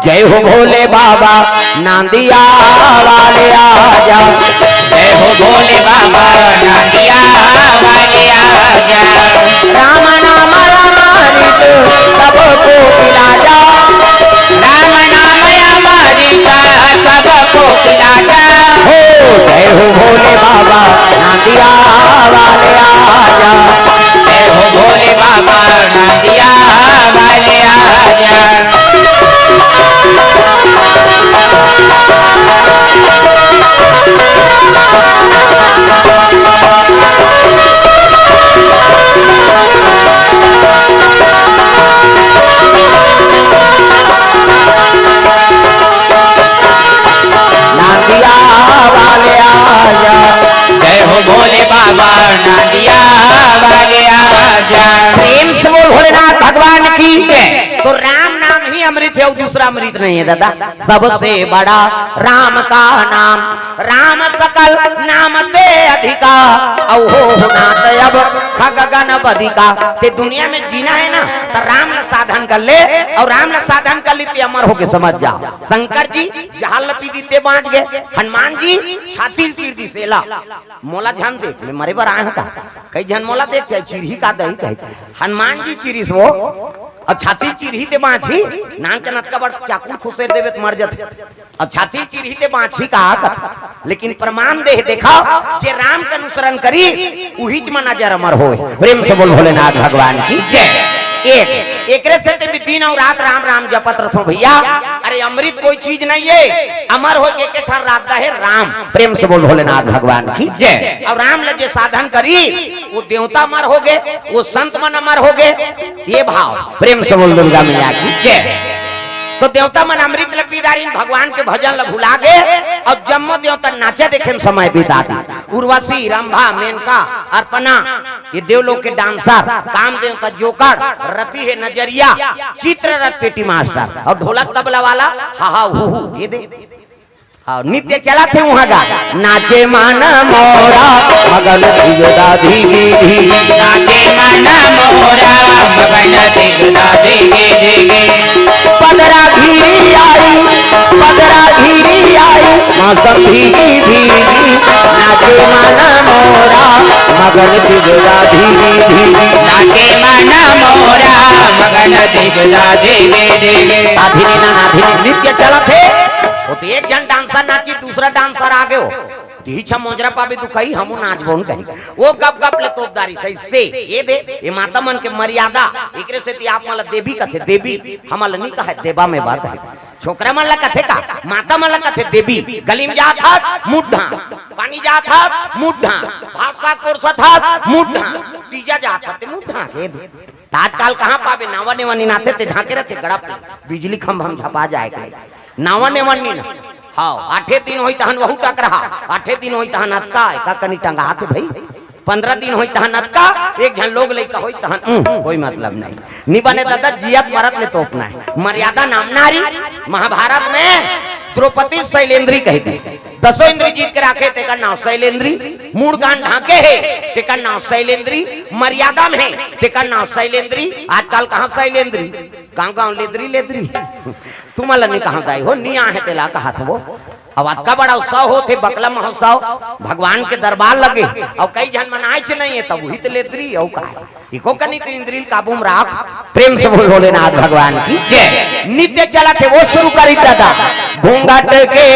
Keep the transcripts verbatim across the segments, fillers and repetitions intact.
जय हो भोले बाबा, नांदिया वाले आजा। जय हो भोले बाबा, नांदिया वाले आजा। राम नाम अमृत सबको पिला जा। राम नाम अमृत सबको पिला जा। हो, जय हो भोले बाबा, नांदिया वाले आजा। जय हो भोले बाबा, नांदिया वाले आजा। नांदिया वाले आजा। जय हो भोले बाबा, नांदिया वाले आजा। प्रेम से बोल भोलेनाथ भगवान की। तो राम नाम ही अमृत है, और दूसरा अमृत नहीं है दादा। सबसे बड़ा राम का नाम, राम सकल नाम ते अधिका, औ हो नाथ अब खगगन बधिका। ते दुनिया में जीना है ना, तो राम ला साधन कर ले, और राम ला साधन कर ले ते अमर होके समझ जाओ। शंकर जी जहाल ल पी दी ते बांच गे, हनुमान जी छाती ल चीर दी सेला, मोला झन देख ले, मरे बर आए हंव का? कई झन मोला देख के चिरही का दही कहे। हनुमान जी चिरिस वो, अउ छाती ल चिरही ते बांचही, नान के नतका बड़ चाकू ल खुसेर देबे त मर जथे। अउ छाती ल चिरही ते बांचही का कथे। लेकिन प्रमाण दे हे, देखा, जे राम के अनुसरण करी, उहीच मन अजर अमर होय। प्रेम से बोल भोलेनाथ भगवान की जय। एक, एकरे सेती भी दिन अउ रात राम राम जपत रथों भैया। अरे अमृत कोई चीज नहीं है, अमर होय के एक ठन रद्दा हे राम। प्रेम से बोल भोलेनाथ भगवान की जय। अउ राम ल जे साधन करी, वो देवता अमर होगे, वो संत मन अमर होगे। ये भाव, प्रेम से बोल दुर्गा मैया की जय। तो देवता मन अमृत ल पी डारिन, भगवान के भजन ल भुला गे, अउ जम्मो देवता नाचा देखे म समय बिता दी। उर्वशी, रंभा, मेनका, अर्पणा, ये देवलोक के डांसर, काम देवता जोकर, रति हे नजरिया, चित्ररथ पेटी मास्टर, अउ ढोलक तबला वाला, हा हा हू हू, ये दे। अउ नृत्य चलत हे उहाँ गा, नाचे मन मोरा मगन धिगदा धिगी धिगी। नाचे मन मोरा मगन धिगदा धिगी धिगी। पदरा घिरी आई, पदरा घिरी आई, मौसम भीगी भीगी। नाचे मन मोरा मगन धिगदा धिगी धिगी। नाचे मन मोरा मगन धिगदा धिगी धिगी। आधिनी ना नाधिनी नृत्य चलत हे। वो तो एक झन डांसर नाची, दूसरा डांसर आगे हो। तिही छा मोजरा पाबे दुखई, हमू नाचबोन कही। वो गप गप ले तोप डारिस अइसे, ये दे, ये माता मन के मर्यादा, एकरे सेती आप मन ल देवी कथे, देवी, हमन ल नी कहे, देवा में बात हे। छोकरा मन ल कथे का, माता मन ल कथे देवी, गली में जात हस, मुंह ढांक, पानी जात हस, मुंह ढांक, भात साग परोसत हस, मुंह ढांक, तीजा जात हस, ते मुंह ढांक, ये दे। त आजकाल कहाँ पाबे, नावा नेवा निनाथे ते ढांके रथे गड़ा पे, बिजली खंभा म झपा जाए के। नावा नेवा निना। हाँ, आठे दिन होई तहन वहू टकरहा, आठे दिन होई तहन अतका, एका कनी टंगाथे भई। पंद्रह दिन होई तहन अतका, एक झन लोग लइका होई तहन, उम, कोई मतलब नहीं। नी बने दादा, जियत मरत ले तोपना हे। मर्यादा नाम नारी, महाभारत में द्रौपदी शैलेंद्री कही दिस। दसों इंद्री जीत के राखे, तेकर नाव शैलेंद्री। मूड़ कान ढांके हे, तेकर नाव शैलेंद्री। मर्यादा में हे, तेकर नाव शैलेंद्री। आजकाल कहाँ शैलेंद्री? गांव गांव लेदरी लेदरी। तुमन ल नी कहंव दाई हो, नी आहे तेला कहत हो। अब अतका बड़ा उत्सव होथे, बकला महोत्सव, भगवान के दरबार लगे, अउ कई झन मन आएच नहीं हे, तब उही त लेदरी, अउ का हे? इको कनी तो इंद्री ल काबू म राख। प्रेम से बोल भोलेनाथ भगवान की जय। नृत्य चलत हे, वो शुरू करी दादा। घूंघट के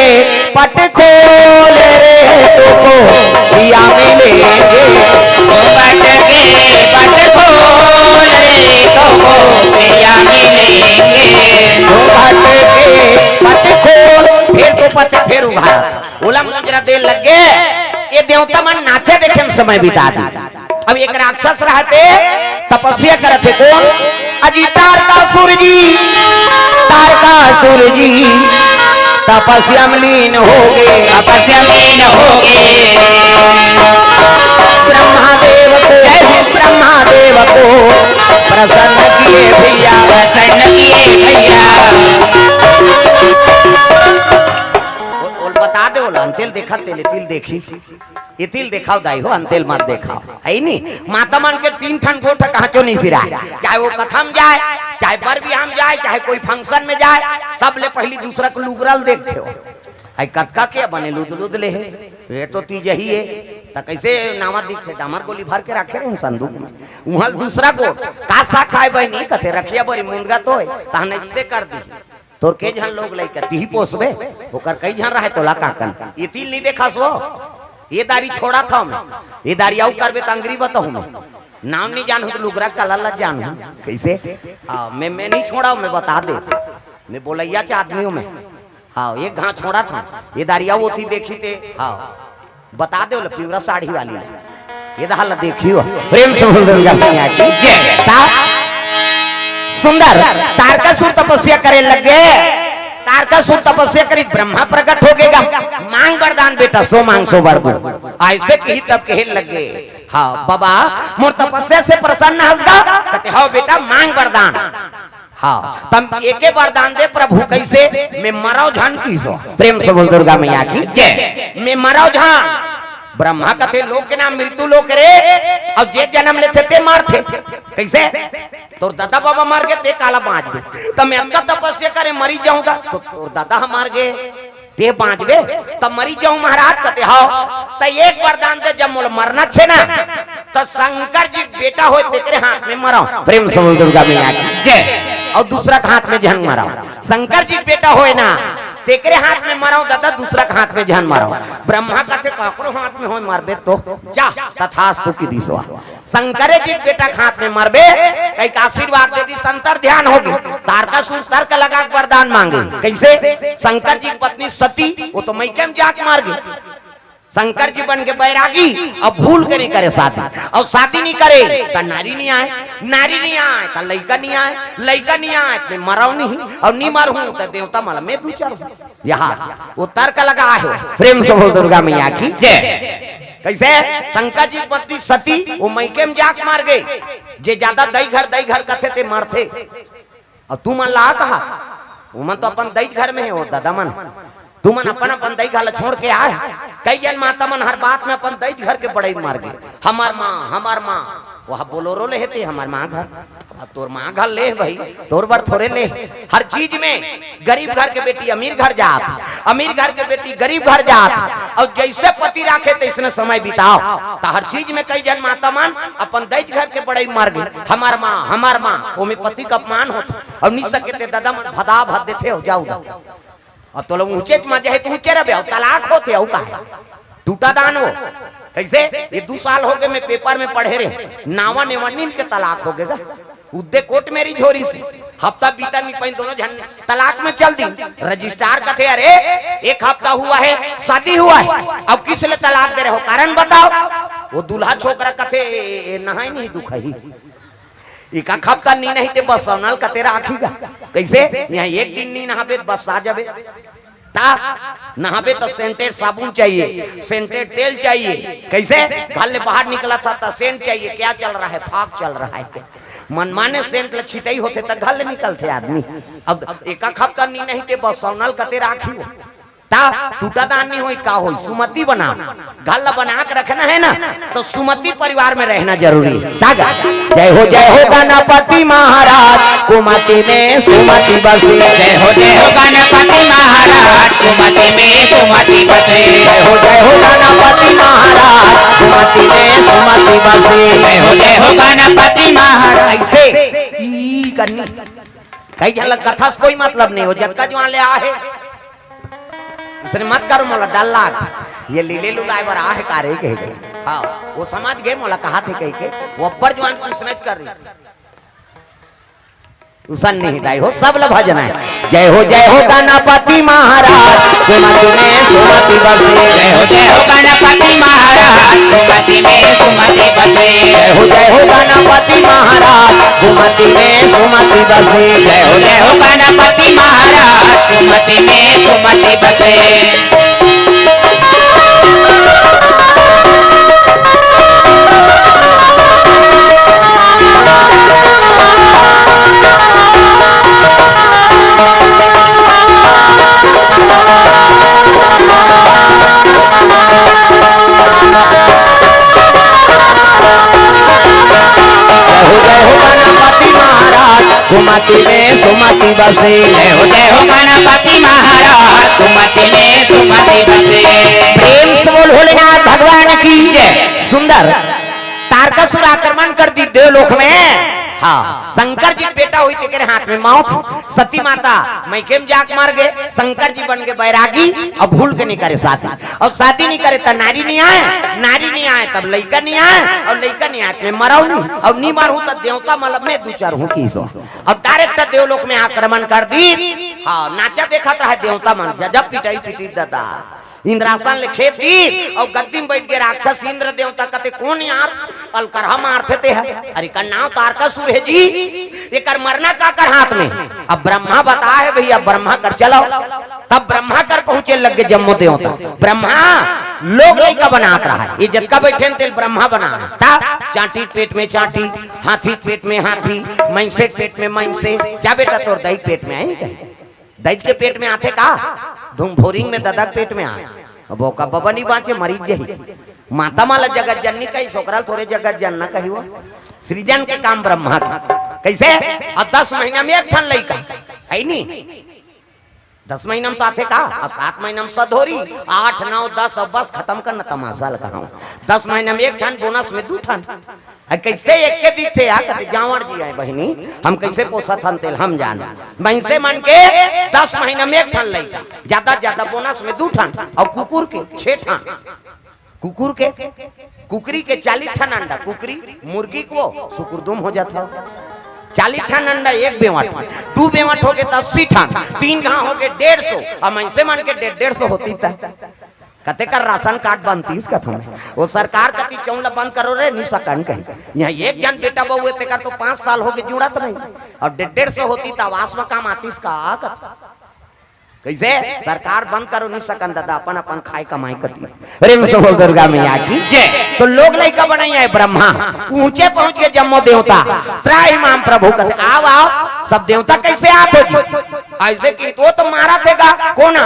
पट खोल रे, तोको पिया मिलेंगे। घूंघट के पट खोल रे, तोको पिया मिलेंगे। घूंघट के पट खोल, फेर तो पट फेर उघार। ओला मुजरा दे लगे, ये देवता मन नाचे देखे म समय बिता दी। अब एक राक्षस रहते, तपस्या करत हे कोन? अजी तारकासुर जी, तारकासुर जी तपस्या में लीन हो गए। तपस्या में लीन हो गए। ब्रह्मा देव को, जय हो। ब्रह्मा देव को प्रसन्न किए भैया। प्रसन्न किए भैया। बोल, बोल, बता दे, बोला, अंतेल देखा, तेल तिल देखी, ये तिल देखाव दाई हो, अंतेल मत देखाव, है नी? माता मन के तीन ठन गोठ कहांचो नहीं सिराय, चाहे वो कथा म जाय, चाहे बर बिहाव म जाय, चाहे कोई function में जाय, सबले पहली दूसरा के लुगरा ल देखथे हो। आई कतका के बने लुद लुद ले हे, ये तो तीज ही हे, त कैसे नावा दिखथे? डामर गोली भर के राखे रहे संदूक में, उहां ल दूसरा गोठ, का साग खाय बहिनी? कथे रखिया बरी मुंदगा तो हे, तहन ऐसे कर दी। तोर के झन लोग लइका, तिही पोसबे, ओकर कई झन रहे तोला काकन। ये तिल नहीं देखस वो, ये दारी छोड़ाथंव मैं, ये दारी अउ करबे त अंगरी बताहूं मैं। नाम नहीं जानहूं त लुगरा कलर ला जानहूं। कैसे? आ, मैं, मैं नहीं छोड़ाव, मैं बता देत हंव। मैं बोलइया च आदमी हंव मैं। हां, एक घांव छोड़ाथंव, ये दारी अउ ओती देखी ते, हां। बता दे, बोले, पिवरा साड़ी वाली ला। ये दहा ला देखियो, प्रेम से बोल दुर्गा मैया की जय। ता-, सुंदर तारकासुर तपस्या करे लगे। तारकासुर तपस्या करी, ब्रह्मा प्रकट हो गेगा, मांग वरदान बेटा, सो मांग सो वर दूं। ऐसे कही तब कहे लगे, हां बाबा, मोर तपस्या से प्रसन्न हस गा? कथे, हां बेटा, मांग वरदान। हां, तब एके वरदान दे प्रभु, कैसे? मैं मरव झन किहिस। प्रेम से बोल दुर्गा मैया की जय। मैं मरव झन। ब्रह्मा कथे लोक के नाम मृत्यु लोक रे, अब जे जनम लेथे ते मरथे। कैसे? तोर दादा बाबा मर गे, ते काला बांचबे? त मैं अतका तपस्या करे मरी जाहूं गा, त तोर दादा ह मर गे, ते बांचबे, त मरी जाहूं महाराज। कथे, हां, त एक वरदान दे, जब मोला मरना हे ना, त शंकर जी के बेटा होय, तेकरे हाथ में मरव। प्रेम से बोल दुर्गा मैया की जय। अउ दूसरा के हाथ में झन मरव। शंकर जी के बेटा होय ना, तेकरे हाथ में मरव दादा, दूसरा के हाथ में झन मरव। ब्रह्मा कथे, काकरो हाथ में होय मरबे तो जा, तथास्तु कहि दिस। शंकर जी के बेटा के हाथ में मरबे, कहिके आशीर्वाद दे दिस, अंतर ध्यान हो गे। तारकासुर तर्क लगा के वरदान मांगे। कैसे? शंकर जी की पत्नी सती, वो तो मइके में जाके मर गे। शंकर जी बन के बैरागी, अब भूल के नहीं करे शादी, अउ शादी नहीं करे त नारी नहीं आय, नारी नहीं आय त लइका नहीं आय, लइका नहीं आय त मरव नहीं, अउ नहीं मरहूं त देवता मन ला मैं दूं चार। यहां वो तर्क लगा हे। प्रेम से बोल दुर्गा मैया की जय। कैसे? शंकर जी की पत्नी सती, वो मइके में जाके मर गे। जे ज्यादा दई घर, दई घर कथे ते मरथे। अउ तुमन ला कहा, उमन तो अपन दई घर में हे, वो दादा मन, तुमन अपन अपन दई घर ला छोड़ के आय। कई झन माता मन हर बात में अपन दई घर के बड़ई मर गे, हमर मां, हमर मां। वह बोलोरो ले हे ते हमर मां घर। अब तोर मां घर ले भाई, तोर बर थोरे ले। हर चीज में गरीब घर के बेटी अमीर घर जात, अमीर घर के बेटी गरीब घर जात, अउ जैसे पति राखे तैसने समय बिताव। त हर चीज में कई झन माता मन अपन दई घर के बड़ई मर गे, हमर मां, हमर मां, ओमे पति के अपमान होत। अउ नहीं सके ते दादा मन भदा भद देथे, हो जाऊ दा। अउ तोला ऊंचे म जाहे त ऊंचे रहे, अउ तलाक होथे, अउ का हे? टूटा दान हो। कैसे? ये दू साल हो गे, मैं पेपर में पढ़े रहे, नावा नेवा नीन के तलाक हो गे गा। उद्दे कोर्ट मेरिज हो रहिस हे, हफ्ता बीतन नहीं पाइन, दोनों झन तलाक में चल दी। रजिस्ट्रार कथे, अरे, एक हफ्ता हुआ है, शादी हुआ है, अब किस लिए तलाक दे रहे हो, कारण बताओ। वो दूल्हा छोकरा कथे, ए, ए, नहाय नहीं दुखही। एक हफ्ता नी नहाही ते बस सौनल कते राखी गा। कैसे? यहां एक दिन नी नहाबे त बस आ जाबे। ता नहाबे त सेंटेड साबुन चाहिए, सेंटेड तेल चाहिए। कैसे? घर ले बाहर निकलथस त सेंट चाहिए। क्या चल रहा है? फाग चल रहा है। मनमाने सेंट ल छितई होथे त घर ले निकलथे आदमी। अब एक हफ्ता नी नहाही ते बस सौनल कते राखी हो। ता टूटा दान नहीं होई, का होई? सुमति बना। घर ला बना के रखना है ना, तो सुमति परिवार में रहना जरूरी है। तागा, जय हो, जय हो गणपति महाराज, कुमति में सुमति बसे। जय हो, जय हो गणपति महाराज, कुमति में सुमति बसे। जय हो, जय हो गणपति महाराज, कुमति में सुमति बसे। जय हो, जय हो गणपति महाराज। ऐसे ई करनी। कई झन ल कथा से कोई मतलब नहीं हो, जतका जुआन ले आहे। उसने मत करो, मोला डर लाग। ये लीले लुलाए बर आहे का रे कह के। हां, वो समझ गे मोला कहाथे कह के, वो अब्बर जुआन पूछना कर रही। उसन नहीं दाई हो, सब ल भजना है। जय हो, जय हो गणपति महाराज, सुमति में सुमति बसे। जय हो, जय हो गणपति महाराज, सुमति में सुमति बसे। जय हो, जय हो गणपति महाराज, सुमति में सुमति बसे। जय हो, जय हो गणपति महाराज, सुमति में सुमति बसे। सुमति में सुमति बसे। जय हो, जय हो गणपति महाराज, सुमति में सुमति बसे। प्रेम से बोल भोलेनाथ भगवान की जय। सुंदर। तारकासुर आक्रमण कर दी देवलोक में। हाँ, शंकर जी के बेटा होई, तेकरे हाथ में मौत। सती माता मइके में जाके मर गे। शंकर जी बन गे बैरागी, अउ भूल के नइ करे शादी। अउ शादी नइ करे त नारी नइ आय, नारी नइ आय तब लइका नइ आय, अउ लइका नइ आय त मैं मरहूं नइ, अउ नइ मरहूं त देवता मन ल मैं दू चार हूं किसो। अउ direct देवलोक में आक्रमण कर दी। हाँ, नाचा देखत रहे देवता मन, गजब पिटाई पिटी ददा। इंद्रासन ल खेद दी अउ गद्दी में बइठ गे राक्षस इंद्र देवता। कथे, "कोन यार अलकरहा मारथे तेहा? अरे, एकर नांव तारकासुर हे जी, एकर मरना काकर हाथ में?" अब ब्रह्मा बताय हे भइया, ब्रह्मा कर चलो। तब ब्रह्मा कर पहुंचे लग गे जम्मो देवता। ब्रह्मा लोग लइका बनात रहा, ये जतका बइठे न तेल ब्रह्मा बना। तब चांटी के पेट में चांटी, हाथी के पेट में हाथी, मइसे के पेट में मइसे। जा बेटा, तोर दई के पेट में आय कहे। दई के पेट में आथे का? धुम भोरिंग में ददा के पेट में आय। अब ओका बबा नइ बांचे, मरीज जही। माता मन ल जगत जननी कही, छोकरा ल थोरे जगत जनना कही। वो सृजन के काम ब्रह्मा के। कइसे? अउ दस महीना में एक ठन लइका, हे नी? दस महीना में तो आथे का? अउ सात महीना में सधोरी, आठ, नौ, दस, अउ बस खतम कर न तमाशा ल कहांव। दस महीना में एक ठन, bonus में दू ठन। अउ कइसे एक के दिखथे यार? कथे, "जांवर जी आय बहिनी, हम कइसे पोसत हन तेल हम जान।" मइसे मन के दस महीना में एक ठन लइका, जादा जादा bonus में दू ठन, अउ कुकुर के छे ठन। कुकुर के, कुकरी के चालीस ठन अंडा, कुकरी, मुर्गी को सुकुरदुम हो जात हे। चालीस ठन अंडा एक बेंवट, दू बेंवट हो गे त अस्सी ठन, तीन घांव हो गे डेढ़ सौ, अउ मइसे मन के डेढ़, डेढ़ सौ होतिस त कते कर राशन कार्ड बनतिस कथों में। वो सरकार कति चौंला बंद करो रे, नइ सकन कही। इहां एक झन बेटा बहू हे, तेकर तो पांच साल हो गे जुड़त नइ, अउ डेढ़, डेढ़ सौ होतिस त आवास में काम आतिस का कथों। कइसे? सरकार बंद करो नइ सकन ददा, अपन अपन खाय कमाय कति। प्रेम से बोल दुर्गा मैया की जय। तो लोग लइका बनाय हे ब्रह्मा, ऊंचे पहुंच गे जम्मो देवता। त्राहि माम प्रभु कथे, "आव, आव।" सब देवता कइसे आत हो जी? अइसे कि तो, तो मारत हे गा, कोन?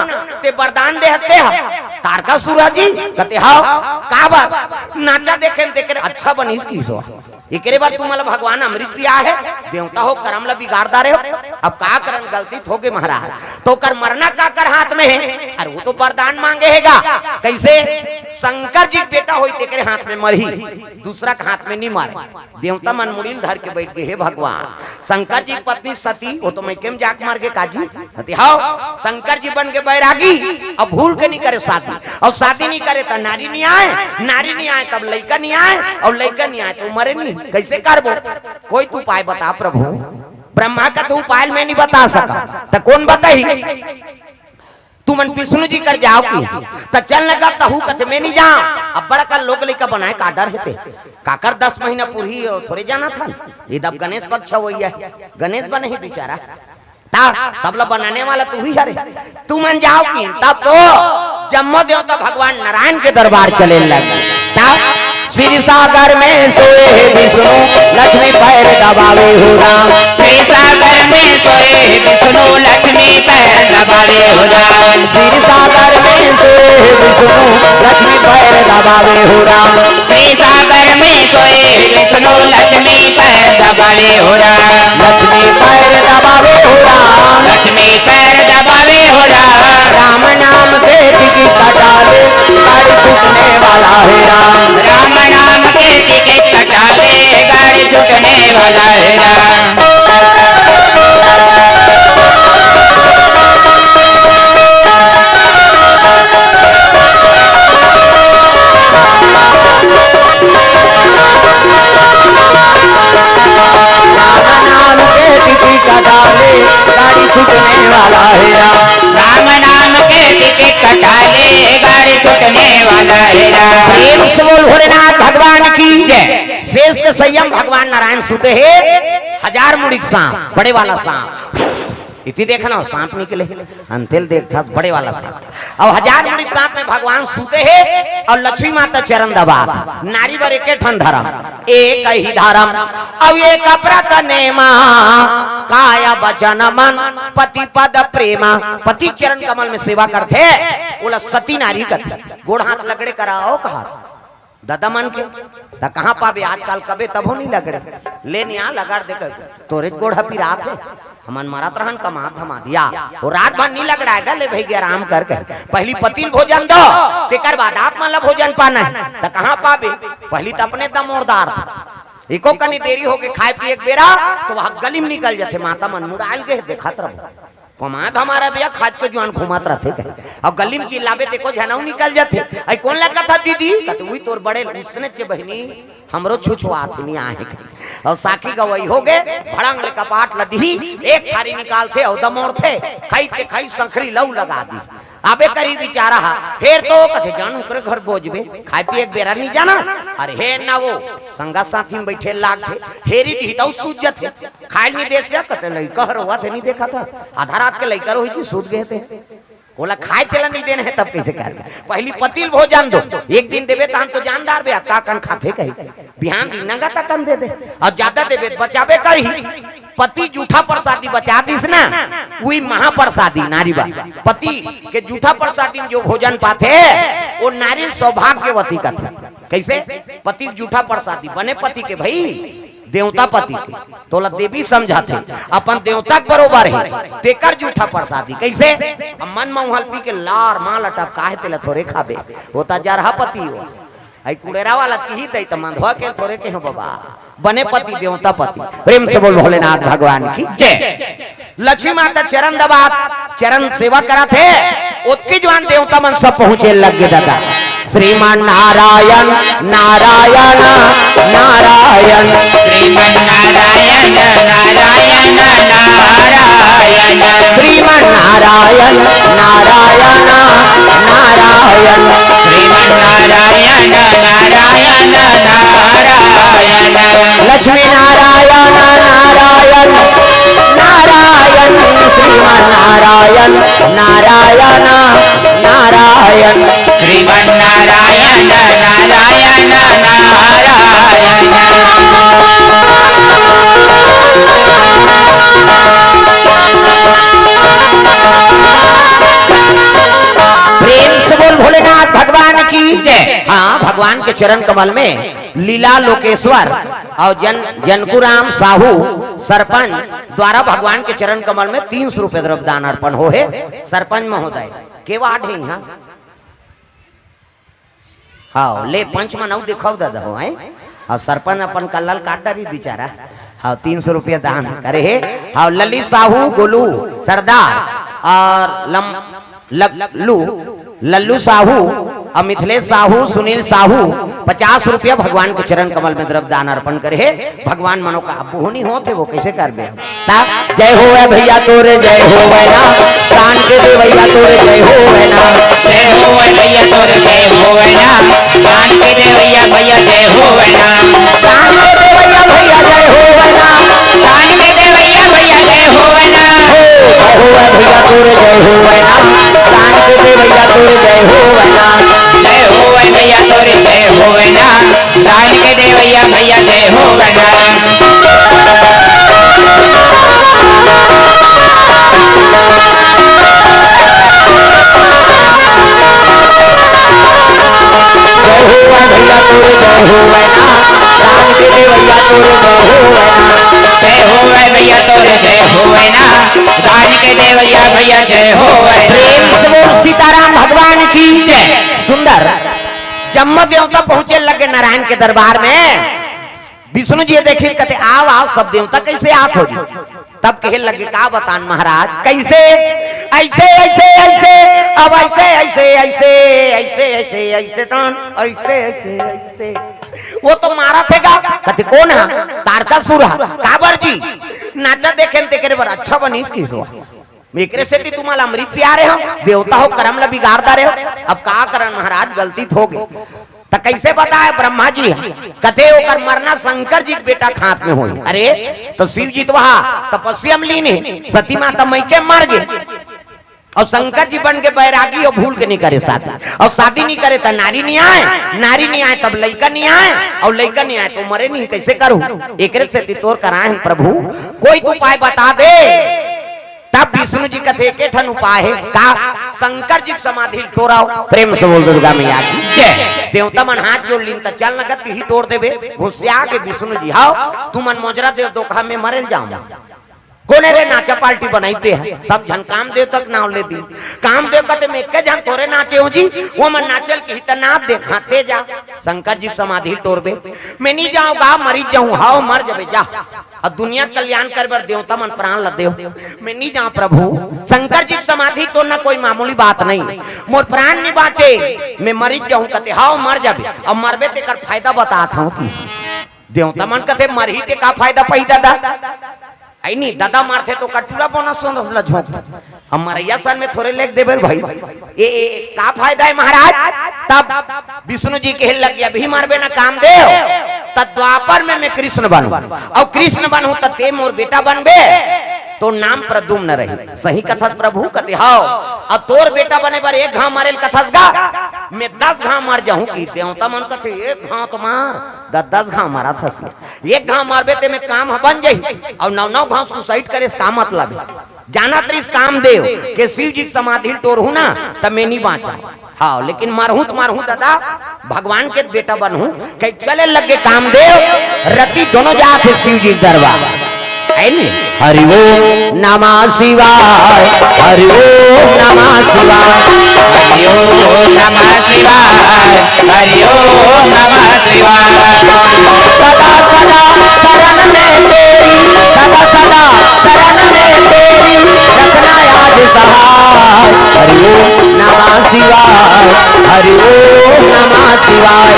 ते वरदान दे हते ह, तारकासुर जी। कथे, "हव।" "काबर?" "नाचा देखे न तेकरे अच्छा बनिस किसो।" एकरे बर तुमन ल भगवान अमृत पियाय हे, देवता हो करम ल बिगाड़ डारे हो। अब का करन, गलती त हो गे महाराज, त ओकर मरना काकर हाथ में हे? अरे वो तो वरदान मांगे हे गा। कइसे? शंकर जी के बेटा होई तेकरे हाथ में मरही, दूसरा के हाथ में नइ मरे। देवता मन मुड़ी ल धर के बइठ गे, हे भगवान, शंकर जी के पत्नी सती, वो तो मइके में जाके मर गे काजी। कथे, "हव।" शंकर जी बन गे बैरागी, अउ भूल के नइ करे शादी, अउ शादी नइ करे त नारी नइ आय, नारी नइ आय तब लइका नइ आय, अउ लइका नइ आय त वो मरे नइ, कइसे करबो? कोई तो उपाय बता प्रभु। ब्रह्मा कथे, "उपाय ल मैं नइ बता सकंव, त कोन बताही?" तुमन विष्णु जी कर जाव कि, त चल न गा तहू कथे, "मैं नइ जांव।" अब बड़का लोग लइका बनाय का डर हे ते, काकर दस महीना पूरही थोरे जानत हन। इदब गणेश पक्ष होइया, गणेश बनही बेचारा। ता सब ल बनाने वाला तुही हरे। तुमन जाव कि तब तो जम्मो देवता भगवान नारायण के दरबार चले लग। तब क्षीर सागर में सोए हे विष्णु, लक्ष्मी पैर दबावे हो राम। क्षीर सागर में सोए हे विष्णु, लक्ष्मी पैर दबावे हो राम। क्षीर सागर में सोए हे विष्णु, लक्ष्मी पैर दबावे हो राम। क्षीर सागर में सोए हे विष्णु, लक्ष्मी पैर दबावे हो राम। लक्ष्मी पैर दबावे हो राम। लक्ष्मी पैर दबावे हो राम। राम नाम के टिकट कटा ले, गाड़ी छूटने वाला है राम। राम नाम के टिकट कटा ले, गाड़ी छूटने वाला है राम। राम नाम के टिकट कटा ले, गाड़ी छूटने वाला है राम। राम नाम के टिकट कटा ले, गाड़ी छूटने वाला है राम। प्रेम से बोल भोलेनाथ भगवान की जय। शेष के संयम भगवान नारायण सुते हे, हजार मुड़ी के सांप, बड़े वाला सांप। इति देखना, सांप निकले, अंतेल देखथस, बड़े वाला सांप। अउ हजार मुड़ी सांप में भगवान सुते हे, अउ लक्ष्मी माता चरण दबात, नारी बर एके ठन धरम, एक ही धरम, अउ एक व्रत नेमा, काय वचन मन, पति पद प्रेमा। पति चरण कमल में सेवा करथे, ओला सती नारी कथे। गोड़ हाथ लगड़े कराओ कहा ददा मन के। त कहाँ पाबे आजकल, कबे तभो नहीं लगड़े। ले निया लगड़ दे कर, तोरे गोड़ ह पिरात हे। हमन मरत रहन कमात धमात या, वो रात भर नहीं लगड़ाएगा, ले भई आराम कर कर। पहली पति ल भोजन दो, तेकर बाद आप मन ला भोजन पाना हे। त कहाँ पाबे, पहली त अपने दमोरदार था। एको कनी देरी होके खाए पिए के बेरा, तो वह गली में निकल जाथे, माता मन मुड़ायल गए, देखत रहो। कमात हमारा भैया, खाज के जुआन घूमत रथे कहे। अब गली में चिल्लाबे, देखो झनऊ निकल जाथे। आई कौन ला कथा दीदी? कथे, "उही तोर बड़े उसने चे बहिनी, हमरो छुछुआत नहीं आहे।" और साखी गवई हो गए, भड़ंग ले कपाट ल दिही, एक थारी निकालथे और दमोरथे, खाई ते खाई संखरी लऊ लगा दी। अबे करी बिचारा हा, फेर तो कथे, "जान ओकरे घर बोजबे, खाए पिए के बेरा नहीं जाना।" अरे हे ना वो, संगा साथी में बैठे लागथे, हेरी दिही तऊ सूझ जथे। खाए नहीं दे से, कथे, "लइका हर होवत हे, नहीं देखा था, आधा रात के लइका रोही जी सूत गए थे।" बोला, "खाए चला नहीं देना है, तब कैसे कर?" पहली पति ल भोजन दो, एक दिन देबे, तहन तो जानदार बे, का कन खाथे कही, बिहान दिन नंगा तकन दे दे, और ज्यादा देबे त बचाबे करही। पति जूठा प्रसादी बचा दिस ना, वही महाप्रसादी नारी बा। पति के जूठा प्रसादी में जो भोजन पाथे, वो नारी सौभाग्यवती कथे। कैसे? पति के जूठा प्रसादी, बने पति के भई, देवता पति के, तोला देवी समझाथे, अपन देवता के बरोबर हे, तेकर जूठा प्रसादी। कैसे? अब मन म उहल पी के लार माल अटप काहे तेला थोरे खाबे, वो त जरहा पति हो। आई कुड़ेरा वाला किही दई त मन धोआ के थोरे के हो बाबा, बने पति देवता पति। प्रेम से बोल भोलेनाथ भगवान की जय। लक्ष्मी माता चरण दबात, चरण सेवा करत हे, ओतकी जुआन देवता मन सब पहुंचे लग गे दादा। श्रीमन नारायण, नारायण, नारायण। श्रीमन नारायण, नारायण, नारायण। श्रीमन नारायण, नारायण, नारायण। श्रीमन नारायण, नारायण, नारायण। लक्ष्मी नारायण, नारायण, नारायण। श्रीमन नारायण, नारायण, नारायण। श्रीमन नारायण, नारायण, नारायण। प्रेम से बोल भोलेनाथ भगवान की जय। हाँ, भगवान के चरण कमल में लीला लोकेश्वर और जन, जनकुराम साहू सरपंच द्वारा भगवान के चरण कमल में तीन सौ रुपये द्रव्य दान अर्पण हो हे। सरपंच महोदय, के वार्ड हे यहाँ? हाँ, ले पंच मन अउ दिखाओ दादा हो, हैं? और सरपंच अपन कल्लल काट डारी बेचारा। हाँ, तीन सौ रुपया दान करे हे। हाँ, ललित साहू, गोलू सरदार और लम-, लल्लू, लल्लू साहू और मिथिलेश साहू, सुनील साहू, पचास रुपया भगवान के चरण कमल में द्रव्य दान अर्पण करे हे। भगवान मनोका-, अब बोहनी होत हे, वो कैसे करबे? ता, जय होवे भैया तोरे, जय होवे ना, दान के दे भैया तोरे, जय होवे ना। जय होवे भैया तोरे, जय होवे ना, दान के दे भैया, भैया जय होवे ना। दान के दे भैया, भैया जय होवे ना। दान के दे भैया, भैया जय होवे ना। हो, जय होवे भैया तोरे, जय होवे ना, दान के दे भैया तोरे, जय होवे ना। जय होवे भैया तोरे, जय होवे ना, दान के दे भैया, भैया जय होवे ना। जय होवे भैया तोरे, जय होवे ना, दान के दे भैया तोरे, जय होवे ना। जय होवे भैया तोरे, जय होवे ना, दान के दे भैया, भैया जय होवे ना। प्रेम से बोल सीताराम भगवान की जय। सुंदर। जम्मो देवता पहुंचे लगे नारायण के दरबार में। विष्णु जी देखिन, कथे, "आव, आव, सब देवता कैसे आत होही?" तब कहे लगे, "का बतान महाराज, कैसे?" "ऐसे, ऐसे, ऐसे, अब ऐसे, ऐसे, ऐसे, ऐसे, ऐसे, ऐसे, तन, ऐसे, ऐसे, ऐसे।" वो तो मारत हे गा। कथे, "कोन हा?" "तारकासुर हा।" "काबर जी?" "नाचा देखेन तेकरे बर।" "अच्छा बनिस किस वा?" एकरे सेती तुम्हारा अमृत पिया रहे हो, देवता हो, करम ला बिगाड़ डारे हो। अब का करन महाराज, गलती तो हो गई। त कैसे बताए ब्रह्मा जी ह? कथे ओकर मरना शंकर जी के बेटा के हाथ में होई। अरे, तो शिव जी तो वहाँ तपस्या में लीन हे, सती माता मइके मर गे, और शंकर जी बन के बैरागी और भूल के नहीं करे शादी, और शादी नहीं करे त नारी नहीं आए, नारी नहीं आए तब लइका नहीं आए, और लइका नहीं आए तो मरे नहीं, कैसे करूँ? एकरे सेती तोर कराए हन प्रभु, कोई तो उपाय बता दे। तब विष्णु जी कथे, "एके ठन उपाय हे।" "का?" शंकर जी के समाधि ल टोरव। प्रेम से बोल दुर्गा मैया की जय। देवता मन हाथ जोड़ लिन त चल न गा, तिही टोर देबे। घुसिया के विष्णु जी, हव, तुमन मोजरा देव धोखा में मरे ल जाव। कोने रे नाचा पार्टी बनाई ते ह? सब झन कामदेव तक नाव ले दी। कामदेव कथे में एके झन थोरे नाचे हो जी, वो मन नाचे ल किही त नाच दे, हाँ ते जा। शंकर जी के समाधि ल टोरबे, में नी जाव गा, मरी जाहूं। हव, मर जबे जा। अब दुनिया के कल्याण करे बर देवता मन प्राण ल देव। में नी जाव प्रभु, शंकर जी के समाधि टोरना कोई मामूली बात नहीं। मोर प्राण नी बांचे, में मरी जाहूं कथे। हव, मर जबे। अब मरबे तेकर फायदा बतात हंव किस। देवता मन कथे मरही ते का फायदा पही दादा? अइ नी, दादा मरथे त कटुरा बोना सोना ला झोंक। अब मरइया सन में थोरे लेग देबे भाई। ए, ए, का फायदा हे महाराज? तब विष्णु जी कहे लगे, अभी मरबे ना कामदेव, त द्वापर में में कृष्ण बनहूं, अउ कृष्ण बनहूं त ते मोर बेटा बनबे, तोर नाम प्रद्युम्न रही। सही कथस प्रभु? कथे हव। अउ तोर बेटा बने बर एक घांव मरे ल कथस गा, में दस घांव मर जाहूं कि? देवता मन कथे एक घांव तो मार, दस दस घांव मरत हस। एक घांव मरबे ते में काम ह बन जाही, अउ नौ नौ घांव suicide करे से का मतलब हे? जानत रहिस कामदेव के शिव जी के समाधि ल टोरहूं ना, त में नी बांचंव। हव, लेकिन मरहूं त मरहूं दादा, भगवान के बेटा बनहूं। कहि चले लगे कामदेव, रति दोनों जात हे शिव जी के दरबार। हे नी? हरि ओम नमः शिवाय, हरि ओम नमः शिवाय। हरि ओम नमः शिवाय, हरि ओम नमः शिवाय। सदा सदा शरण में तेरी, सदा सदा शरण में तेरी, रखना याद सहाय। हरि ओम नमः शिवाय, हरि ओम नमः शिवाय।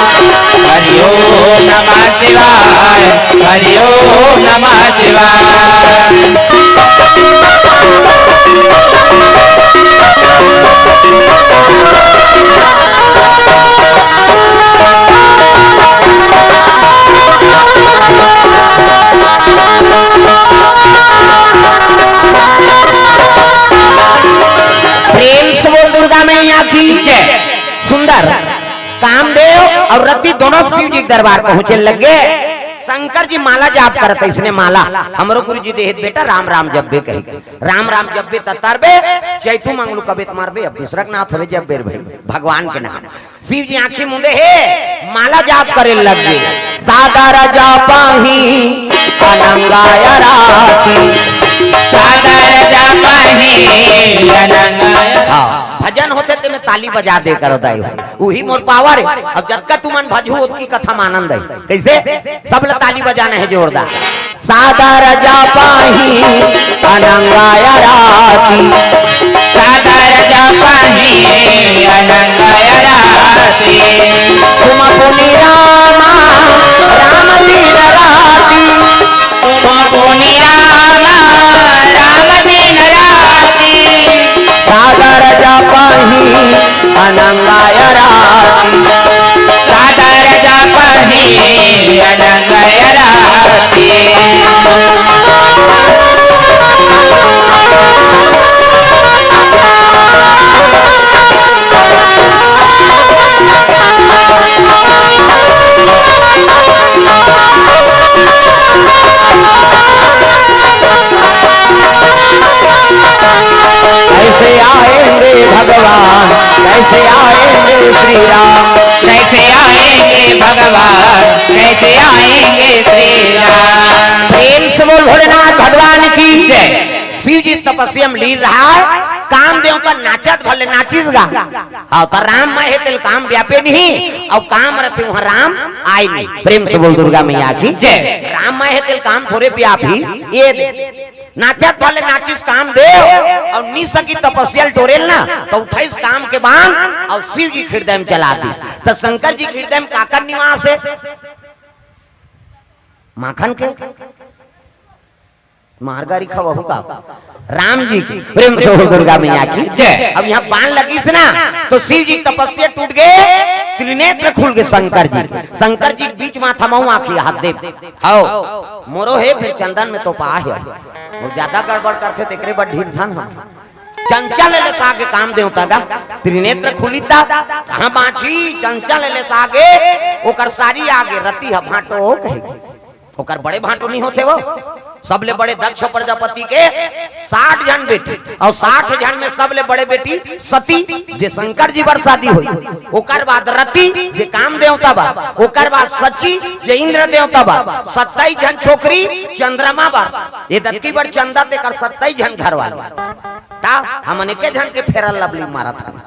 हरि ओम नमः शिवाय, हरि ओम नमः शिवाय। प्रेम से बोल दुर्गा मैया की जय। सुंदर कामदेव अउ रति दोनों शिव जी के दरबार पहुंचे लगे। शंकर जी माला जाप करत, इसने माला हमरो गुरु जी देहे त बेटा, राम राम जपबे कही। राम राम जपबे त तरबे, चैतू मंगलू कबे त मरबे। अब दूसरा के नाम थोरे जपबे रे भाई, भगवान के नाम। शिव जी आंखी मूंदे हे, माला जाप करे लग गे। सादर जापहि अनंग आराती। सादर जापहि अनंग आराती। हाँ, भजन होथे ते में ताली बजा दे करो दाई हो। उही मोर power हे। अब जतका तुमन भजहू ओतकी कथा म आनंद हे। कइसे? सब ल ताली बजाना हे जोरदार। सादर जापहि अनंग आराती। सादर जापहि अनंग आराती। तुम पुनि राम, राम दिन राती। तुम पुनि राम, राम दिन राती। सादर जापहि अनंग आराती। सादर जापहि अनंग आराती। कैसे आएंगे भगवान, कैसे आएंगे श्री राम। कैसे आएंगे भगवान, कैसे आएंगे श्री राम। प्रेम से बोल भोलेनाथ भगवान की जय। शिव जी तपस्या में लीन रहा, कामदेव का नाचत भले नाचिस गा। हाँ, त राममय हे तेल काम व्यापे नहीं, अउ काम रथे उहाँ राम आय नहीं। प्रेम से बोल दुर्गा मैया की जय। राममय हे तेल काम थोरे व्यापही, ये दे। नाचत भले नाचिस कामदेव, अउ नी सकिस तपस्या ल टोरे ल ना, त उठाइस काम के बान, अउ शिव जी के हृदय में चला दिस। त शंकर जी के हृदय में काकर निवास हे? माखन के? मार गारी खवहू का? राम जी की। प्रेम से बोल दुर्गा मैया की जय। अब इहाँ बान लगिस ना, त शिव जी के तपस्या टूट गे, त्रिनेत्र खुल गे शंकर जी के। शंकर जी के बीच माथा मऊ आँखी हाथ दे। हव, मोरो हे, फेर चंदन में तोपा हे। अउ जादा गड़बड़ करथे, तेकरे बर ढीलथन हम। चंचल ले सागे काम देवता गा, त्रिनेत्र खुलिता, कहाँ बाँची? चंचल ले सागे, ओकर सारी आगे, रति ह भाँटो कहे। ओकर बड़े भाँटो नहीं होथे वो। सबले बड़े दक्ष प्रजापति के साठ झन बेटी, अउ साठ झन में सबले बड़े बेटी सती, जे शंकर जी बर शादी होई, ओकर बाद रति, जे काम देवता बर, ओकर बाद शची, जे इंद्र देवता बर, सत्ताईस झन छोकरी चंद्रमा बर। ये दतकी बर चंदा तेकर सत्ताईस झन घर वाले। ता हमन एके झन के फेरल लवली मारत हन।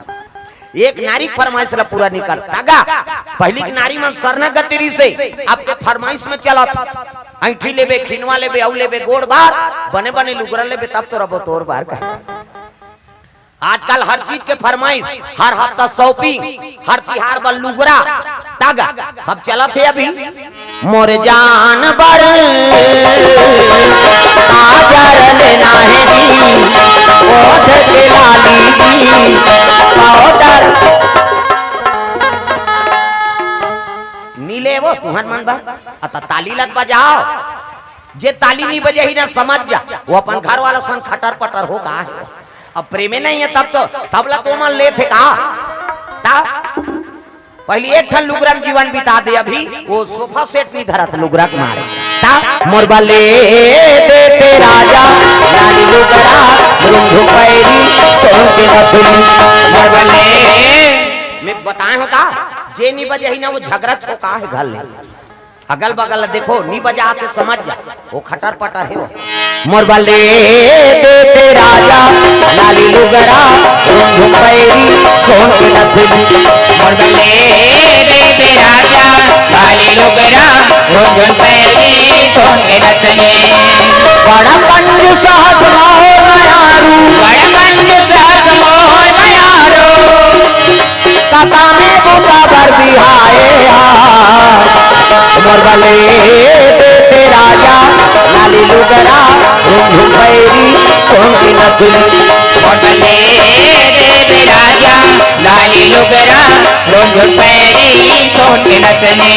एक नारी के फरमाइश ला पूरा नहीं करता गा। पहली के नारी मन शरणागति रिसे, अब के फरमाइश में चलत। ऐंठी लेबे, खिनवा लेबे, अउ लेबे गोड़ बार, बने बने लुगरा लेबे, तब तो रबो तोर बार कहे। आजकल हर चीज के फरमाइश, हर हफ्ता shopping, हर तिहार बर लुगरा, तागा, सब चलत हे अभी। मोर जान बर काजर लेना हे जी, ओठ के लाली जी, powder। नी लेवो तुहर मन बर, अत ताली लग बजाओ। जे ताली नी बजे ही ना, समझ जा, वो अपन घर वाला संग खटर पटर हो गा हे। अब प्रेमे नहीं है तब तो सबला तो मन लेथे का। ता पहली एक ठन लुगरा में जीवन बिता दे, अभी वो sofa set नहीं धरत लुगरा के मारे। ता मोर बले दे ते राजा, लाली लुगरा, रुंधु पैरी, सोन के नथुनी। मोर बले मैं बताए हो का, जे नी बजे ही ना वो झगरा छोका हे घर ले। अगल बगल देखो, नी बजाते समझ जा, वो खटर पटर हे वो। मोर बले दे ते राजा, लाली लुगरा, रुंधु पैरी, सोन के नथुनी। मोर बले दे ते राजा, लाली लुगरा, रुंधु पैरी, सोन के नथुनी। बड़ा कंजूस हस मोर मयारू। बड़ा कंजूस हस मोर मयारू। कका में बुका बर बिहाए हा। मोर बले दे ते राजा, लाली लुगरा, रुंधु पैरी, सोन के नथुनी। मोर बले दे ते राजा, लाली लुगरा, रुंधु पैरी, सोन के नथुनी।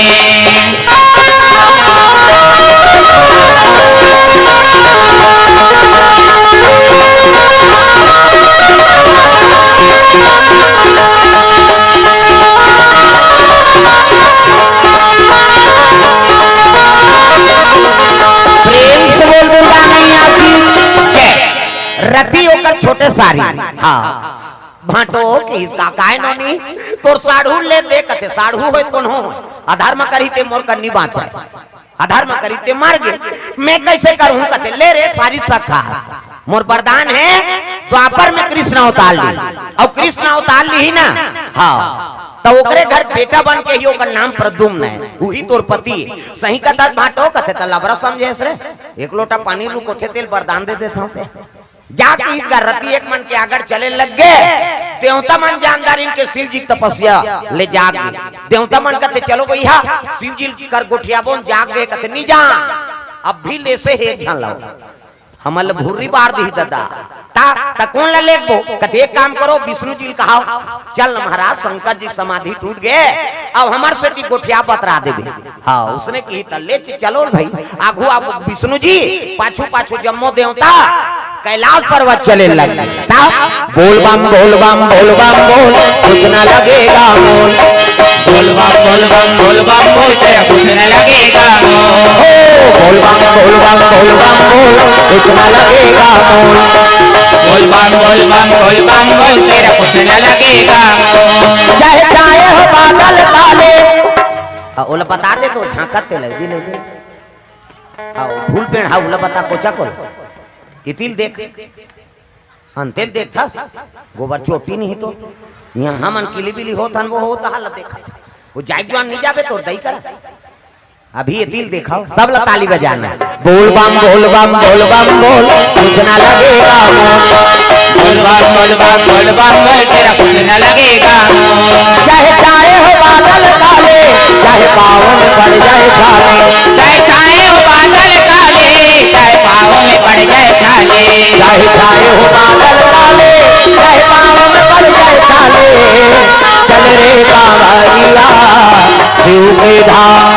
प्रेम से बोल दुर्गा मैया की जय। रति ओकर छोटे सारी। हाँ। भांटो किहिस का, काय नोनी, तोर साढ़ू ले दे कथे, साढ़ू होय कोनो होय, अधर्म करही ते मोर कन्नी बाँचे, अधर्म करही ते मर गे, मैं कैसे करहूँ कथे, ले रे सारी सखा, मोर वरदान हे, द्वापर में कृष्ण अवतार ली, अउ कृष्ण अवतार ली ही ना, हाँ, त ओकरे घर बेटा बन के ही ओकर नाम प्रद्युम्न हे, उही तोर पति हे, सही कथा भांटो कथे, त लबरा समझे हस रे, एक लोटा पानी रुकोथे तेल वरदान दे देथंव ते। जाके इस घर रति एक मन के आगर चले लग गे। देवता मन जानदार इनके शिव जी की तपस्या ले जाग गे। देवता मन कथे, "चलो भैया, शिव जी कर गोठियाबोन जाग गे।" कथे, "नी जान, अब भी लेसे हे एक झन लाओ, हमन ल भुर्री बार दिही ददा।" ता, ता कोन ल लेगबो? कथे, "एक काम करो, विष्णु जी ल कहाओ, चल न महाराज, शंकर जी के समाधि टूट गे, अब हमर सेती गोठिया बतरा देबे।" हाँ, उसने किही त ले च-, चलो भाई, आगू आप विष्णु जी, पाछू पाछू जम्मो देवता कैलाश पर्वत चले लग गे। ता बोल बम, बोल बम, बोल बम, बोल, कुछ ना लगेगा मोल। बोल बम, बोल बम, बोल बम, बोल, तेरा कुछ ना लगेगा मोल। हो, बोल बम, बोल बम, बोल बम, बोल, कुछ ना लगेगा मोल। बोल बम, बोल बम, बोल बम, बोल, तेरा कुछ ना लगेगा मोल। चाहे छाए हो बादल काले, हाँ, ओला बता दे तो झांकत ते लगी नहीं दे। हाँ, फूल पेड़, हाँ, ओला बता कोचा कोला। ये तिल देख। हाँ, तेल देख था। गोबर चोटी नहीं तो। यहाँ हमन किली बिली होत हन, वो होत हाल देखत। वो जाय जुआन नहीं जाबे तोर दई कर। अभी ये तिल देखाओ, सब ला ताली बजाना। बोल बम, बोल बम, बोल बम, बोल, कुछ ना लगेगा मोल। बोल बम, बोल बम, बोल बम, बोल, तेरा कुछ ना लगेगा मोल। चाहे छाए हो बादल काले, चाहे पाँव में पड़ जाए छाले। चाहे छाए हो बादल काले, चाहे पाँव में पड़ जाए छाले। चाहे छाए हो बादल काले, चाहे पाँव में पड़ जाए छाले। चल रे कांवरिया, शिव के धाम,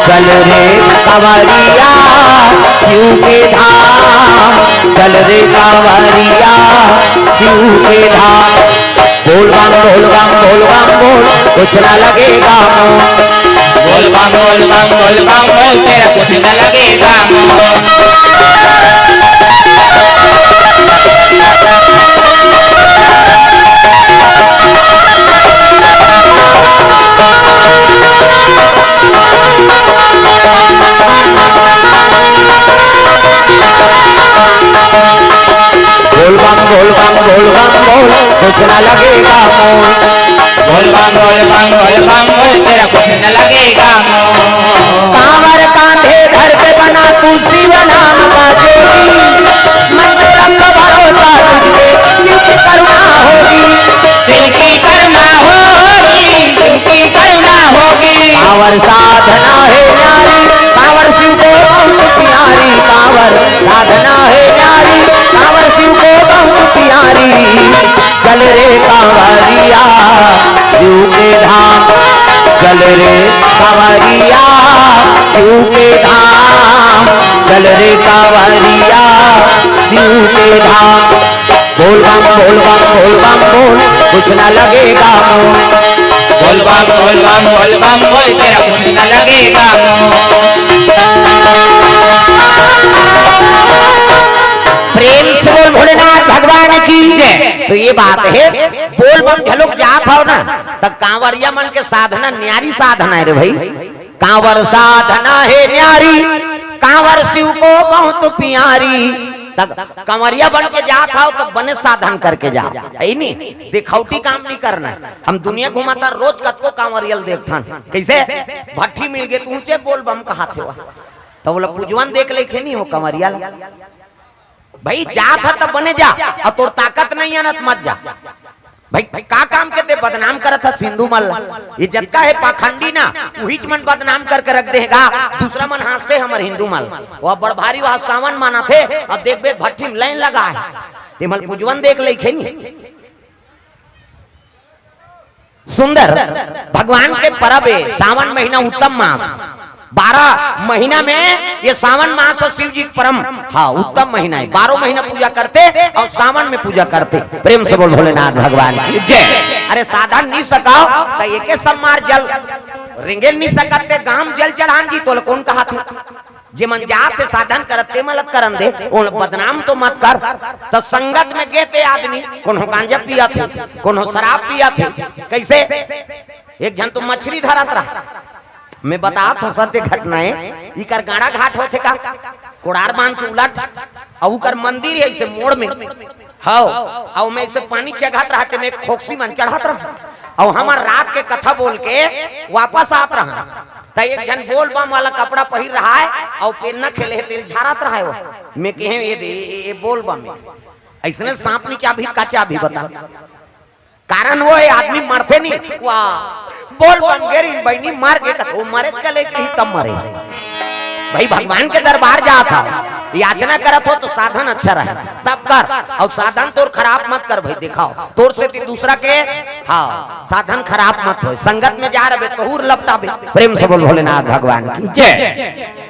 चल रे कांवरिया, शिव के धाम, चल रे कांवरिया, शिव के धाम। बोल बम, बोल बम, बोल बम, बोल, कुछ ना लगेगा मोल। बोल बम, बोल बम, बोल बम, बोल, तेरा कुछ ना लगेगा मोल। कुछ न लगेगा मोल। बोल बम, बोल बम, बोल बम, बोल, तेरा कुछ न लगेगा मोल। कांवर कांधे धर के बना तू शिव नाम का जोगी। मन में रख भरोसा तुझ पे, शिव की करुणा होगी। शिव की करुणा होगी, शिव की करुणा होगी। कांवर साधना है न्यारी, कांवर शिव को बहुत प्यारी। कांवर साधना है न्यारी, कांवर शिव को बहुत प्यारी। चल रे कांवरिया शिव के धाम, चल रे कांवरिया शिव के धाम, चल रे कांवरिया शिव के धाम। बोल बम, बोल बम, बोल बम, बोल, कुछ ना लगेगा मोल। बोल बम, बोल बम, बोल बम, बोल, तेरा कुछ ना लगेगा मोल। प्रेम से बोल भोलेनाथ भगवान की जय। तो ये बात है, बोल बम घलोक जात हो ना, त कांवरिया मन के साधना न्यारी साधना है रे भाई। कांवर साधना है न्यारी, कांवर शिव को बहुत प्यारी। त कांवरिया बन के जात हो त बने साधन करके जाओ, है नी? दिखौटी काम नहीं करना है। हम दुनिया घुमाता रोज कतको कांवरियल देखथन, कैसे भट्ठी मिल गए तू ऊंचे बोल बम कहा थे वह, तो बोला पूजवन देख लेखे नहीं हो कांवरिया ला। भाई जात ह त बने जा, और तोर ताकत नहीं है ना त मत जा। भाई, भाई का काम के ते बदनाम करत हस हिंदू मन ला? ये जतका है पाखंडी ना, उहीच मन बदनाम करके रख देगा। दूसरा मन हंसते हमर हिंदू मन ला। वह बड़ भारी वह सावन माना थे, अब देख बे भट्ठी में लाइन लगा है। ते मन पूजवन देख लेखे नहीं। सुंदर भगवान के परब है, सावन महीना उत्तम मास, बारह महीना में ये सावन मास और शिव जी के परम, हाँ, उत्तम महीना है। बारह महीना पूजा करते और सावन में पूजा करते। प्रेम से बोल भोलेनाथ भगवान की जय। अरे साधन नहीं सकाओ तो एके सब मार जल, रेंगे नहीं सकते गांव जल चढ़ान जी, तो कौन कहा थे? जे मन जात हे साधन करत, ते मन ल करन दे, ओन बदनाम तो मत कर। त संगत में गे ते आदमी, कोनो गांजा पियत हे, कोनो शराब पियत हे, कैसे? एक झन तो मछरी धरत रहा, मैं बतात हूँ सत्य घटनाएं। इकर गाड़ा घाट होथे का, कोड़ार बांध के उलट, अउ उकर मंदिर हे ऐसे मोड़ में, हव, अउ मैं ऐसे पानी चघत रहा, ते में खोक्सी मन चढ़त रहा, अउ हमर रात के कथा बोल के वापस आत रहा। त एक झन बोल बम वाला कपड़ा पहिर रहा है, अउ पेन्ना खेले हे, तेल झारत रहा है वो। मैं कहे, "ये दे, ये, ये बोल बम है।" ऐसने सांप नीचे अभी का चाबी बता। कारण वो है, आदमी मरथे नहीं। वाह, बोल बम गेरी बहनी मार के कथो मरे चले के ही तब मरे। भाई भगवान के दरबार जात हो, याचना करत हो तो साधन अच्छा रहे, तब कर, अउ साधन तोर खराब मत कर भाई। दिखाओ, तोर से ती दूसरा के, हाँ, साधन खराब मत हो। संगत में जा रहे तहूर लपटाबे। प्रेम से बोल भोलेनाथ भगवान की जय।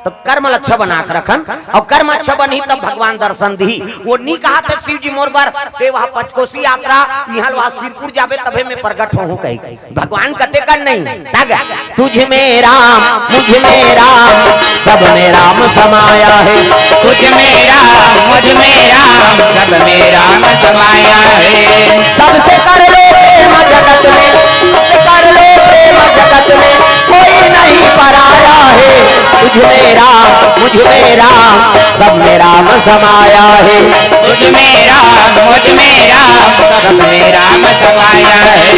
तो कर्म ल अच्छा बना के रखन, अउ कर्म अच्छा बनही तब भगवान दर्शन दिही। वो नी कहा थे शिव जी मोर बर, ते वहाँ पचकोसी यात्रा, इहाँ वहाँ सिरपुर जाबे तभे मैं प्रगट होहूँ कही। भगवान कते कर नहीं, तग तुझ में राम, मुझ में राम, सब में राम समाया है। तुझ में राम, मुझ में राम, सब में राम समाया है। सबसे कर लो प्रेम जगत में, सबसे कर लो प्रेम जगत में, कोई नहीं पराया है। तुझ में राम, मुझ में राम, सब में राम समाया है। तुझ में राम, मुझ में राम, सब में राम समाया है।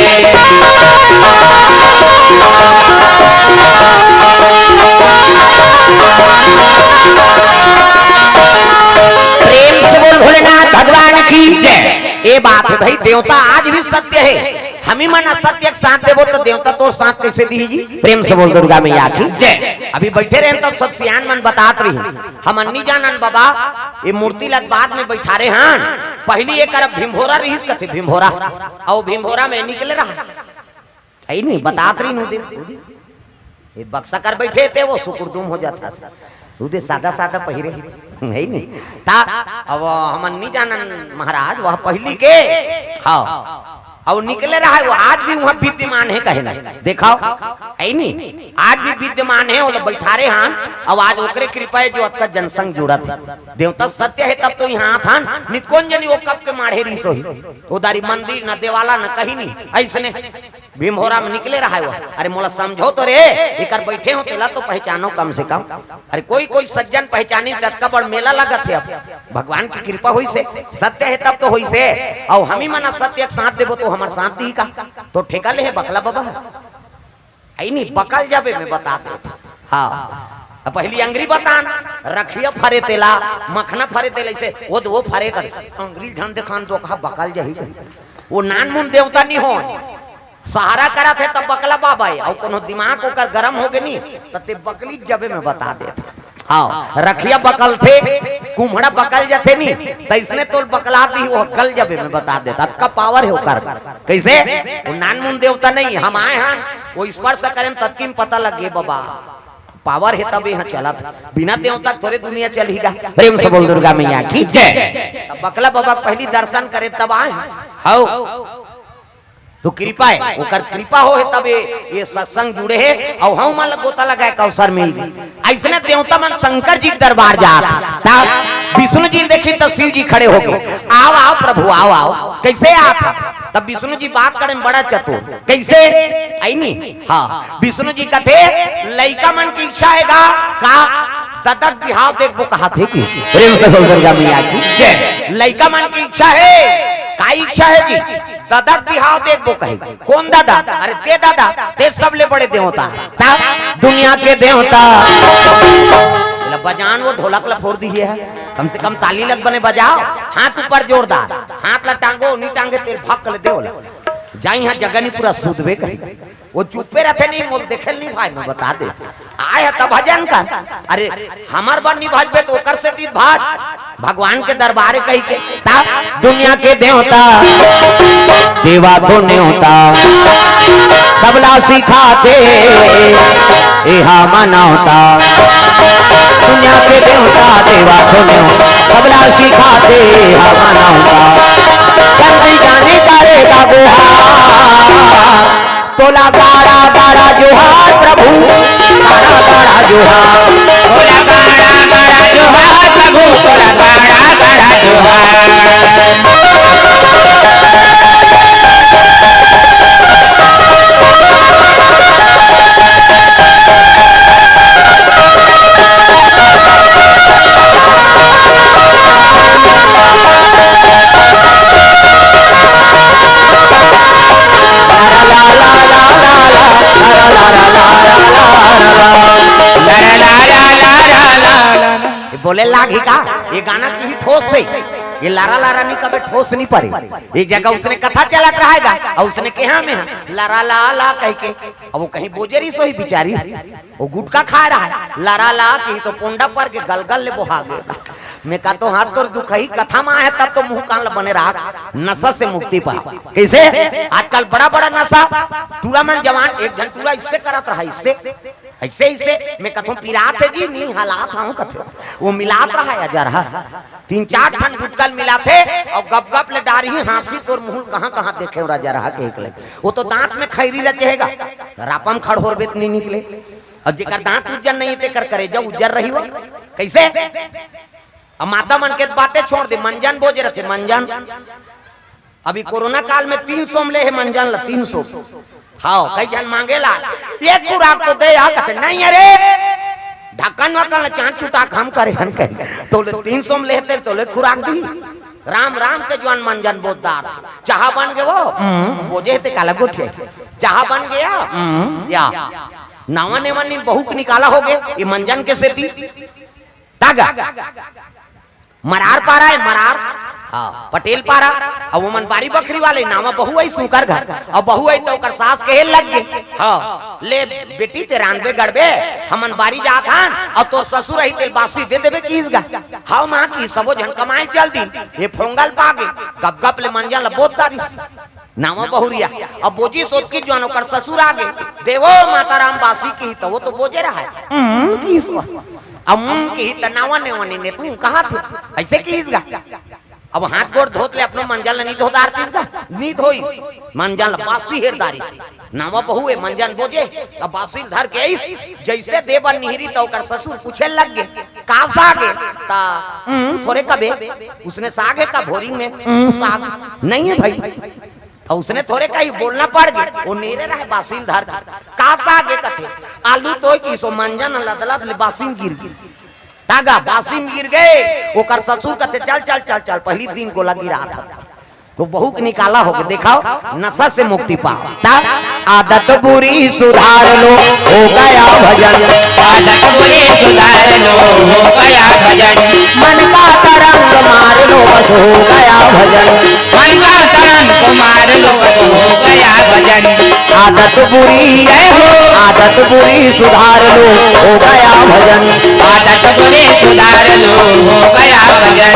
प्रेम से बोल भोलेनाथ भगवान की जय। ये बात है भाई, देवता आज भी सत्य है। हम ही मन असत्य के साथ देबो तो देवता तो साथ कैसे दी जी? प्रेम से बोल दुर्गा मैया की जय। अभी बैठे रहे तब सब सियान मन बतात रही, हम अन्नी जानन बाबा, ये मूर्ति लग बाद में बैठारे हन। पहली एक अरब भिंभोरा रहीस कथे, भिंभोरा, अउ भिंभोरा में निकले रहा। है नहीं, बतात रही नू दे, ये बक्सा कर बैठे थे, वो सुकुरदुम हो जाता। उदे सादा सादा पहिरे, है नहीं? ता अब हमन नहीं जानन महाराज, वह पहली के, हाँ, अउ निकले रहा है, वो आज भी वहाँ विद्यमान है, कहे ना, देखाओ, है नहीं? आज भी विद्यमान है, वो लोग बैठारे हन, अउ आज ओकरे कृपा है जो अतका जनसंग जुड़त है। देवता सत्य है, तब तो यहाँ आत हन, नित कौन जनी वो कब के माढ़े रहीस होही, उदारी मंदिर न देवाला न कहीं नहीं, ऐसने भीमभोरा में निकले रहा है वो। अरे मोला समझो तो रे, एकर बैठे हो तेला तो पहचानो कम से कम। अरे कोई कोई सज्जन पहचानी, ततका बड़ मेला लगत हे अब। भगवान की कृपा होइसे, सत्य हे तब तो होइसे। अउ हमी मन सत्य के साथ देबो तो हमर साथ दी का? तो ठेका ले हे बकला बाबा। आई नहीं, बकल जाबे में बता देत। हाँ, अब पहली अंगरी बतान, रखिया फरे तेला, मखना फरे तेला, इसे वो वो फरे कर अंगरी झन देखान तो कहा बकल जाही कही। वो नान मुन देवता नहीं हो, सहारा करत हे तब बकला बाबा हे, अउ कोनो दिमाग ओकर गरम हो गे नी, त ते बकली जबे में बता देत। हाँ, रखिया बकल थे, कुम्हड़ा बकल जथे नी, त इसने तोल बकला दी, वो गल जबे में बता देत। अतका पावर हे ओकर। कैसे? वो नान मुन देवता नहीं, हम आए हन, वो स्पर्श करें ततकी में पता लगे बाबा। पावर हे तब यहाँ चलत, बिना देवता के थोरे दुनिया चलही गा। प्रेम से बोल दुर्गा मैया की जय। तब बकला बाबा के पहली दर्शन करे तब आए हन। हौ। तो कृपा हे, ओकर कृपा हो हे तब ये, ये सत्संग जुड़े हे, अउ हम मन ल गोता लगाए के अवसर मिल गे। अइसने देवता मन शंकर जी के दरबार जात, तब विष्णु जी देखी त शिव जी खड़े हो गे। "आओ, आओ प्रभु, आओ, आओ।" कैसे आत हे? तब विष्णु जी बात करे में बड़ा चतुर। कैसे? आई नी? हाँ, विष्णु जी कथे, "लइका मन की इच्छा हे गा, का ददा के बिहाव देखबो कहाथे किसी।" प्रेम से बोल दुर्गा मैया की जय। लइका मन की इच्छा हे, का इच्छा हे जी? ददा के बिहाव देखबो कहे। कौन ददा? अरे ते ददा, ते सबले बड़े देवता। तब दुनिया के देवता। ला बजान वो ढोलक ला फोर दिही हे, कम से कम ताली लग बने बजाओ, हाथ ऊपर जोरदार, हाथ ला टांगो, नी टांगे तेल भाग कर दे बोला। जाई हाँ जगह नी पूरा सुधबे कही। वो चुप्पे रथे नी, मोल देखे नी भाई, मैं बता दे। आए हे त भजन कर। अरे, हमर बर नी भजबे त ओकर से ती भाज। भगवान के दरबारे कही के, ता दुनिया के देवता, देवा तो न्योता, सबला सिखाथे, एहा मनौता। दुनिया के देवता, देवा तो न्योता, सबला सिखाथे, एहा मनौता। संत जाने करे का गुहार। तोला गाड़ा गाड़ा जोहार प्रभु, गाड़ा गाड़ा जोहार। तोला गाड़ा गाड़ा जोहार प्रभु, तोला गाड़ा गाड़ा जोहार। ये बोले लागी का? ये गाना की ही ठोस से, ये लारा लारा नहीं कबे ठोस नहीं परे। ये जगह उसने कथा चलत रहेगा और उसने कहा में हाँ, लारा ला ला कह के, अब वो कहीं बोजरी सोई बिचारी, वो गुटखा खा रहा है, लारा ला की तो पोंडा पर के गलगल ले बोहा गए। मैं कहा तो हाथ तोर दुखही कथा में आए तब तो मुंह कान ल बने रहा, नशा से मुक्ति पा। कैसे? आजकल बड़ा बड़ा नशा, टूरा मन जवान, एक घंटा टूरा इससे करत रहा, इससे, ऐसे, ऐसे, मैं कथों पिरात हे जी, नी हलात हूँ कथे। वो मिलात रहा है अजरहा। तीन चार ठन गुटकल मिलाथे और गप गप ले डारी ही हाँसी तोर मुँह कहाँ कहाँ देखे हो राजा रहा के एक लगे। वो तो दांत में खैरी रचेगा, रापम खड़होर बेत नहीं निकले। अब जेकर दांत उज्जर नहीं तेकर करेजा उज्जर रही हो। कैसे? अब माता मन के बातें छोड़ दे, मंजन बोजे रहते, मंजन। अभी कोरोना काल में तीन सौ में ले हे मंजन ला, तीन सौ। हाँ, कई झन मांगेला, "एक खुराक तो दे," आ कहते, "नहीं अरे, ढक्कन वक्कन ला चांद चुटा के हम करे हन कहे।" तो ले तीन सौ में लेते तो ले खुराक दी। राम राम के जुआन मंजन बोजदार। चाहा बन गे वो, हम्म, बोजे ते काला गोठिया। चाहा बन गया, हम्म, या। नावा नेवा नी बहू के निकाला हो गए, ये मंजन के सेती। तागा। मरार पारा है, मरार। हाँ, पटेल पारा। अब वो मन बारी बखरी वाले, नावा बहू आई सुकर घर। अब बहू आई तो ओकर सास कहे लग गए, "हाँ, ले बेटी ते रांधबे गड़बे, हमन बारी जात हन, अब तोर ससुर आई तेल बासी दे देबे किस गा।" हाँ माँ की सबो झन कमाए चल दी, ये फोंगल पागे, गप गप ले मंजन ला बोत दारिस। नावा बहुरिया। अब बोजी सोच की जुआन ओकर ससुर आगे, "देवो माता राम बासी की," तो वो तो बोजे रहा है, "हम्म," की सो। अब "हम्म" की त नावा नेवा नी ने तू कहा थे, ऐसे की इसगा। अब हाथ गोड़ धोत ले अपनो मंजन ला नी धोदार तीसगा, नी धोई। मंजन ला बासी हेरदारी। नावा बहु है मंजन बोजे, अब बासी ल धर के आइस, जैसे देबर निहरी तो ओकर ससुर पूछे लग गे, "का साग है?" ता, "हम्म, थोरे कबे।" उसने साग है का भोरी में? "हम्म, साग नहीं है भाई।" त उसने थोरे कही, बोलना पड़ गे। ओ नीरे रहे बासी ल धर के। का सागे कथे, आलू तोय किसो, मंजन लदलद ले बासी म गिर गे। तागा बासी म गिर गे। ओकर ससुर कथे, चल चल चल चल, पहिली दिन गोला गिरात हस। त बहू के निकाला होगे, देखाव, नशा से मुक्ति पाव। त आदत बुरी सुधार लो, हो गया भजन। आदत बुरी सुधार लो, हो गया भजन। मन का तरंग मार लो, बस हो गया भजन। मन का तरंग मार लो, बस हो गया भजन। आदत बुरी, जय हो। आदत बुरी सुधार लो, हो गया भजन। आदत बुरी सुधार लो, हो गया भजन।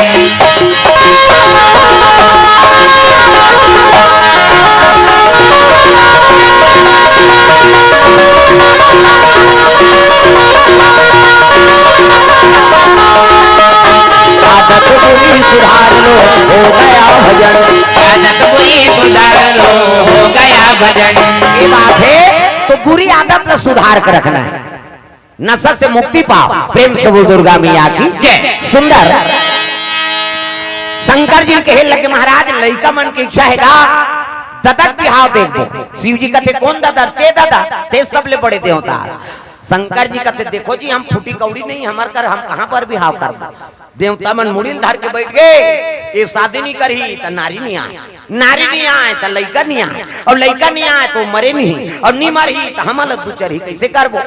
आदत बुरी सुधार लो, हो गया भजन। आदत बुरी सुधार लो, हो गया भजन। ये बात है, तो बुरी आदत ला सुधार के रखना है। नशा से मुक्ति पाव। प्रेम से बोल दुर्गा मैया की जय। सुंदर। शंकर जी कहे लगे, महाराज, लइका मन के इच्छा हे गा, ददा के बिहाव देखबो। शिव जी कथे, कोन ददा? ते ददा, ते सबले बड़े देवता। शंकर जी कथे, देखो जी, हम फूटी कौड़ी नहीं, हमर कर हम कहाँ पर बिहाव करबो? देवता मन मुड़ी ल धर के बैठ गे, ए शादी नहीं करही त नारी नहीं आय, नारी नहीं आय त लइका नहीं आय, अउ लइका नहीं आय त ओ मरे नहीं, अउ नहीं मरही त हमन ल दू चरही, कइसे करबो?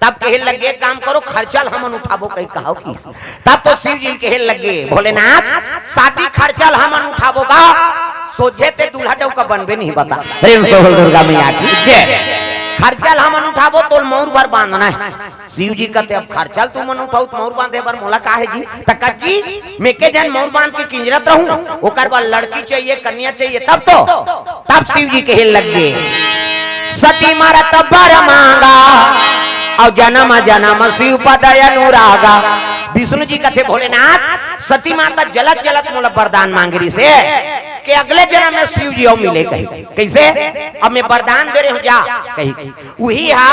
तब कहे लगे, एक काम करो, खर्चा ल हमन उठाबो, कही कहाव किस। तब तो शिव जी कहे लगे, भोलेनाथ, शादी खर्चा ल हमन उठाबो गा, सोझे ते दूल्हा डउका बनबे नहीं बता। प्रेम से बोल दुर्गा मैया की जय। खर्चा ल हमन उठाबो, तोल मउर भर बांधना हे। शिव जी कथे, अब खर्चा ल तुमन उठाव त मउर बांधे बर मोला का हे जी? त कज्जी, मैं के झन मउर बांध के किंजरत रहूं, ओकर बर लड़की चाहिए, कन्या चाहिए, तब तो। तब शिव जी कहे लगे, सती मरत बर मांगा, अउ जनम जनम शिव पद अनुरागा। विष्णु जी कथे, भोलेनाथ, सती माता जलत जलत मोला वरदान मांगे रिहिसे, के अगले जनम में शिव जी अउ मिले कही। कइसे? अब मैं वरदान दे रहेंव, जा कही। उही हा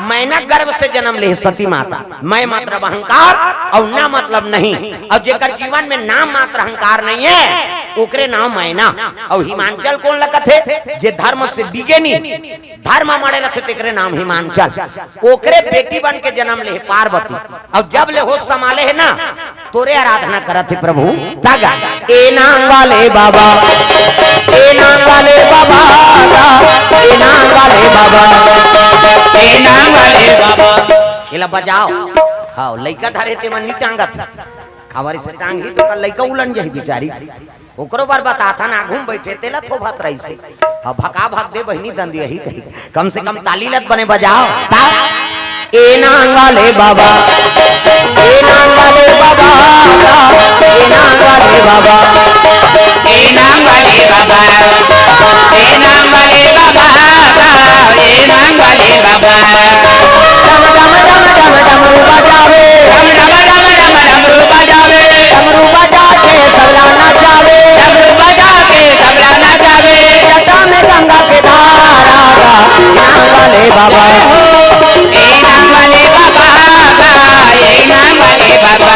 मैना गर्भ से जनम ले सती माता। मैं मतलब अहंकार अउ ना मतलब नहीं। अउ जेकर जीवन में नाम मात्र अहंकार नहीं हे, ओकरे नाम मैना। अउ हिमांचल कोन ल कथे? जे धर्म से डिगे नहीं, धर्म म अड़े रथे, तेकरे नाम हिमांचल। ओकरे बेटी बन के जनम ले हे पार्वती। अउ जब ले होश संभाले हे ना, तोरे आराधना करत हे प्रभु। तागा, ए नांग वाले बाबा, ए नांग वाले बाबा, ए नांग वाले बाबा, ए नांग वाले बाबा। एला बजाव। हव, लइका धरे ते मन नी टांगत। काबर से टांगही त लइका उलन जाही बिचारी। ओकरो बर बताथन, आघू म बइठे तेला थोभत रहिसे। हव, भका भक दे बहिनी दंदियाही कही। कम से कम ताली ल त बने बजाव। ता ए नांग वाले बाबा, ए नांग वाले बाबा, ए नांग वाले बाबा, ए नांग वाले बाबा, ए नांग वाले बाबा, ए नांग वाले बाबा। डम डम डम डम डमरू बजावे, डम डम डम डम डमरू बजावे, डमरू बजा के सबला नचावे, डमरू बजा के सबला नचावे। जटा में गंगा के धारा गा, नांग वाले बाबा। ए नांग वाले बाबा गा, ए नांग वाले बाबा।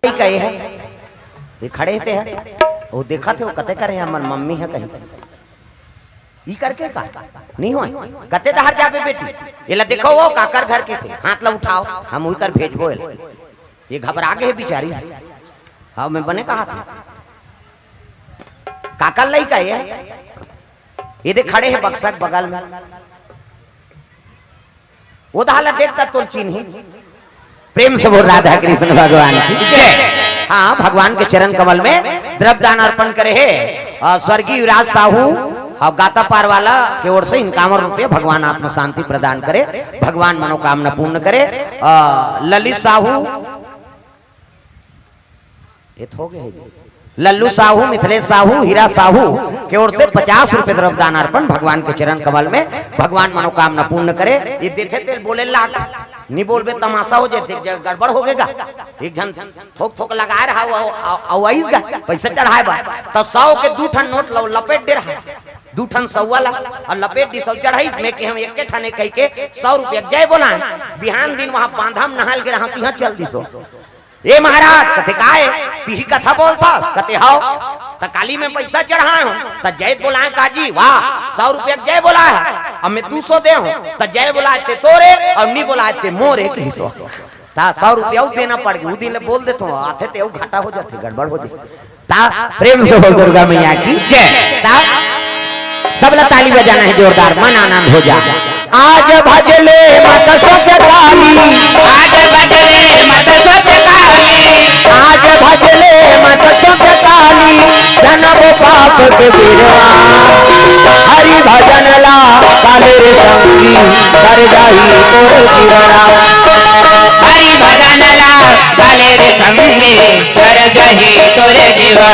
कहे हे, ये खड़े हे ते हे, वो देखत हे, वो कते करे हे, हमर मम्मी हे कही। ई करके का? नहीं होय। कते डहर जाबे बेटी? एला देखो, वो काकर घर के ते, हाथ ला उठाव, हम उही कर भेजबो एला। ये घबरा गे हे बिचारी। हव, मैं बने कहा था। काकर लइका ये? ये दे खड़े हे बक्सा के बगल में। वो दहा ला देखता तोल चिन्ही। प्रेम से बोल राधा कृष्ण भगवान की जय। हाँ, भगवान के चरण कमल में द्रव्य दान अर्पण करे हे। अ, स्वर्गीय युवराज साहू, अ, गातापार वाला के ओर से इक्यावन रुपये, भगवान आत्म शांति प्रदान करे, भगवान मनोकामना पूर्ण करे। अ, ललित साहू, ये तो हो गए जी। लल्लू साहू, मिथिलेश साहू, हीरा साहू के ओर से पचास रुपये द्रव्य दान अर्पण भगवान के चरण कमल में, भगवान मनोकामना पूर्ण करे। ये देथे तेल बोले लाग, नहीं बोलबे तमाशा हो जाए, देख जगह गड़बड़ हो गएगा। एक झन थोक थोक लगाए रहा, वो, वो, वो आइस गा, पैसा चढ़ाए बा, तो सौ के दू ठन नोट लो, लपेट दे रहा। दू ठन सौवा ला अउ लपेट दिस अउ चढ़ाइस, में केहेंव एके ठन ए कहिके सौ रुपया जय बोलाय। बिहान दिन वहां बांधा म नहाय ल गे रहंव, तिहां चल दिस ओ। ए महाराज, कथे काय? तिही कथा बोलथस? कथे हव। त काली में पइसा चढ़ाय हंव, त जय बोलाय का जी, वाह, सौ रुपया जय बोलाय हस, अब में दू सौ दे हंव, त जय बोलाय ते तोरे अउ नी बोलाय ते मोरे कहिस ओ। त सौ रुपया अउ देना पड़ गे, उ दिन ले बोल देथंव, आथे ते अउ घाटा हो जाथे, गड़बड़ हो जाथे। त प्रेम से बोल दुर्गा मैया की जय। त सब ला ताली बजाना हे जोरदार, मन आनंद हो जा। आज भजले मत सोच काली, आज भजले मत सोच काली, आज भजले मत सोच काली, जनब पाप के बिरवा। हरि भजन ला काले रे संगी, तर जाही तोर जीवना। हरि भजन ला काले रे संगी, तर जाही तोर जीवना।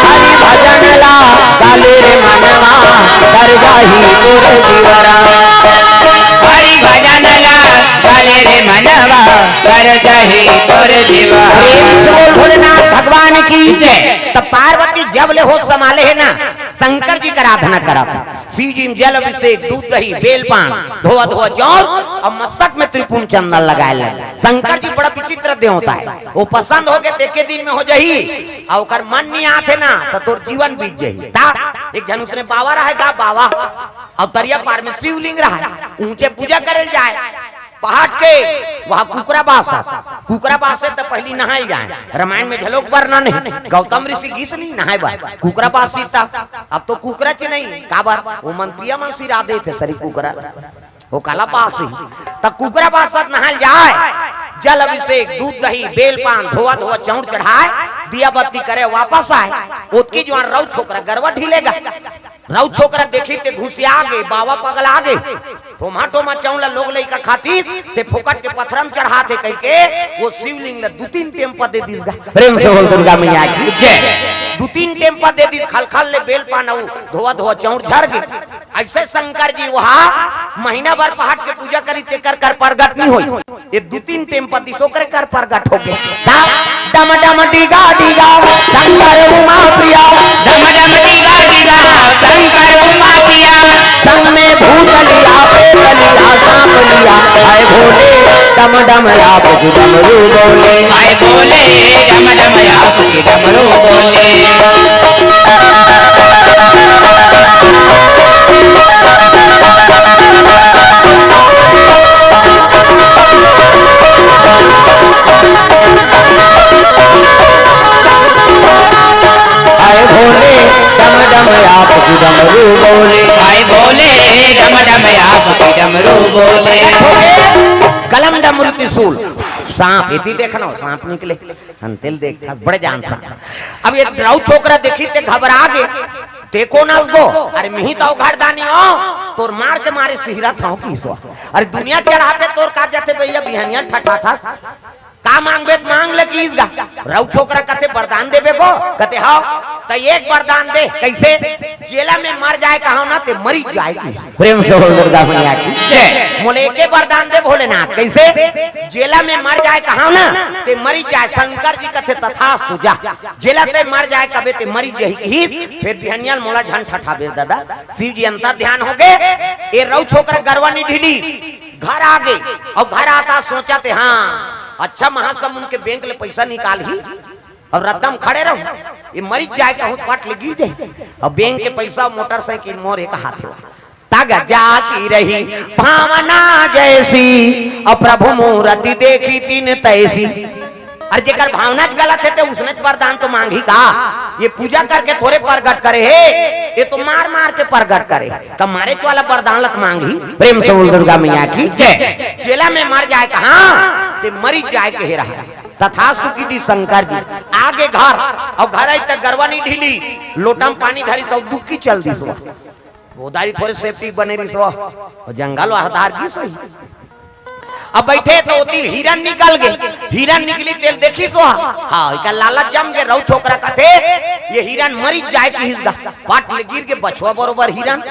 हरि भजन ला काले रे मनवा, तर जाही तोर जीवना। हरि भजन ला काले रे मनवा, तर जाही तोर जीवना। प्रेम से बोल भोलेनाथ भगवान की जय। त पार्वती जब ले होश संभाले हे ना, शंकर जी के आराधना करत हे। शिव जी में जल अभिषेक, दूध दही, बेल पान, धोवा धोवा चाउर अउ मस्तक में त्रिपुंड चंदन लगाय ले। शंकर जी बड़ा विचित्र देवता हे, ओ पसंद होगे त एके दिन में हो जाही, अउ ओकर मन नी आथे ना त तोर जीवन बीत जाही। त एक झन उसने बाबा रहय गा, बाबा, अउ तरिया पार में शिवलिंग रहय, ऊंचे पूजा करे ल जाय। पहाट के वहां कुकरा बासत, कुकरा बासत त पहिली नहाय ल जाय। रामायण में घलोक बरना नहीं, गौतम ऋषि गिस नहीं नहाय बर, कुकरा बासिस त। अब तो कुकरा च नहीं, काबर ओ मन पिया मन सिरा देथे सरी कुकरा, ओ काला बासही। त कुकरा बासत नहाय ल जाय, जल अभिषेक, दूध दही, बेल पान, धोवा धोवा चाउर चढ़ाय, दिया बत्ती करे, वापस आय। ओतकी जुवार रउत छोकरा गरवा ढिले गा। रउत छोकरा देखिस ते घुसिया गे, बाबा पगला गे। ठोमा ठोमा चाउर ला लोग लइका खातिस, ते फोकट के पथरा म चढ़ाथे कहिके ओ शिवलिंग ला दू तीन टेम्पा दे दिस गा। प्रेम से बोल दुर्गा मैया की जय। दू तीन टेम्पा दे दिस, खलखल ले बेल पान अउ धोवा धोवा चाउर झर गे। अइसे शंकर जी वहां महीना भर पहाट के पूजा करिस, तेकर कर परगट नी होइस। ए दू तीन टेम्पा दिस ओकरे कर परगट होगे। ता डम डम डिगा डिगा शंकर उमा प्रिया। डम डम डिगा डिगा शंकर उमा प्रिया। संग में भूत लिया प्रेत लिया सांप लिया। हाय भोले डम डम आप की डमरू बोले। हाय भोले डम डम आप की डमरू बोले। हाय भोले डम डम आप की डमरू बोले। हाय भोले डम डम आप की डमरू बोले। कलम डमरू त्रिशूल, सांप, एती देखना, सांप निकले। हन तेल देख, बड़े जान सा। अब ए रउत छोकरा देखिस ते घबरा गे। ते कोन अस गो? अरे मिही त ओ घरदानी हों, तोर मार के मारे सिहरत हों कहिस ओ। अरे दुनिया चढ़ाथे तोर का जाथे भइया, बिहनिया ठठाथस। का मांगबे त मांग ले कहिस गा। रउत छोकरा कथे बरदान देबे गो? कथे हव। त एक बरदान दे, कइसे? जेला में मर जाय कहांव ना ते मरी जाय कहिस। प्रेम से बोल दुर्गा मैया की जय। मोला एके बरदान दे भोलेनाथ, कइसे? जेला में मर जाय कहांव ना ते मरी जाय। शंकर जी कथे तथास्तु जा। जेला ते मर जाय कबे ते मरी जाही कहिस। फेर बिहनिया ल मोला झन ठठाबे दादा। शिव जी अंतर ध्यान होगे। ए रउत छोकरा गरवा नी ढिलिस, घर आगे। अउ घर आत सोचथे हां, अच्छा महासमुंद के बैंक ले पइसा निकालही अउ रद्दा म खड़े रहूं, ए मरी जाय कहूं पट ले गिर जाही। अउ बैंक के पइसा मोटरसाइकिल मोर एक हाथ हे। तग जाकी रही भावना जैसी, अउ प्रभु मूरति देखी तिन तैसी। अरे जेकर भावना च गलत हे ते उसने च बरदान तो मांगही का? ए पूजा करके थोरे परगट करे हे, ए तो मार मार के परगट करे। त मारे च वाला बरदान ल त मांगही। प्रेम से बोल दुर्गा मैया की जय। जेला में मर जाय कहांव ते मरी जाय कहे रहय। तथास्तु कहि दिस शंकर जी। आगे घर, अउ घर आइस त गरवा नी ढिलिस, लोटा म पानी धरिस अउ दुबकी चल दिस ओ। ओ दारी थोरे safety बने रिहिस ओ, ओ जंगल वाला धार गिस होही। अब बइठे त ओती हिरन निकल गे, हिरन निकलिस तेला देखिस ओ, हां, एकर लालच जम गे, रउत छोकरा कथे, ए हिरन मरिच जाय कहिस गा, पट ले गिर गे बछवा बरोबर हिरन,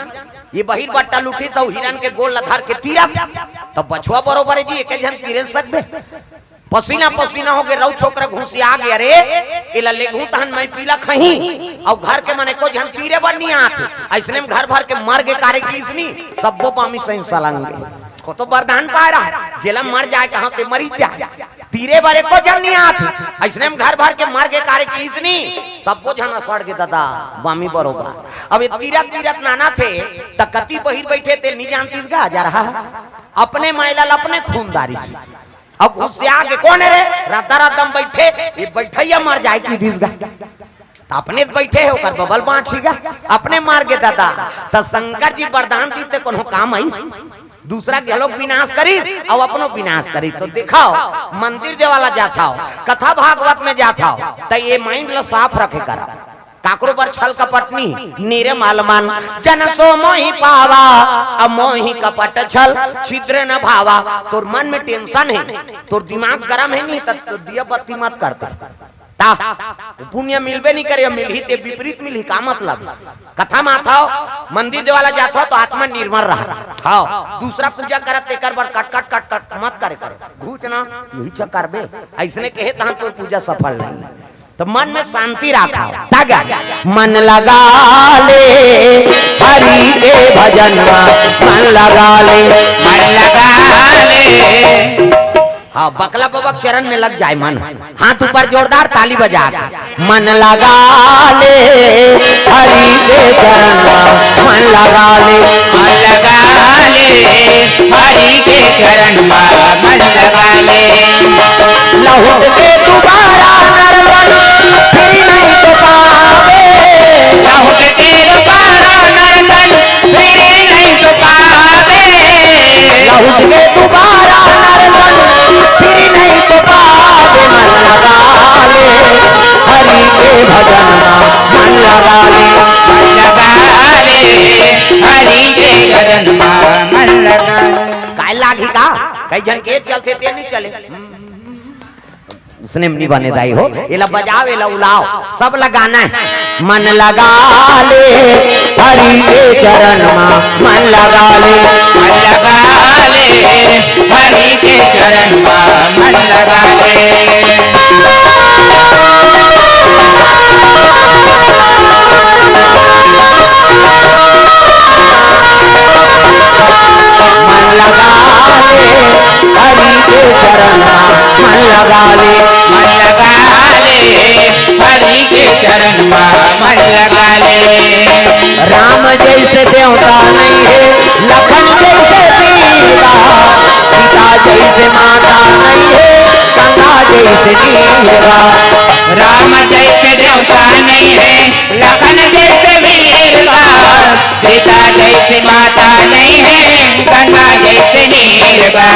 ए बहिर बट्टा ल उठिस अउ हिरन के गोड़ ल धर के तीरत, त बछवा बरोबर हे जी, एके झन तीरे ल सकबे। पसीना पसीना होगे, रहू छोकरा घुसिया गे, "अरे, एला लेगहूं तहन मैं पीला खही।" अउ घर के मन एको झन तीरे बर नी आत हे। अइसने में घर भर के मर गे कारे किसनी, सब्बो बामी सही सलंग गे। ओ तो बरदान पाय रहा, जेला मर जाय कहां ते मरी जाय। तीरे बर एको झन नी आत हे। अइसने में घर भर के मर गे कारे किसनी, सब्बो झन असड़ गे ददा, बामी बरोबर। अब ए तीरत तीरत नानथे, त कती बहिर बइठे ते नी जानतिस गा, जा रहा। अपने माईलाल अपने खून दारिस। अब घुसिया के, "कोन हे रे? रद्दा रद्दा म बइठे, ए बइठइया मर जाय कहि दिस गा।" त अपने बइठे हे, ओकर बबल बांचही गा, अपने मर गे ददा। त शंकर जी बरदान दीस ते कोनो काम आइस? दूसरा घलोक विनाश करिस अउ अपनो विनाश करिस। त देखव, मंदिर देवाला जाथव, कथा भागवत में जाथव, त ए mind ल साफ रखे करव। काकरो बर छल कपट नी, निर्मल मन जन सो मोहि पावा, अब मोहि कपट छल छिद्र न भावा। तोर मन में tension हे, तोर दिमाग गरम हे नी, त, त दिया बत्ती मत करते। ता, पुण्य मिलबे नी करे, मिलही ते विपरीत मिलही, का मतलब? कथा में आथव, मंदिर देवाला जाथव, त आत्मा निर्मल रहा। हव, दूसरा पूजा करत, तेकर बर कट, कट, कट, कट मत करे करो। घूच ना, तुही च करबे। अइसने कहे, तहन तोर पूजा सफल नहीं। त मन में शांति राखव। तागा, मन लगा ले हरि के भजन मा, मन लगा ले। मन लगा ले। हाँ, बकला बाबा के चरण में लग जाय मन। हाथ ऊपर जोरदार ताली बजा के। मन लगा ले हरि के चरण मा, मन लगा ले। मन लगा ले हरि के चरण मा, मन लगा ले। लहुट के दुबारा नरकन फिर नहीं तो पावे। लहुट के दुबारा नरकन फिर नहीं तो पावे। लहुट के दुबारा नरकन फिर नहीं तो पावे। मन लगा ले हरि के भजन मा, मन लगा ले। मन लगा ले हरि के भजन मा, मन लगा ले। काय लागही का? कई झन के चलथे ते नहीं चले। उसने में नहीं बने दाई हो, एला बजाव, एला उलाव, सब ला गाना हे। मन लगा ले हरि के चरण मा, मन लगा ले। मन लगा ले हरि के चरण मा, मन लगा ले। मन लगा ले हरि के चरण मा, मन लगा ले। मन लगा ले हरि के चरण मा, मन लगा ले। राम जइसे देवता नहीं हे, लखन जइसे वीर बा, सीता जइसे माता नहीं हे, गंगा जइसे नीर बा। राम जइसे देवता नहीं हे, लखन जइसे वीर बा, सीता जइसे माता नहीं हे, गंगा जइसे नीर बा।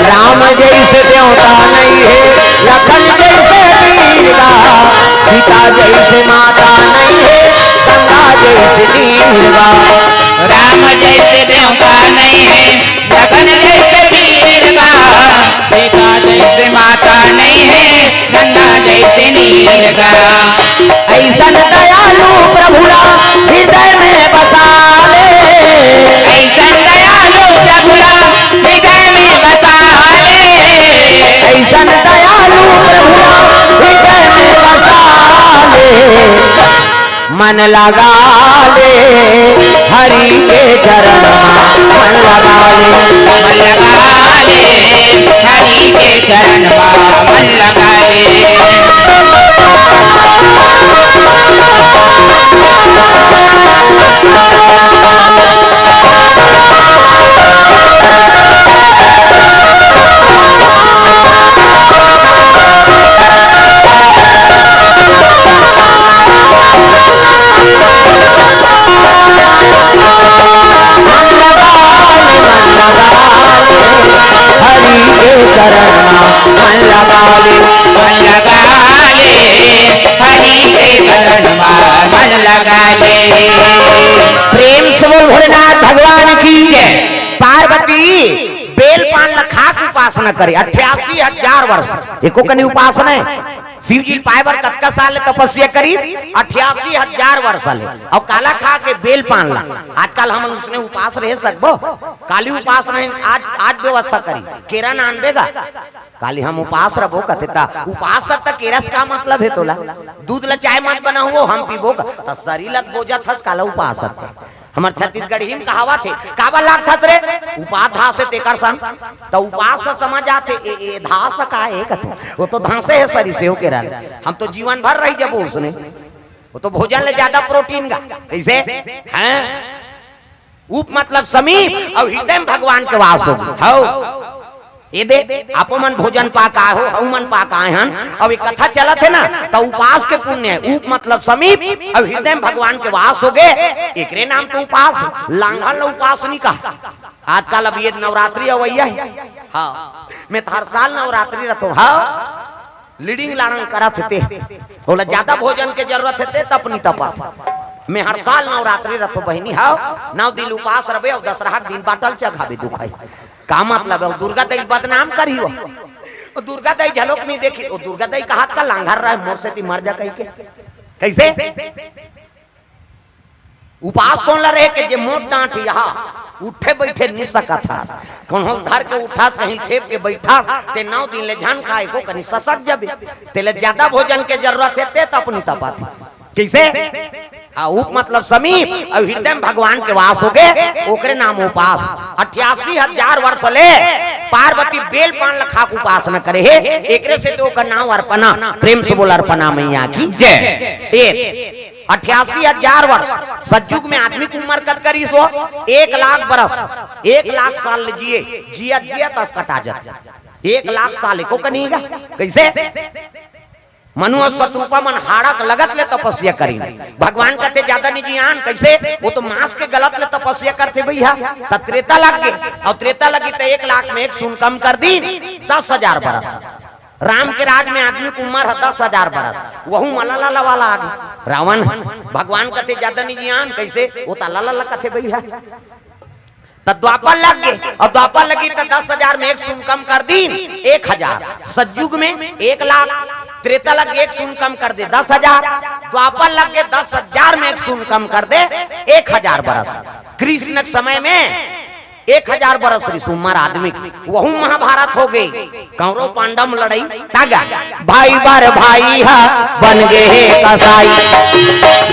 राम जइसे देवता नहीं हे, लखन जइसे वीर बा, सीता जइसे माता नहीं हे, गंगा जइसे नीर बा। राम जइसे देवता नहीं हे, लखन जइसे वीर बा, सीता जइसे माता नहीं हे, गंगा जइसे नीर बा। अइसन दयालु प्रभु ला हृदय में बसा ले। अइसन दयालु प्रभु ला हृदय में बसा ले। अइसन दयालु प्रभु ला हृदय में बसा ले। मन लगा ले हरि के चरण मा, मन लगा ले। मन लगा ले हरि के चरण मा, मन लगा ले। मन लगा ले, मन लगा ले, हरि के चरण मा मन लगा ले। मन उपासना करे, अठासी हजार वर्ष, एको कनी उपासना हे। शिव जी पाए बर कतका साल ले तपस्या करिस? अठासी हजार वर्ष ले। अउ काला खा के? बेल पान ला। आजकल हमन उसने उपास रह सकबो? काली उपास नहीं, आज, आज व्यवस्था करी, केरा नानबे गा। काली हम उपास रबो कथे, त उपास सब त केरा से का मतलब हे तोला? दूध ला चाय मत बनाओ, हम पीबो का? त शरीर ला बोजत हस, काला उपास हस? हमर छत्तीसगढ़ी में कहावत हे, "काबर लागथस रे? उपास धास हे तेकर सन।" त उपास से समझ आथे, ए, ए धास का हे कथे? वो तो धासे हे सरी से, ओके रह। हम तो जीवन भर रह जबो उसने। वो तो भोजन ले ज्यादा प्रोटीन गा। कैसे? हैं? उप मतलब समीप, अउ हृदय में भगवान के वास हो। हौ। ये दे, आपो मन भोजन पा के आए हो, हऊ मन पा के आए हन, अउ ये कथा चलत हे ना, त उपास के पुण्य हे। उप मतलब समीप, अउ हृदय में भगवान के वास हो गे, एकरे नाम तो उपास हे। लांघन ल उपास नहीं कहा। आजकल अब ये नवरात्रि अवैया हे, हाँ, मैं तो हर साल नवरात्रि रथों, हाँ, लीडिंग लाड़ंग करत हे ते, ओला ज्यादा भोजन के जरूरत हे ते तप नहीं तपत। मैं हर साल नवरात्रि रथों बहिनी, हाँ, नौ दिन उपास रबे अउ दसरहा के दिन बाटल चघाबे दुखाई। का मतलब हे? दुर्गा दई बदनाम करी हो। ओ दुर्गा दई झलोक नहीं देखी, ओ दुर्गा दई कहात का लांघर रहे, मोर सेती मर जा कही के। कैसे? उपास कोन ला रहे के जे मोट डांट यहाँ उठे बैठे नहीं सकत हा। कोनो धर के उठात कहीं खेप के बैठा, ते नौ दिन ले झन खाए को कहीं ससक जबे। तेले ज्यादा भोजन के जरूरत हे, ते तप नहीं तपात। कैसे? आ, उप मतलब समीप, अउ हृदय में भगवान के वास हो गे, ओकरे नाम उपास। अठासी हजार वर्ष ले पार्वती बेल पान ल खा के उपासना करे हे, एकरे से तो ओकर नाम अर्पणा। प्रेम से बोल, अर्पणा मैया की जय। एक, अठासी हजार वर्ष। सतयुग में आदमी के उम्र कतका रिहिस हो? एक लाख बरस, एक लाख साल ले जिए, जियत जियत अस कटा जात। एक लाख साल एको कनी गा। कैसे? मनु अउ शतरूपा मन हाड़ा के लगत ले तपस्या करिन। भगवान कथे, "ज्यादा नहीं जियान।" कैसे? वो तो मांस के गलत ले तपस्या करथे भैया। त त्रेता लग गे, अउ त्रेता लगी त एक लाख में एक सुन कम कर दीन, दस हजार बरस। राम के राज में आदमी के उम्र हे दस हजार बरस, वहू म लला लवा लागे। रावण, भगवान कथे, "ज्यादा नहीं जियान।" कैसे? वो त लला लला कथे भैया। त द्वापर लग गे, अउ द्वापर लगी त दस हजार में एक सुन कम कर दीन, एक हजार। सतयुग में एक लाख, त्रेता लग गे एक सुन कम कर दे दस हजार, द्वापर लग गे दस हजार में एक सुन कम कर दे एक हजार बरस। कृष्ण के समय में एक हजार बरस रिहिस उम्र आदमी के, वहू महाभारत हो गे। कौरव पांडव में लड़ई तागा। भाई बर भाई हा बन गे हे कसाई।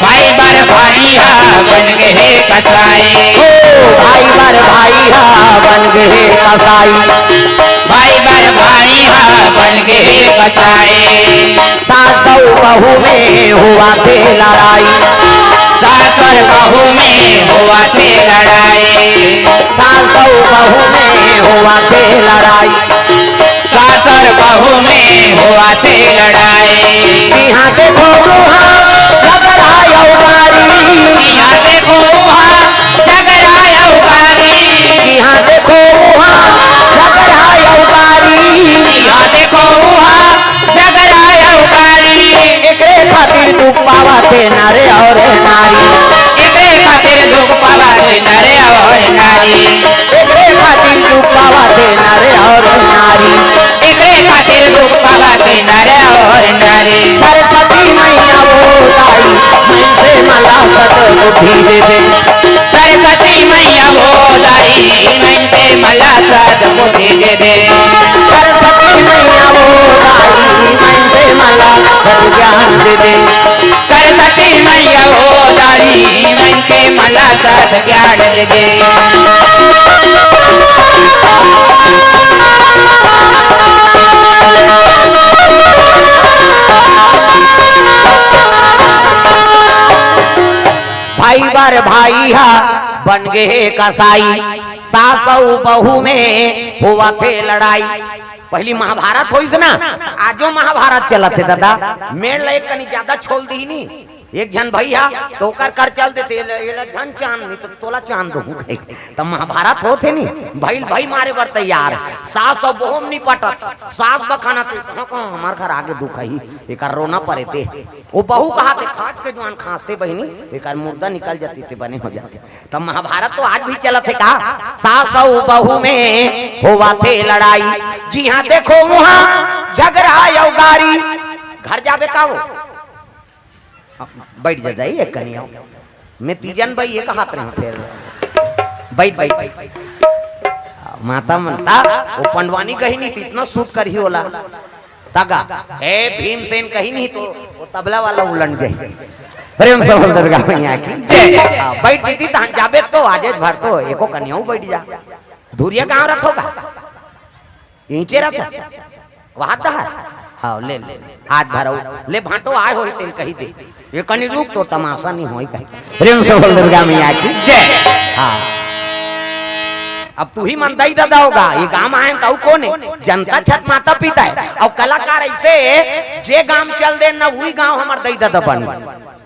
भाई बर भाई हा बन गे हे कसाई। हो, भाई बर भाई हा बन गे हे कसाई। भाई बर भाई हा बन गे हे कसाई। सास अउ बहू में होवथे लड़ाई। सास अउ बहू में होवथे लड़ाई। सास अउ बहू में होवथे लड़ाई। सास अउ बहू में होवथे लड़ाई। जिहाँ देखो उहाँ झगड़ा अउ गारी। जिहाँ देखो उहाँ झगड़ा अउ गारी। जिहाँ देखो उहाँ झगड़ा अउ गारी। जिहाँ देखो उहाँ झगड़ा अउ गारी। एकरे खातिर दुख पावथे नर अउ नारी। एकरे खातिर दुख पावथे नर अउ नारी। एकरे खातिर दुख पावथे नर अउ नारी। एकरे खातिर दुख पावथे नर अउ नारी। सरस्वती मैया वो दाई, मनसे मन ला सद्बुद्धि दे दे। सरस्वती मैया वो दाई, मनसे मन ला सद्बुद्धि दे दे। सरस्वती मैया वो दाई, मनसे मन ला सद् ज्ञान दे दे। सरस्वती मैया वो दाई, मनसे मन ला सद् ज्ञान दे दे। भाई बर भाई हा बन गे हे कसाई, सास अउ बहू में होवथे लड़ाई। पहली महाभारत होइस ना, त आजो महाभारत चलत हे दादा। मेड़ ल एक कनी ज्यादा छोल दीनी, एक झन भई हा, त ओकर कर चल देते, एला, एला झन चांद, नहीं त तोला चांद दूहूं कहिके। त महाभारत होत हे नी, भई ल भई मारे बर तैयार। सास अउ बहू म नी पटत, सास बखानत हे, "कहां, कहां, हमर घर आगे दुख आही, एकर रोना परे ते।" ओ बहू कहत हे, "खांच के जुआन खांचते बहिनी, एकर मुर्दा निकल जाती ते बने हो जाती।" त महाभारत तो आज भी चलत हे का? सास अउ बहू में होवत हे लड़ाई, जिहां देखो उहां झगरा अउ गारी। घर जाबे का वो? बइठ जा दाई, एक कनिया। मैं तीजन बई एक हाथ रहे फेर। बइठ, बइठ, बइठ। माता मन ता, वो पंडवानी कही नहीं, त इतना सूट करही ओला। तगा, ए भीमसेन कही नहीं तो वो तबला वाला उलट गई। प्रेम से बोल दुर्गा मैया की जय। हाँ, बइठ दीदी, तहां जाबे तो आजेज भर तो एको कनिया बइठ जा। धुरिया गांव रथ होगा, इंचे रथ, वहां दहर। हाँ, ले, ले, हाथ भरऊ, ले भांटो आए होही तेन कही दे। ये कनी रुक, तो तमाशा नहीं होई कहीं। प्रेम से बोल दुर्गा मैया की जय। हाँ, अब तुही मन दई ददा होगा, ये गांव आए त अउ कोन हे? जनता छत माता पिता हे, अउ कलाकार ऐसे हे, जे गांव चल दे ना, उही गांव हमर दई ददा बन।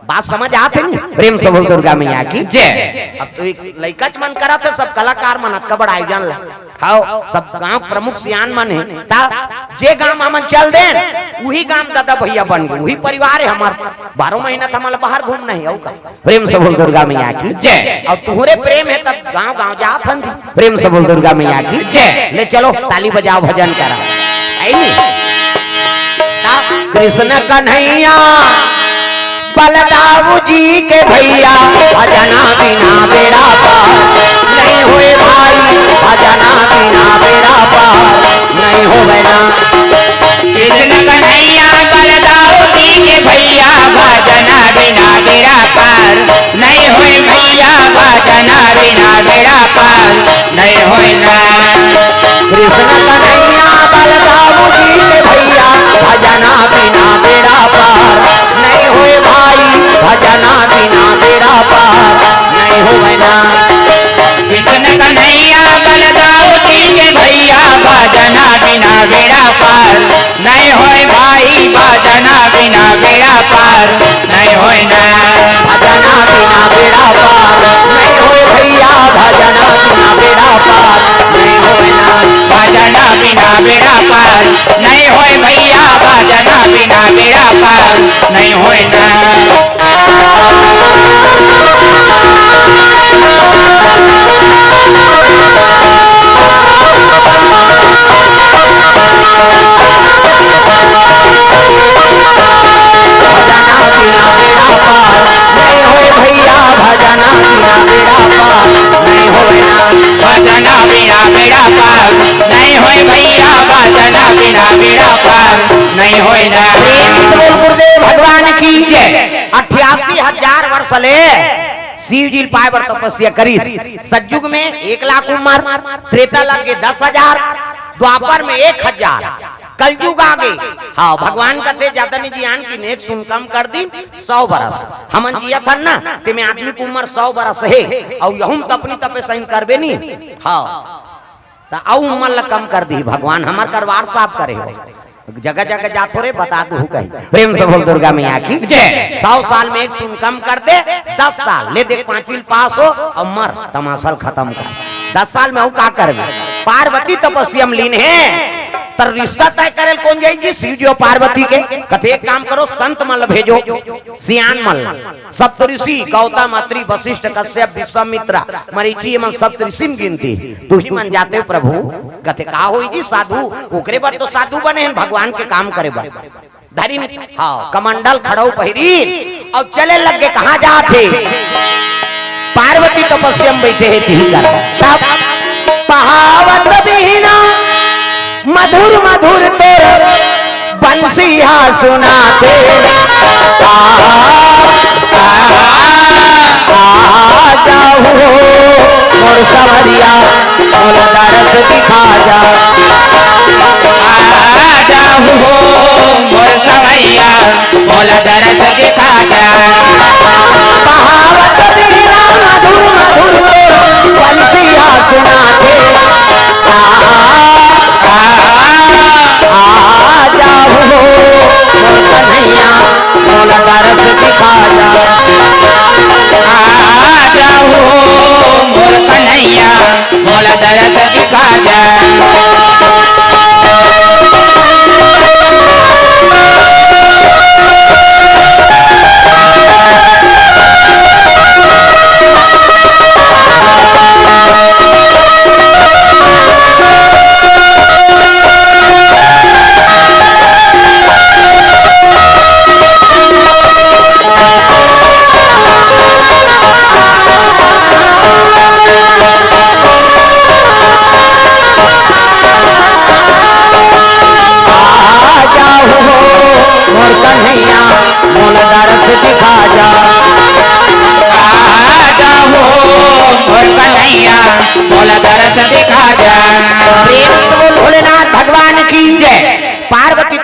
बात समझ आत हे नी? प्रेम से बोल दुर्गा मैया की जय। अब तो एक लइकाच मन करत हे, सब कलाकार मन अतका बड़ा आयोजन ला। हव, सब गांव प्रमुख सियान मन हे, ता जे गांव हमन चल देन, उही गांव ददा भैया बन गे, उही परिवार हे हमर। बारह महीना त हमन ला बाहर घूमना हे, अउ का? प्रेम से बोल दुर्गा मैया की जय। अउ तुहरे प्रेम हे तब गांव गांव जात हन। प्रेम से बोल दुर्गा मैया की जय। ले चलो, ताली बजाओ, भजन करा। आई नी? ता कृष्ण कन्हैया बलदाऊ जी के भैया, भजना बिना बेड़ा पार नहीं होए भाई, भजना बिना बेड़ा पार नहीं होवे ना। कृष्ण कन्हैया बलदाऊ जी के भैया, भजना बिना बेड़ा पार नहीं होए भैया, भजना बिना बेड़ा पार नहीं होए ना। कृष्ण कन्हैया बलदाऊ जी के भैया, भजना बिना बेड़ा पार नहीं होए भाई, भजना बिना बेड़ा पार नहीं होए ना। कृष्ण कन्हैया बलदाऊ जी के भैया, भजना बिना बेड़ा पार नहीं होए भाई, भजना बिना बेड़ा पार नहीं होए ना। भजना बिना बेड़ा पार नहीं होए भैया, भजना बिना बेड़ा पार नहीं होए ना। भजना बिना बेड़ा पार नहीं होए भैया, भजना बिना बेड़ा पार नहीं होए ना। भजना बिना बेड़ा पार नहीं होए भैया, भजना बिना बेड़ा पार नहीं होए ना। भजना बिना बेड़ा पार नहीं होए भैया, भजना बिना बेड़ा पार नहीं होए ना। प्रेम से बोल गुरुदेव भगवान की जय। अट्ठासी हजार वर्ष ले शिव जी ल पाए बर तपस्या करिस। सतयुग में एक लाख उम्र, त्रेता लग के दस हजार, द्वापर में एक हजार, कलयुग आ गे। हाँ, भगवान कथे, जादन जी आन की नेक सुन कम कर दिन सौ बरस। हमन जियत हन ना, तेमे आदमी के उम्र सौ बरस हे, अउ यहू म त अपनी तपे सही करबे नी। हाँ, त अउ उम्र ल कम कर दी भगवान, हमर करवार साफ करे हो। जगह जगह जाथो रे, बता दूहू कहीं। प्रेम से बोल दुर्गा मैया की जय। सौ साल में एक सुन कम कर दे, दस साल ले दे, पांचवी ल पास हो अउ मर, तमाशा ल खतम कर। दस साल में अउ का करबे? पार्वती तपस्या म लीन हे, त रिश्ता तय करे ल कोन जाही जी? शिव जी अउ पार्वती के। कथे, एक काम करो, संत मन ल भेजो, सियान मन ल। सप्तऋषि गौतम, अत्रि, वशिष्ठ, कश्यप, विश्वामित्र, मरीचि, ये मन सप्तऋषि म गिनती। तुही मन जाते हो प्रभु। कथे, का होई जी साधु? ओकरे बर तो साधु बने हन, भगवान के काम करे बर। धरिन, हाँ, कमंडल खड़ऊ पहिरी अउ चले लग गे। कहाँ जात हे? पार्वती तपस्या म बइठे हे, तिही कर। तब पहावत बीना मधुर मधुर तोर बंसिया सुनाथे। आ, आ, आ जाहू मोर सवरिया, मोला दरस दिखा जा। आ जाहू मोर सवरिया, मोला दरस दिखा जा। बहावत बीना मधुर मधुर तोर बंसिया सुनाथे। आ, आ, आ जाहू मोर कन्हैया, मोला दरस दिखा जा।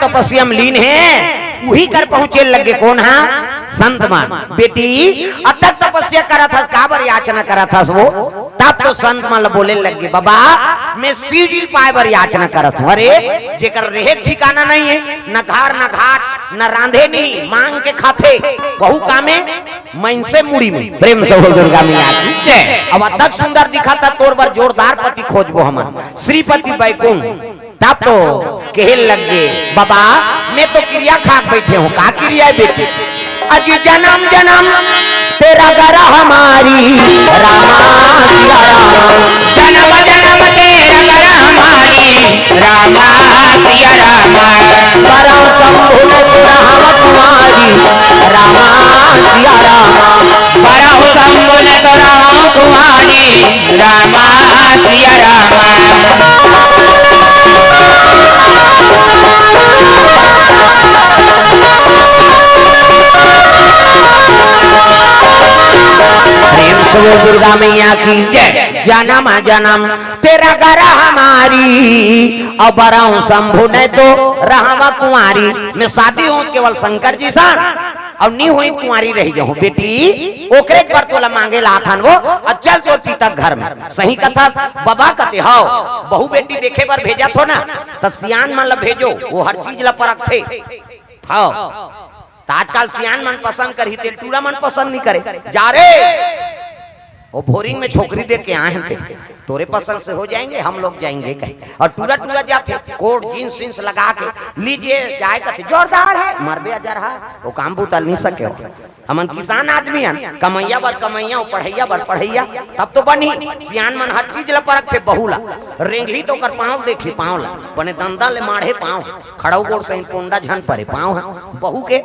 तपस्या में लीन हे, उही कर पहुंचे लगे। कोन हा? संत मन। बेटी, अतक तपस्या करत हस, काबर याचना करत हस वो? तब तो संत मन ल बोले लगे, बाबा, मैं शिव जी पाए बर याचना करत हूँ। अरे, जेकर रेहे के ठिकाना नहीं है, न घर, न घाट, न रांधे नहीं, मांग के खाथे, वहू कामे मनसे मुड़ी में। प्रेम से बोल दुर्गा मैया की जय। अब अतक सुंदर दिखत हा, तोर बर जोरदार पति खोजबो हमन, श्रीपति बैकुंठ। तब तो कहे लगे, बाबा, मैं तो किरिया खा के बैठे हूँ। का किरिया है बेटी? अजी जन्म जन्म तेरा गरा हमारी, रामा सिया राम। जन्म जन्म तेरा गरा हमारी, रामा सिया राम। बरहु शंभु ने तो रहम तुम्हारी, रामा सिया राम। बरहु शंभु ने तो रहम तुम्हारी, रामा सिया रामा। प्रेम से बोल दुर्गा मैया की जय। जन्म जन्म तेरा गरा हमारी, अउ बरहु शंभु ने तो रहम कुंवारी। मैं शादी हों केवल शंकर जी सन, अउ नी होई कुंवारी रह जाऊं। बेटी, ओकरे बर तोला मांगे ला आथन वो, अउ चल तोर पिता घर में। सही कथस बाबा कथे हव, बहू बेटी देखे बर भेजत हो ना, त सियान मन ला भेजो, वो हर चीज ला परखथे। हव, त आजकल सियान मन पसंद करही, तेल टूरा मन पसंद नहीं करे। जा रे, वो बोरिंग में छोकरी देख के आए हैं ते, तोरे पसंद से हो जाएंगे, हम लोग जाएंगे कहे। अउ टूरा टूरा जाथे, कोट जींस वींस लगा के, लीजिए चाय कथे, जोरदार है, मरबे अजर हा, वो काम बुतल नहीं सके हो। हमन किसान आदमी हन, कमइया बर कमइया, अउ पढ़इया बर पढ़इया, तब तो बनही। सियान मन हर चीज ला परखथे, बहू ला। रेंगही त ओकर पाँव देखही, पाँव ला, बने दंदा ले माढ़े पाँव, खड़ऊ गोड़ सहित पोंडा झन परे पाँव ह। बहू के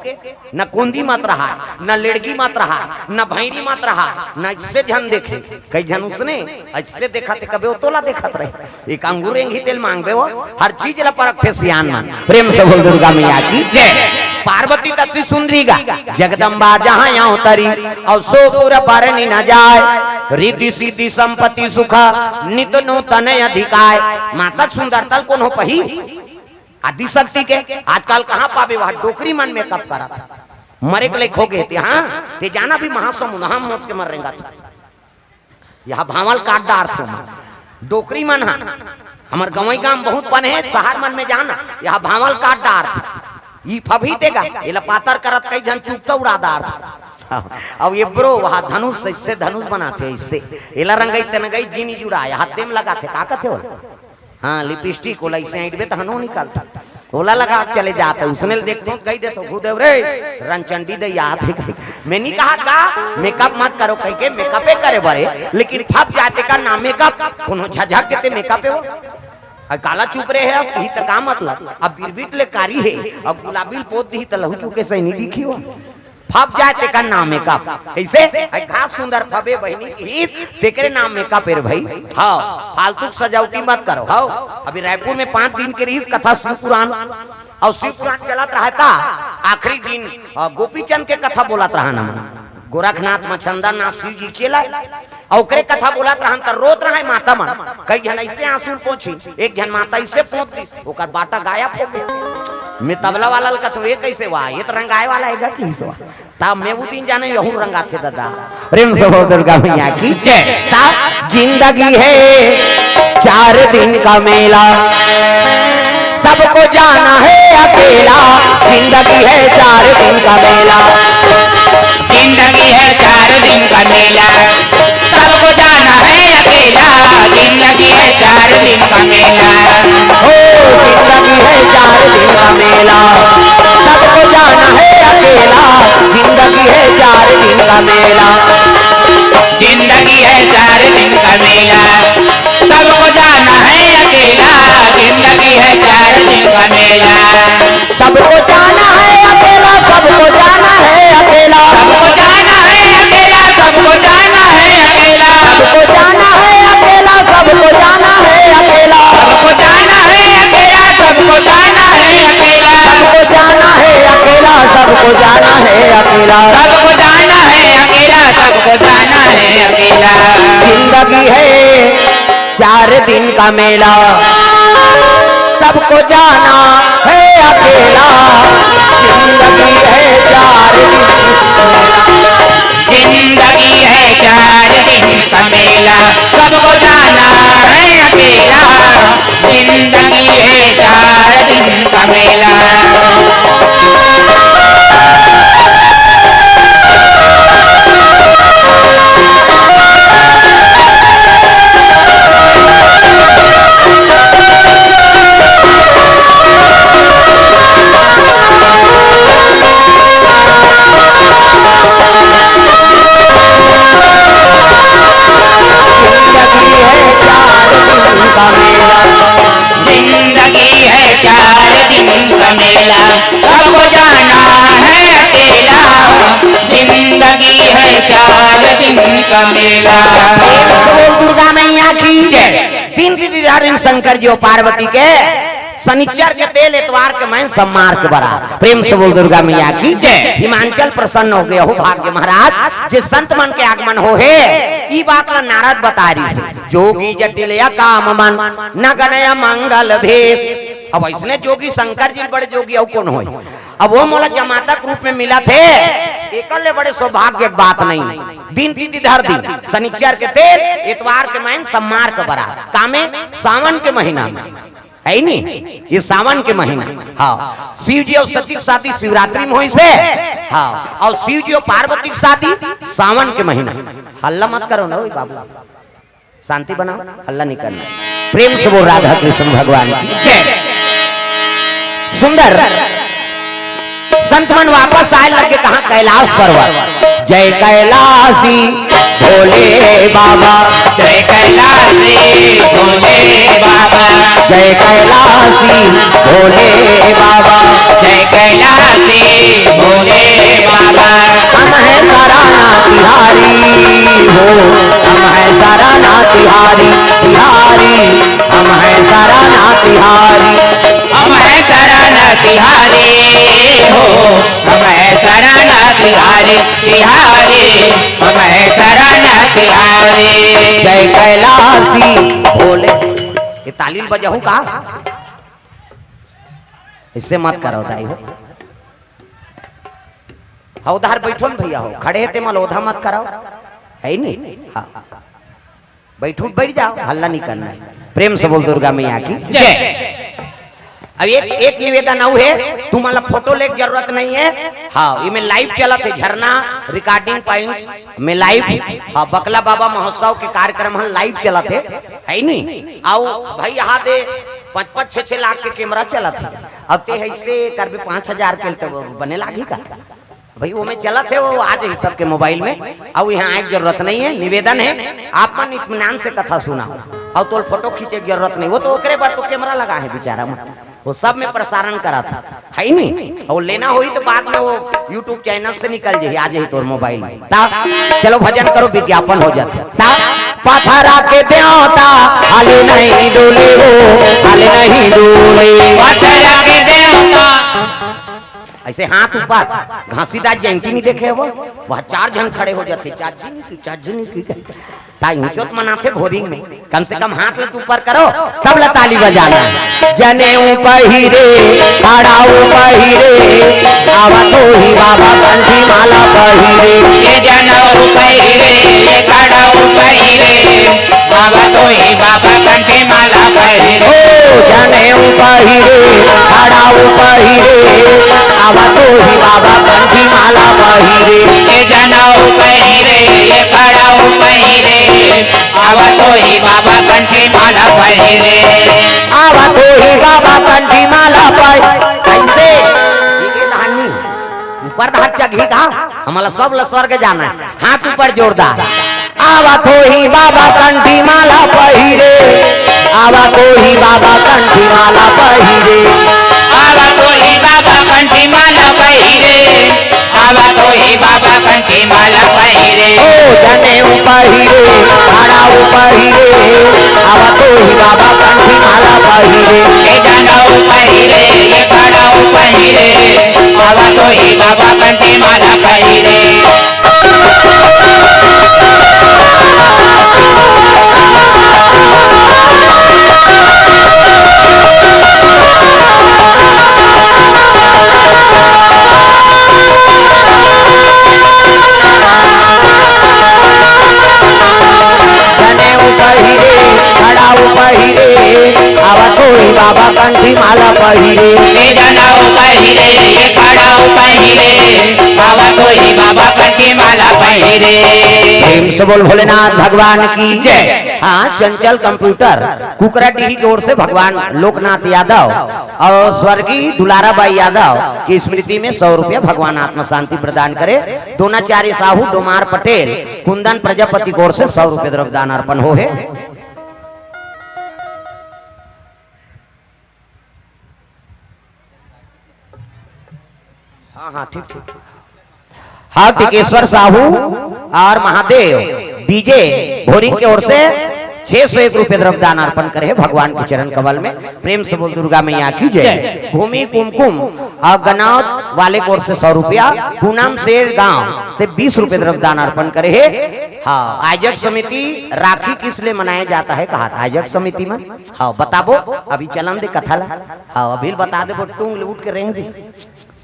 न कोंदी मत रहा, न लेड़गी मत रहा, न भैरी मत रहा, न इससे झन देखे। कई झन उसने अइसे देखथे, कबे ओ तोला देखत रहे। एक अंगूर रेंगही तेल मांगबे वो, हर चीज ला परखथे सियान मन। प्रेम से बोल दुर्गा मैया की जय। पार्वती तपसी सुंदरी गा, जगदम्बा जहाँ अवतरी, अउ सो पुर बरनि न जाय। रिद्धि सिद्धि संपत्ति सुख, नित नूतन अधिकाय। मातक सुंदरता ल कोनो पही? आदिशक्ति के आजकल कहाँ पाबे? वह डोकरी मन मेकअप करत हे। मरे के लइक हो गे ते, हाँ, ते जाना भी महासमुंद, हम मोट के मर रेंगत। यहाँ भांवल काट डारथे ओमन। डोकरी मन ह, हमर गंवई गांव बहुत पन हे, शहर मन में जाना, यहाँ भांवल काट डारथे। ई फबही तेगा, एला पातर करत कई झन चुपता उड़ा डारथे। अब ये ब्रो, वहाँ धनुष, इससे धनुष बनाथे, इससे। एला रंगई तनगई जिनी जुड़ा, यहाँ तेम लगाथे, का कथे ओला? हाँ, लिपस्टिक ओला अइसे ऐंठबे त हनो निकलथे। ओला लगा के चले जात हे, उसने ल देखथों त कहि देथों, "भूदेव रे, रनचंडी दई आत हे।" मैं नी कहत गा, मेकअप मत करो कहिके, मेकअपे करे बर हे, लेकिन फब जाय तेकर नाम मेकअप, कोनो झझक के ते मेकअप हे वो। अउ काला चुप रहे हस, कही त का मतलब? अब बिरबिट ले कारी हे, अब गुलाबी ल पोत दिही त लहू चुके सही नी दिखी वो। फब जाय तेकर नाम मेकअप। कइसे? अइ घास सुंदर फबे बहिनी की, तेकरे नाम मेकअप हे रे भई। हव, फालतू के सजावटी मत करो। हव, अभी रायपुर में पांच दिन के रिहिस कथा शिव पुराण, अउ शिव पुराण चलत रहय त आखिरी दिन, अ, गोपीचंद के कथा बोलत रहन हमन। गोरखनाथ म चंदननाथ शिव जी चेला, अउ ओकरे कथा बोलत रहन त रोत रहय माता मन। कई झन अइसे आंसू ल पोंछी, एक झन माता अइसे पोंछ दिस, ओकर बाटा गायब हो गे। मैं तबला वाला ल कथों, "ये कइसे हुआ? ये त रंगाय वाला हे गा," कहिस वा। तब मैं वो दिन जाने यहू रंगाथे दादा। प्रेम से बोल दुर्गा मैया की जय। तब जिंदगी है चार दिन का मेला, सबको जाना है अकेला। जिंदगी है चार दिन का मेला। जिंदगी है चार दिन का मेला, सबको जाना है अकेला। जिंदगी है चार दिन का मेला। हो, जिंदगी है चार दिन का मेला, सबको जाना है अकेला। जिंदगी है चार दिन का मेला। जिंदगी है चार दिन का मेला, सबको जाना है अकेला। जिंदगी है चार दिन का मेला। सबको जाना है अकेला, सबको जाना है अकेला। सबको जाना है अकेला, सबको जाना है अकेला। सबको जाना है अकेला, सबको जाना है अकेला। सबको जाना है अकेला, सबको जाना है अकेला। सबको जाना है अकेला, सबको जाना है अकेला। सबको जाना है अकेला, सबको जाना है अकेला। जिंदगी है चार दिन का मेला, सबको जाना है अकेला, जिंदगी है चार दिन का मेला। जिंदगी है चार दिन का मेला, सबको जाना है अकेला। जिंदगी है चार दिन का मेला। जिंदगी है चार दिन का मेला। जिंदगी है चार दिन का मेला, सबको जाना है अकेला। जिंदगी है चार दिन का मेला। प्रेम से बोल दुर्गा मैया की जय। दिन तिथि धारिन शंकर जी और पार्वती के, शनिचर के तेल, एतवार के मैन, सोमवार के बरात। प्रेम से बोल दुर्गा मैया की जय। हिमांचल प्रसन्न हो गया हो भाग्य महाराज, जे संत मन के आगमन हो हे। ई बात ला नारद बता रही से, जोगी जटिल या काम मन, नगन या मंगल भेष। अब ऐसने जोगी शंकर जी बड़े जोगी अउ कौन होय? अब वो मोला जमाता के रूप में मिला थे, एकर ले बड़े सौभाग्य के बात नहीं। दिन तिथि धर दिन, शनिचर के तेल, एतवार के मैन, सोमवार के बरात। कामे? सावन के महीना में। है नी? ये सावन के महीना। हाँ, शिव जी और सती के शादी शिवरात्रि में होइसे। हाँ, और शिव जी और पार्वती के शादी सावन के महीना। हल्ला मत करो ना, ओए बाबू, शांति बनाओ, हल्ला नहीं करना। प्रेम से बोल राधा कृष्ण भगवान की जय। सुंदर संत मन वापस आए लगे, कहाँ? कैलाश पर्वत। जय कैलाशी भोले बाबा। जय कैलाशी भोले बाबा। जय कैलाशी भोले बाबा। जय कैलाशी भोले बाबा। हम हैं सराना तिहारी हो, हम हैं सराना तिहारी, तिहारी। हम हैं सराना तिहारी। हम हैं सराना तिहारी हो, हम हैं सराना तिहारी, तिहारी। हम हैं सराना तिहारी। जय कैलाशी भोले। ये ताली बजाऊ का? इससे मत करो दाई हो। हाँ, उधार बैठो न भैया हो, खड़े हे ते मल ओधा मत कराओ, है नी? हाँ, बैठू, बैठ जाओ, हल्ला नहीं करना है। प्रेम से बोल दुर्गा मैया की जय। अब एक, एक निवेदन अउ हे, तुम्हाला फोटो लेके जरूरत नहीं है। हाँ, इमे लाइव चलत हे, झरना रिकॉर्डिंग पॉइंट में लाइव। हाँ, बकला बाबा महोत्सव के कार्यक्रम ह लाइव चलत हे, है नी? अउ भाई, यहाँ दे पाँच पाँच छः छः लाख के कैमरा चलत हे। अब ते ऐसे करबे पाँच हजार के तो बने लागी का? भाई, वो में चलत हे, वो आ जाही सबके मोबाइल में। अब यहाँ आए के जरूरत नहीं है। निवेदन है, आप मन इत्मीनान से कथा सुना, और तोल फोटो खींचे के जरूरत नहीं। वो तो ओकरे बर तो कैमरा लगा है बेचारा मन, वो सब में प्रसारण करत हे, है नी? और लेना होई तो बाद में वो YouTube चैनल से निकल जाही, आ जाही तोर मोबाइल में। ता चलो भजन करो, विज्ञापन हो जाथे। ता पथरा के देवता हाले नहीं डोले हो, हाले नहीं डोले। पथरा के देवता। ऐसे हाथ ऊपर, घासीदास जयंती नहीं देखे हो? वहाँ चार झन खड़े हो जाथे, चाची नहीं की, चाची नहीं की। ताई ऊंचो तो मनाथे भोरिंग में, कम से कम हाथ ला तो ऊपर करो, सब ला ताली बजाना। जनेऊ पहिरे, कड़ाऊ पहिरे, आवत होही बाबा कंठी माला पहिरे। ये जनेऊ पहिरे, ये कड़ाऊ पहिरे, आवत होही बाबा कंठी माला पहिरे। ओ जनेऊ पहिरे, कड़ाऊ पहिरे, आवत होही बाबा कंठी माला पहिरे। ये जनेऊ पहिरे, ये कड़ाऊ पहिरे, आवत होही बाबा कंठी माला पहिरे। आवत होही बाबा कंठी माला पहिरे। कैसे? ये धानी ऊपर धार चघी का? हमला सब ल स्वर्ग जाना है। हाथ ऊपर जोरदार। आवत होही बाबा कंठी माला पहिरे, आवत होही बाबा कंठी माला पहिरे। आवत होही बाबा कंठी माला पहिरे, आवत होही बाबा कंठी माला पहिरे। ओ जनेऊ पहिरे, कड़ाऊ पहिरे, आवत होही बाबा कंठी माला पहिरे। ये जनेऊ पहिरे, ये कड़ाऊ पहिरे, आवत होही बाबा कंठी माला पहिरे। पहिरे। ए जनेऊ पहिरे, ए कड़ाऊ पहिरे, बाबा तोही बाबा कन के माला पहिरे। प्रेम से बोल भोलेनाथ भगवान की जय। हाँ, चंचल कंप्यूटर कुकरा डीही की ओर से भगवान लोकनाथ यादव और स्वर्गीय दुलारा बाई यादव की स्मृति में सौ रुपया भगवान आत्मा शांति प्रदान करे। दोनाचार्य साहू डोमार पटेल कुंदन प्रजापति की ओर से सौ रुपया द्रव्य दान अर्पण हो है। हाँ, हाँ, ठीक, ठीक। हाँ, टिकेश्वर साहू और महादेव डीजे भोरिंग के ओर से छह सौ एक रुपये द्रव्य दान अर्पण करे हैं भगवान के चरण कमल में। प्रेम से बोल दुर्गा मैया की जय। भूमि कुमकुम और गनावत वाले की ओर से सौ रुपया, पूनम शेर गांव से बीस रुपये द्रव्य दान अर्पण करे हैं। हाँ, आयोजक समिति राखी किस लिए मनाया जाता है कहा था आयोजक समिति में? हाँ, बताबो, अभी चलन दे कथा ला। हाँ, अभी बता दे, वो टूंग ले उठ के रेंग दी।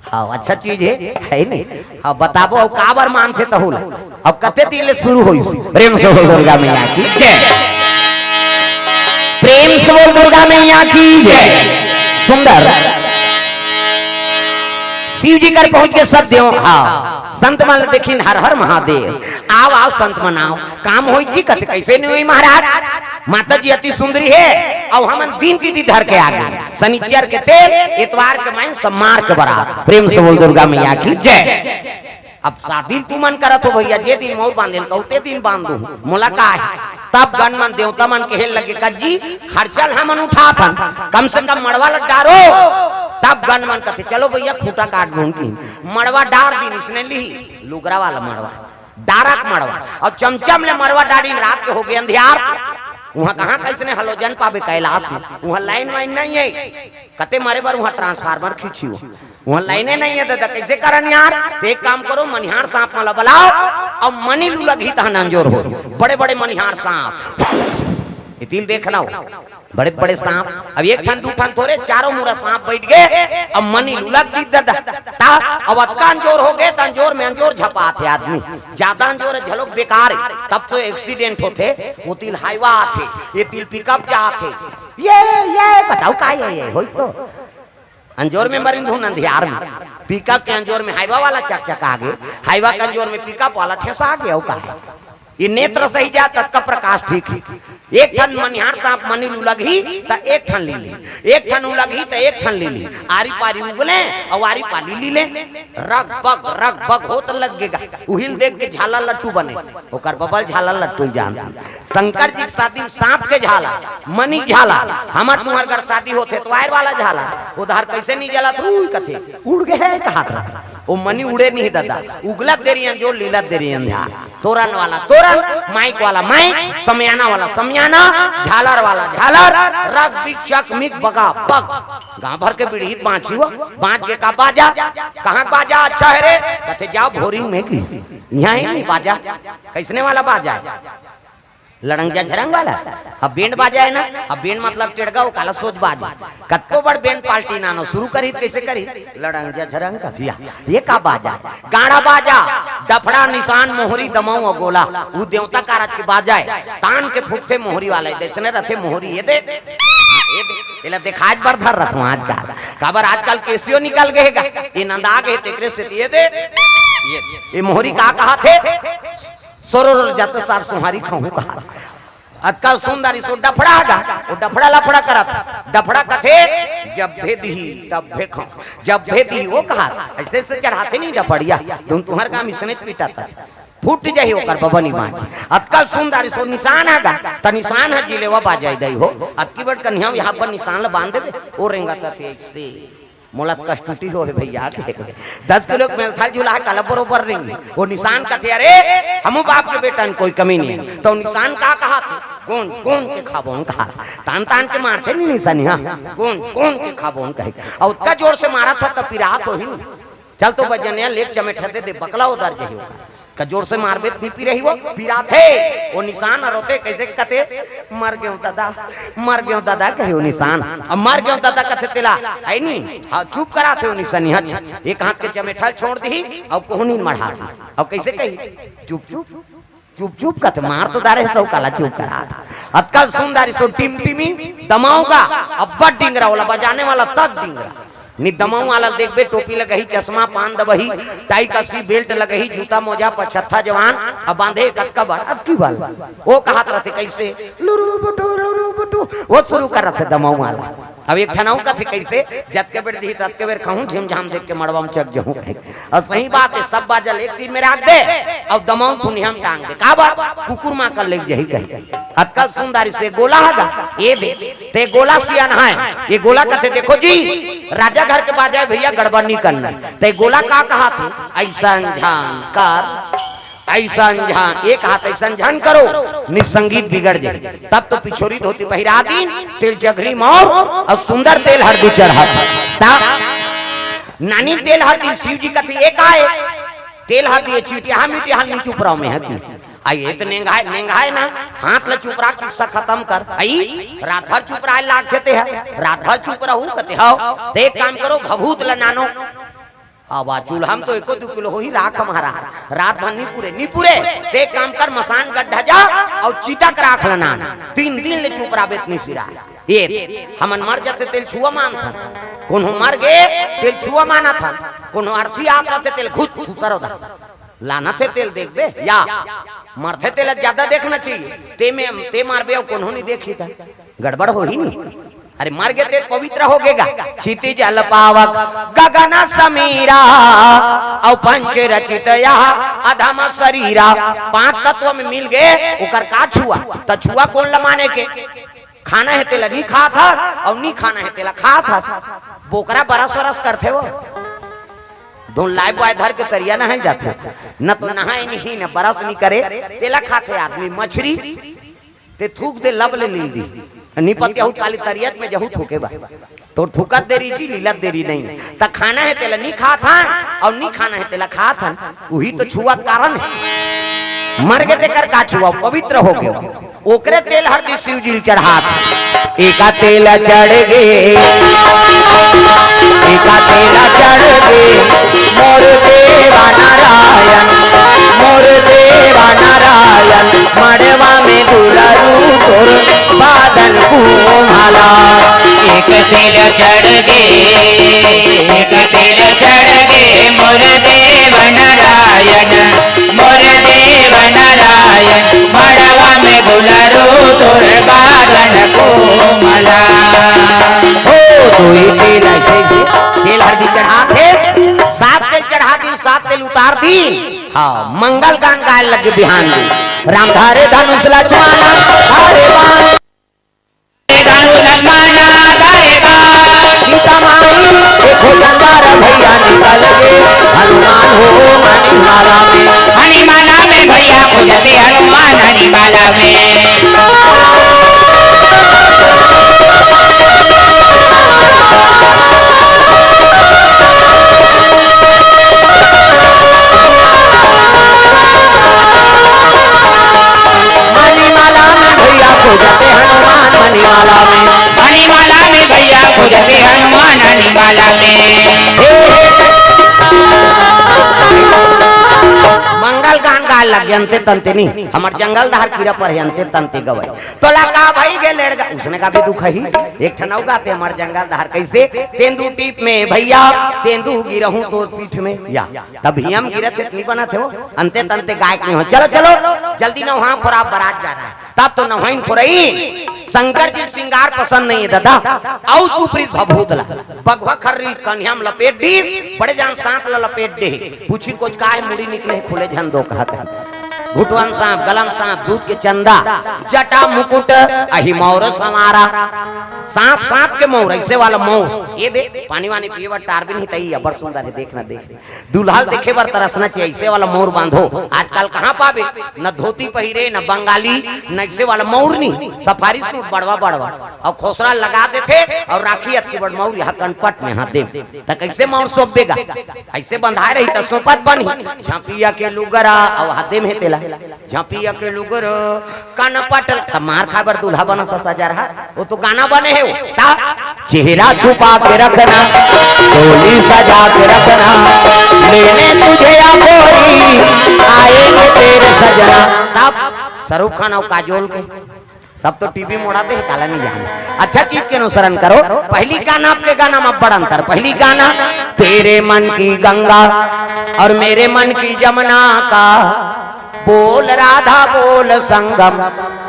हाँ, अच्छा चीज है, है नहीं? हाँ, बताबो, अब काबर मानथे तहू ला। अब कते दिन ले शुरू होइस? प्रेम से बोल दुर्गा मैया की जय। प्रेम से बोल दुर्गा मैया की जय। सुंदर। शिव जी कर पहुंच के सब देव, हाँ, संत मन देखिन, हर हर महादेव। आओ, आओ, संत मन आओ। काम होई जी, कथे कैसे नहीं होई महाराज? माता जी अति सुंदरी है, और हमन दिन तिथि धर के आ गए। शनिचर के तेल, इतवार के माइन, सोमवार के बरात। प्रेम से बोल दुर्गा मैया की जय। अब शादी तुमन करत हो भैया, जे दिन मोर बांधेन कहू ते दिन बांध दू, मोला का है? तब गन मन देवता मन कहे लगे, कज्जी, खर्चा ल हमन उठात हन, कम से कम मड़वा ल डारो। तब गन मन कथे, चलो भैया, खूंटा काट दूं की। मड़वा डार दिन इसने ली, लुगरा वाला मड़वा, डारक मड़वा, और चमचम ले मड़वा डारिन, रात के हो गए अंधियार। वहां कहाँ कैसने हलोजन पाबे कैलाश में, वहां लाइन वाइन नहीं है। कते मारे बर वहां ट्रांसफार्मर खींची हो, वहां लाइने नहीं है दादा, कैसे करन यार? तो एक काम करो, मनिहार सांप मला बुलाओ, और मनी लुलगही तहन अंजोर हो, बड़े बड़े मनिहार सांप, ये दिल देखना हो, बड़े बड़े सांप। अब एक ठन दू ठन थोरे, चारों मुड़ा सांप बैठ गए। अब मनी लुलग दी दादा, ता अब अतका अंजोर हो गए, त अंजोर में अंजोर झपात है आदमी, ज्यादा अंजोर है झलोक बेकार है, तब तो एक्सीडेंट होते। वो तिल हाईवा आथे, ये तिल पिकअप जाथे, ये ये बताओ का ये ये होई तो अंजोर में मरिन धुन अंधियार में, पिकअप के अंजोर में हाईवा वाला चकचका गे, हाईवा के अंजोर में पिकअप वाला ठेसा गे, अउ का है? ये नेत्र सही जा ततका प्रकाश ठीक है। एक ठन मनिहार सांप मनी लुलगही त एक ठन ली ली, एक ठन उलगही त एक ठन ली ली, आरी पारी उगले अउ आरी पाली ली ले, रग बग रग बग होत लग गेगा। उहिल देख के झाला लट्टू बने, ओकर बबल झाला लट्टू जान। शंकर जी के शादी में सांप के झाला, मनी झाला, हमर तुम्हर घर शादी होथे तो वायर वाला झाला, उधार कैसे नहीं जलत रुई कथे, उड़ गए है कहात रहा। वो मनी उड़े नहीं दादा, उगलत देरी अंजोर, लीलत देरी अंधार। तोरन वाला तोरन, माइक वाला माइक, समियाना वाला समियाना, झालर वाला झालर, रग बिग चक मिग बगा बग। गांव भर के बिड़हित बांची हो, बांच के का बाजा, कहाँ बाजा अच्छा है रे? कथे जाओ भोरी में की, यहाँ ही नहीं बाजा। कैसने वाला बाजा है? लड़ंग झझरंग वाला। अब बैंड बाजा है ना, अब बैंड मतलब टेड़गा, वो काला सोच बाज। कतको बड़ बैंड पार्टी नानो शुरू करी, कैसे करी? लड़ंग झझरंग कथिया, ये का बाजा? गाड़ा बाजा, डफड़ा, निशान, मोहरी, दमऊ और गोला, वो देवता कारज के बाजा है। तान के फूकथे मोहरी वाला, जैसने रथे मोहरी, ये दे, ये दे, एला देखाज बर धर रथों आजकल। काबर आजकल केसियो निकल गए गा, ये नंदा गए, तेकरे से ये दे, ये, ये मोहरी का कहा थे? सोरो जात सार सुहारी खाऊं कहा। अतका सुंदर इसो डफड़ा गा, वो डफड़ा लफड़ा करत। डफड़ा कथे, जब भेदी, तब भेखो, जब भेदी, वो कहा, ऐसे से चढ़ाते नहीं डफड़िया, तुम तुम्हारे काम इसने पीटा था। फूट जाही ओकर बबनी बाँच। अतका सुंदर इसो निशान आगा, त निशान ह जिलेवा बाजाई दई हो। अतकी बड़ कन्हैया यहाँ पर निशान ल बांध देबे, ओ रेंगत अथे ऐसे। मोला त कष्टुटी हो हे भैया के। दस किलो के मेलथाल झूला है, काला बरोबर रेंगी। वो निशान कथे, "अरे, हमू बाप के बेटा न कोई कमी नहीं है।" तो निशान का कहा थे? "गोन, गोन के खाबोन," कहा। तान, तान के मारथे नहीं निशानी, हाँ। "गोन, गोन के खाबोन," कहे। और उतना जोर से मारा था, तब पिरात हो ही नहीं। चल तो बजनिया लेक चमेट दे दे, बकला उधर जही होगा। का जोर से मारबे त नहीं पी रही वो, पिराथे। वो निशान रोते कैसे कथे, "मर गयो दादा, मर गयो दादा," कहे वो निशान। अब "मर गयो दादा" कथे तेला, है नी? हाँ, चुप कराथे वो निशानी। हच, एक हाथ के चमेठल छोड़ दी, अब कोहनी मढ़ा दी। अब कैसे कही? चुप, चुप। चुप चुप कथे, मार तो डारे हे, तो काला चुप करा। अतका सुंदर सो टिमटिमी दमाऊ गा, अब्बड़ डिंगरा वाला, बजाने वाला तक डिंगरा। नि दमाऊ वाला देखबे, टोपी लगही, चश्मा, पान दबही, टाई कसी, बेल्ट लगही, जूता मोजा, पछत्था जवान, अब बांधे कतका बड़, अब की बाल। वो कहत रथे कैसे, लुरु बुटु, लुरु बुटु, वो शुरू करत हे दमाऊ वाला। अब एक ठन अउ कथे कैसे, जतके बेर दिही ततके बेर खाहूं, झिमझाम देख के मड़वा में चक जहूं कहे। अउ सही बात हे, सब बाजा ल एक तीर में राख दे, अउ दमाऊ थुनिया में टांग दे। का बात? कुकुर मां कर लेके जही कहे। अतका सुंदर से गोला हगा, ये दे, ते गोला सियान है, ये गोला कथे, देखो जी, राजा घर के बाजा हे भैया, गड़बड़ नहीं करना। ते गोला का कहत हे, अइसन झन कर, अइसन झन, एक हाथ अइसन झन करो, नि संगीत बिगड़ जाए। तब तो पिछोरी धोती पहिरा दीन, तेल चघरी मौर अउ सुंदर तेल हरदी चढ़त। ता नानी तेल हरदी, शिव जी कथे, "ये का हे?" तेल हरदी, "ये चीटिया मीटिया नी चुपराव में हे किस।" आई ये तो नेंगाय, नेंगाय ना, हाथ ल चुपरा, किस्सा खतम कर। आई रात भर चुपराय लागथे ते ह, रात भर चुप रहू कथे हो। ते एक काम करो, भभूत ल नानो। अब आ चूल्हा में तो एको दू किलो होही राख हमारा, रात भर नी पुरे, नी पुरे। ते काम कर, मसान गड्ढा जा अउ चिता के राख ल नान, तीन दिन ले चुप रहिबे त नी सिरा। ये हमन मर जाथे तेल छुआ मानथन, कोनो मर गे तेल छुआ मानथन, कोनो अर्थी आत रथे तेल घुत घुसरो दा लानथे तेल देखबे या मरथे तेला ज्यादा देखना चाहिए। ते में ते मारबे अउ कोनो नी देखी त गड़बड़ होही नी। अरे मर गे ते पवित्र हो गेगा। क्षितिज जल पावक गगन समीरा, अउ पंच रचित यह अधम शरीरा। पांच तत्व में मिल गे, ओकर का छुआ? त छुआ कोन ल माने के? खाना हे तेला नी खात हस, अउ नी खाना हे तेला खात हस। बोकरा बरस वरस करथे वो। धुन लाइफबॉय धर के तरिया नहाय जाथे, न त नहाय नहीं, न बरस नी करे, तेला खाथे आदमी। मछरी ते थूक दे, लब ले लील दी। नी पतिया हूँ काली तरियत में जहू थूके बा। तोर थूकत देरी जी, लीलत देरी नहीं। त खाना हे तेला नी खात हन, अउ नी खाना हे तेला खात हन। उही तो छुआ के कारण हे। मर गे तेकर का छुआ, पवित्र हो गे। ओकरे तेल हरदी शिव जी ल चढ़ात। एका तेल चढ़ गे, एका तेल चढ़ गे, मोर देवा नारायण, मोर देवा नारायण, मड़वा में दुलरू तोर बादन कुम्हाला। एक तेल चढ़ गे, एक तेल चढ़ गे, मोर देव नारायण, मोर देव नारायण, मड़वा में दुलरू तोर बादन कुम्हाला। हो, दुई तेल अइसे, अइसे तेल हरदी चढ़ाथे, सात तेल चढ़ा दिन, सात तेल उतार दिन। हाँ, मंगल गान गाय लगे बिहान दिन। राम धारे धनुष लक्ष्मण धारे बाण। धनुष लक्ष्मण धारे बाण। सीता माई देखो जंगार भैया निकल गे। हनुमान हो मणिमाला में। मणिमाला में भैया खोजथे हनुमान मणिमाला में। मणिमाला में भैया खोजथे हनुमान मणिमाला में। मणिमाला में भैया खोजथे हनुमान मणिमाला में। हे, हे। मंगल गान गाय लगे अंते तंते नी, हमर जंगल डहर कीरा पर हे अंते तंते गवई। तोला का भई गे लेड़गा, उसने का भी दुख ही। एक ठन अउ गाथे हमर जंगल डहर कैसे, तेंदू टीप में भैया, तेंदू गिरहूं तोर पीठ में। या, तब हियम गिरत हे, नी बनत हे वो, अंते तंते गायक नहीं हो। चलो, चलो, जल्दी नवहा खोरा, बरात जा रहा है। तब तो नवहाइन खोरई, शंकर जी सिंगार पसंद नहीं है दादा। अउ चुपरी भभूत ला, बघवा खर्री कन्हिया में लपेट दी, बड़े जान सांप ला लपेट दे। पूछी कुछ का हे, मुड़ी निकले खुले झन दो कहत हे। घुटवन सांप, गलम सांप, दूध के चंदा, जटा मुकुट, अहि मौर संवारा। सांप, सांप के मौर, ऐसे वाला मौर। ये दे, पानी वानी पिए बर टार भी नहीं तई, अबर सुंदर हे, देखना, देख। दूल्हा ल देखे बर तरसना चाहिए, ऐसे वाला मौर बांधो। आजकल कहाँ पाबे, न धोती पहिरे, न बंगाली, न ऐसे वाला मौर नहीं, सफारी सूट बड़वा बड़वा, अउ खोसरा लगा देथे, अउ राखी अतकी बड़ मौर यहाँ कनपट में, हाँ दे, त कैसे मौर सौंपेगा? ऐसे बंधाए रही त सौंपत बनही। झांपिया के लुगरा, अउ हाथे में तेला, झांपिया के लुगरा, कनपट ल-, त मार खाए बर दूल्हा बना सा सजा रहा, वो तो गाना बने हे वो। ता चेहरा छुपा के रखना, डोली सजा के रखना, लेने तुझे या गोरी, आएंगे तेरे सजना। तब शाहरुख खान अउ काजोल के, सब तो टीवी मोड़ा दे हे, काला नहीं जाने। अच्छा चीज के अनुसरण करो। पहली गाना, आपके गाना में बड़ अंतर। पहली गाना, तेरे मन की गंगा और मेरे मन की जमुना का बोल राधा बोल संगम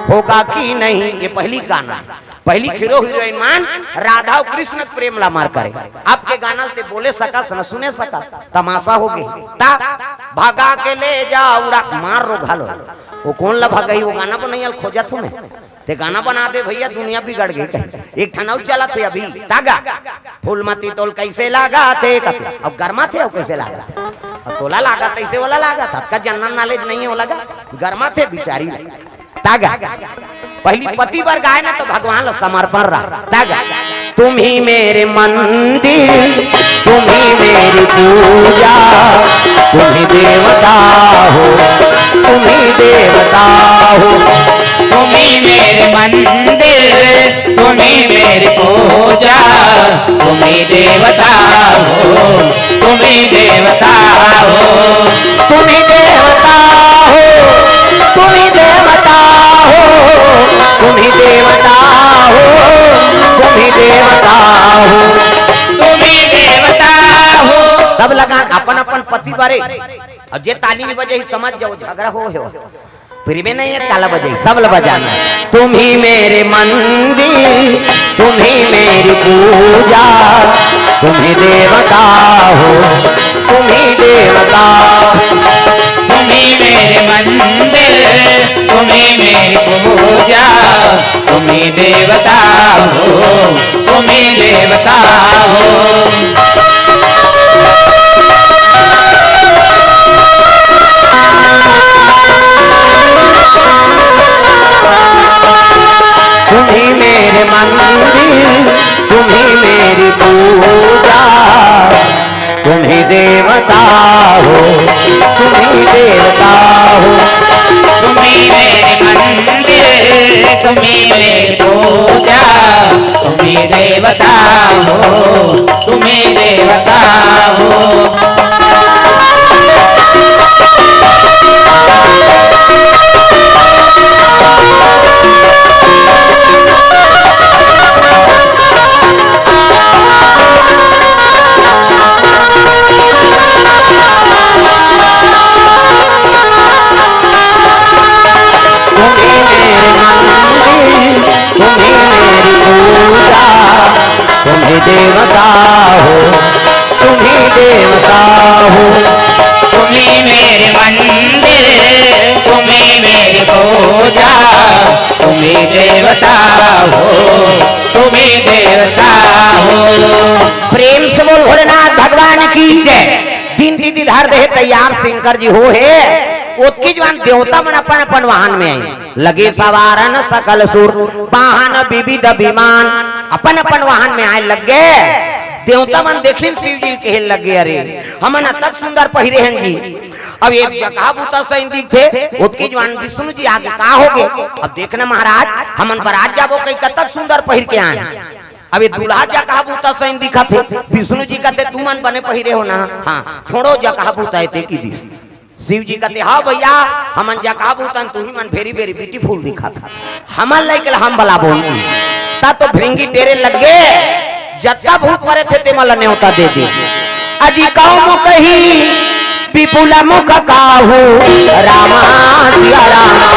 होगा कि नहीं, ये पहली गाना है। पहली हीरो हीरोइन मन राधा अउ कृष्ण के प्रेम ला मार करे। आपके गाना ल ते बोले सकस न सुने सकस, तमाशा होगे। ता भगा के ले जा उड़ा, मार रो घालो। वो कोन ला भगाही, वो गाना बनइया ल खोजत हूँ मैं। ते गाना बना दे भैया, दुनिया बिगड़ गे कहीं। एक ठन अउ चलत हे अभी, तागा। फूलमती तोल कैसे लागा थे कतू। अब गरमा थे, अब कैसे लागा थे? अब तोला लागा, तैसे वाला लागा था। का जनरल नॉलेज नहीं हो लगा। गरमा थे बिचारी ला। तागा। पहली पति बर गाए ना तो भगवान ला समर्पण रहा। तागा। तुम ही मेरे मंदिर, तुम ही मेरी पूजा, तुम ही देवता हो, तुम ही देवता हो। तुम ही मेरे मंदिर, तुम ही मेरी पूजा, तुम ही देवता हो, तुम ही देवता हो। तुम ही देवता हो, तुम ही देवता हो, तुम ही देवता हो, तुम ही देवता हो। तुम ही देवता हो। सब लगान अपन अपन पति बारे। अउ जे ताली नहीं बजे, समझ जाओ, झगड़ा हो, हो। फिर भी नहीं है, काला बजाई, सब ला बजाना। तुम ही मेरे मंदिर, तुम ही मेरी पूजा, तुम ही देवता हो, तुम ही देवता। तुम ही मेरे मंदिर, तुम ही मेरी पूजा, तुम ही देवता हो, तुम ही देवता हो। तुम ही मेरे मंदिर, तुम ही मेरी पूजा, तुम ही देवता हो, तुम ही देवता हो। तुम ही मेरे मंदिर, तुम ही मेरी पूजा, तुम ही देवता हो, तुम ही देवता हो। तुम ही मेरे मंदिर, तुम ही मेरी पूजा, तुम ही देवता हो, तुम ही देवता हो। तुम ही मेरे मंदिर, तुम ही मेरी पूजा, तुम ही देवता हो, तुम ही देवता हो। प्रेम से बोल भोलेनाथ भगवान की जय। दिन तिथि धर दे तैयार शंकर जी हो हे। ओतकी जुवान देवता मन अपन अपन वाहन में आइन। लगे सवारन सकल सुर, वाहन विविध विमान, अपन अपन वाहन में आए लग गे। देवता मन देखिन शिव जी ल कहे लग गे, अरे, हमन अतक सुंदर पहिरे हन जी। अब एक जगह बूता सही दिखथे, ओतकी जुवान विष्णु जी आगे का होगे? अब देखना महाराज, हमन बरात जाबो कई कतक सुंदर पहिर के आए। अब ये दूल्हा जगह बूता सही दिखत हे, विष्णु जी कहते, "तुमन बने पहिरे हो ना?" "हाँ।" "छोड़ो जगह बूता हे ते की दिस।" शिव जी कहते, "हाँ भैया, हमन जगह बूतन, तुही मन very very beautiful दिखत ह। हमन लइके ल हम बलाबोन।" ता तो भृंगी डेरे लग गे, जतका भूत परेत हे तेमन ल नेवता दे दे। अजी कौ मुखही विपुल मुख काहू रामा सिया रामा।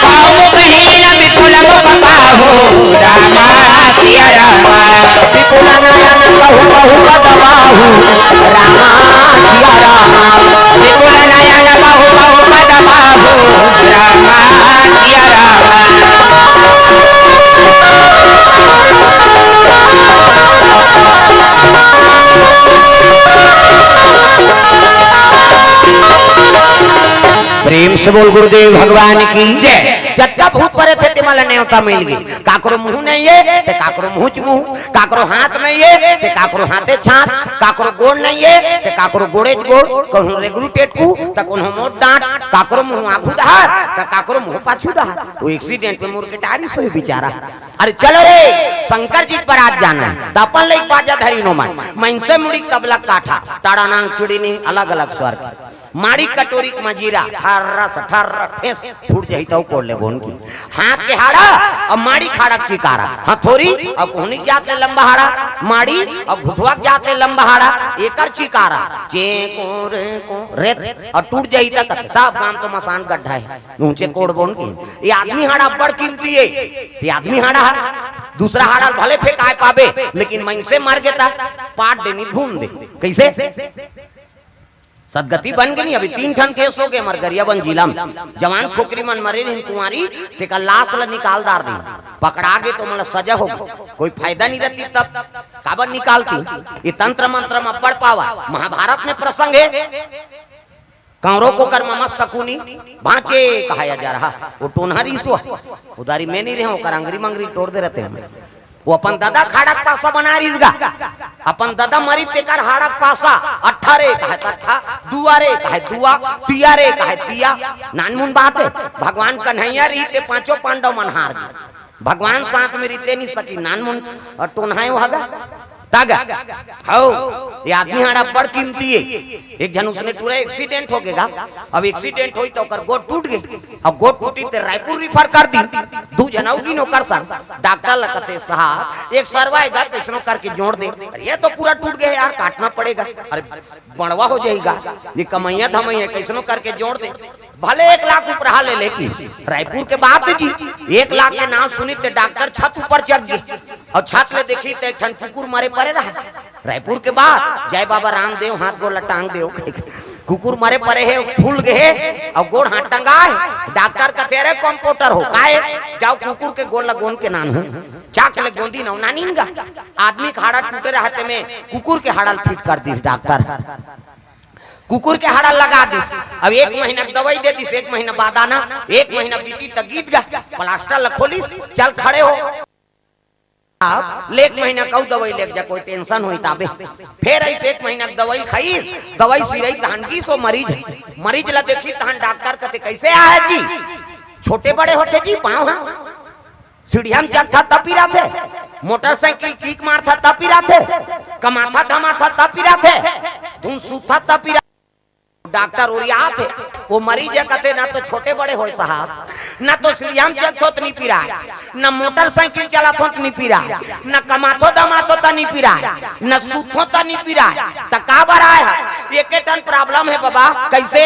कौ मुखहीन विपुल मुख काहू रामा सिया रामा। विपुल नयन कहु कहु पद बाहु रामा सिया रामा। विपुल नयन कहु कहु पद बाहु रामा सिया रामा। प्रेम से बोल गुरुदेव भगवान की जय। जतका भूत परेत हे तेमन ल नेवता मिल गे। काकरो मुंह नहीं हे ते काकरो मुंह च मुंह, काकरो हाथ नहीं हे ते काकरो हाथे च हाथ, काकरो गोड़ नहीं हे ते काकरो गोड़े च गोड़, कहूं रेगरू टेटकू त कहूं मोट डांट, काकरो मुंह आघू डहर त काकरो मुंह पाछू डहर। वो accident में मुड़ के टारिस होही बेचारा। अरे चलो रे, शंकर जी के बरात जाना हे, त अपन लइके बाजा धरिन ओमन। मइनसे मुड़ी के तबला काठा, टाड़ानांग, टिड़ीनिंग, अलग-अलग स्वर के। माड़ी कटोरी के मजीरा, ठर्रस, ठर्र, ठेस, फूट जाही त अउ कोड़ लेबो। कोन की? हाथ के हाड़ा अउ माड़ी के हाड़ा के चिकारा, हथौरी अउ कोहनी के जात ले लंबा हाड़ा, माड़ी अउ घुटवा के जात ले लंबा हाड़ा, एकर चिकारा। चेंको रेंको रेत अउ टूट जाही त कथे, सब गांव तो मसान गड्ढा हे, ऊंचे कोड़ बोन की। ये आदमी हाड़ा बड़ कीमती हे, ये आदमी हाड़ा हे। दूसरा हाड़ा भले फेंकाय पाबे, लेकिन मइनसे मर गे त पाट डे नी भून दे। कइसे? सदगति बन गे नी। अभी तीन ठन केस हो गे हमर गरियाबंद जिला में, जवान छोकरी मन मरे रहिन कुंवारी, तेकर लाश ल निकाल डार दीन, पकड़ा गे तो ओमन ल सजा हो गे, कोई फायदा नी रहती तब काबर निकालती? ये तंत्र मंत्र में पड़ पावा, महाभारत में प्रसंग हे। कांवरो कोकर ममत सकुनी, बांचे कहाया जा रहा, वो टोनहा रिसवा, उधारी में नी रहे, ओकर अंगरी मंगरी टोर दे रहते हैं। वो अपन ददा के हाड़ा के पासा बनाय रिहिस गा। अपन ददा मरिस तेकर हाड़ा के पासा, अट्ठा रे कहे त अट्ठा, दुआ रे कहे दुआ, तिया रे कहे तिया। नानमुन बात हे, भगवान कन्हैया रहिते पांचों पांडव मन हार गे। भगवान साथ में रहिते नी सकी, नानमुन अउ टोनहा हे वो हगा। तगा, हौ, ये आदमी हाड़ा बड़ कीमती हे। एक झन उसने टूरा एक्सीडेंट हो गे गा। अब एक्सीडेंट होइस त ओकर गोड़ टूट गे, अउ गोड़ टूटिस त रायपुर रिफर कर दीन। दू झन अउ गिन ओकर संग, डॉक्टर ल कथे, "साहब, एक सरवा हे गा, कइसनो करके जोड़ दे।" "अरे, ये तो पूरा टूट गे हे यार, काटना पड़ेगा।" "अरे, बड़वा हो जाही गा, ये कमइया धमइया, कइसनो करके जोड़ दे।" भले एक लाख उपराहा ले ले किस, रायपुर के बात जी, एक लाख के नाम सुनिस त डॉक्टर छत ऊपर चघ गे, अउ छत ले देखिस त एक ठन कुकुर मरे परे रहा। रायपुर के बात, जय बाबा रामदेव, हाथ गोड़ ल टांग देव। कुकुर मरे परे हे, फूल गे हे, अउ गोड़ हाथ टंगा हे। डॉक्टर कथे, "अरे कंपाउंडर हो, काहे? जाव कुकुर के गोड़ ल गोंद के लानव।" चाक ले गोंदिन अउ लानिन गा। आदमी के हाड़ा टूटे रहा, तेमे कुकुर के हाड़ा ल फिट कर दिस डॉक्टर। कुकुर के हाड़ा लगा दिस। अब एक महीना के दवाई दे दिस, एक महीना बाद आना, एक महीना बीतिस त गीत गा, प्लास्टर ल खोलिस, "चल खड़े हो।" अब ले एक महीना के अउ दवाई लेके जा, कोई टेंशन होही ताबे। फेर अइसे एक महीना के दवाई खाइस, दवाई सिरई तहन गिस ओ मरीज, मरीज ल देखिस तहन डॉक्टर कथे, "कइसे आय जी?" "छोटे बड़े होथे जी पाँव ह, सीढ़िया म चघथस त पिराथे, मोटरसाइकिल किक मारथस त पिराथे, कमाथस धमाथस त पिराथे, धुन सूतथस त पिराथे।" डॉक्टर ओरियाथे, वो मरीज हे कथे, "ना तो छोटे बड़े होय साहब, ना तो सीढ़िया म चघथों त नी पिराय, ना मोटरसाइकिल चलाथों त नी पिराय, ना कमाथों धमाथों त नी पिराय, ना सूतथों त नी पिराय, त काबर आय हस?" "एके ठन प्रॉब्लम हे बबा।" "कइसे?"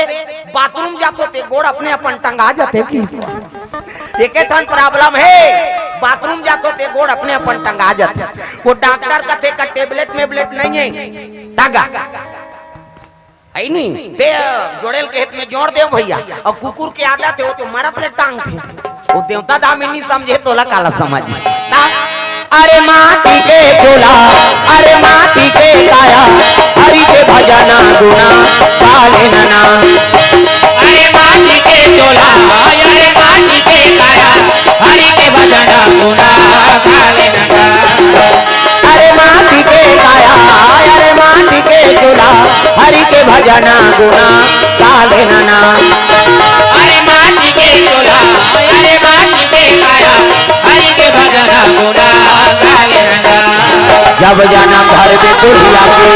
"बाथरूम जाथों ते गोड़ अपने अपन टंगा जाथे।" किस एके ठन प्रॉब्लम हे, बाथरूम जाथों ते गोड़ अपने अपन टंगा जाथे। वो डॉक्टर कथे का टेबलेट मेबलेट नइ हे, टंगा। हे नी, ते जोड़े ल कहे त में जोड़ देव भइया। अउ कुकुर के आदत हे, वो तो मरत ले टांगथे। वो देवता दामिनी समझे, तोला काला समझ। ता-, अरे माटी के चोला, अरे माटी के काया, हरि के भजना गुना काले नना। अरे माटी के चोला, अरे माटी के काया, हरि के भजना गुना काले नना। अरे माटी के काया, अरे माटी के चोला, हरि के भजना गुना काले नना। अरे माटी के चोला, अरे माटी के काया, हरि के भजना गुना काले नना। जब जनम धरबे कुलिया के,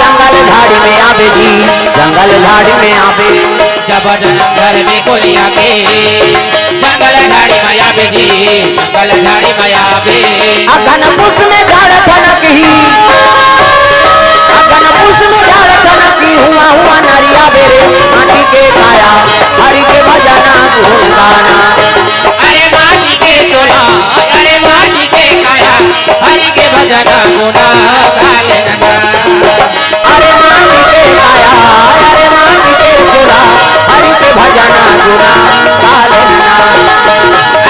जंगल झाड़ी में आबे जी, जंगल झाड़ी में आबे। जब जनम धरबे कुलिया के, जंगल झाड़ी में आबे जी, जंगल झाड़ी में आबे। अगन पुस में झाड़ खनकही, अगन पुस में झाड़ खनकही, हुआ हुआ नरिया बेरे, माटी के काया, हरि के भजना गुन गाना। अरे माटी के चोला, अरे माटी के काया, हरि के भजना गुना काले नना। अरे माटी के काया, अरे माटी के चोला, हरि के भजना गुना काले नना।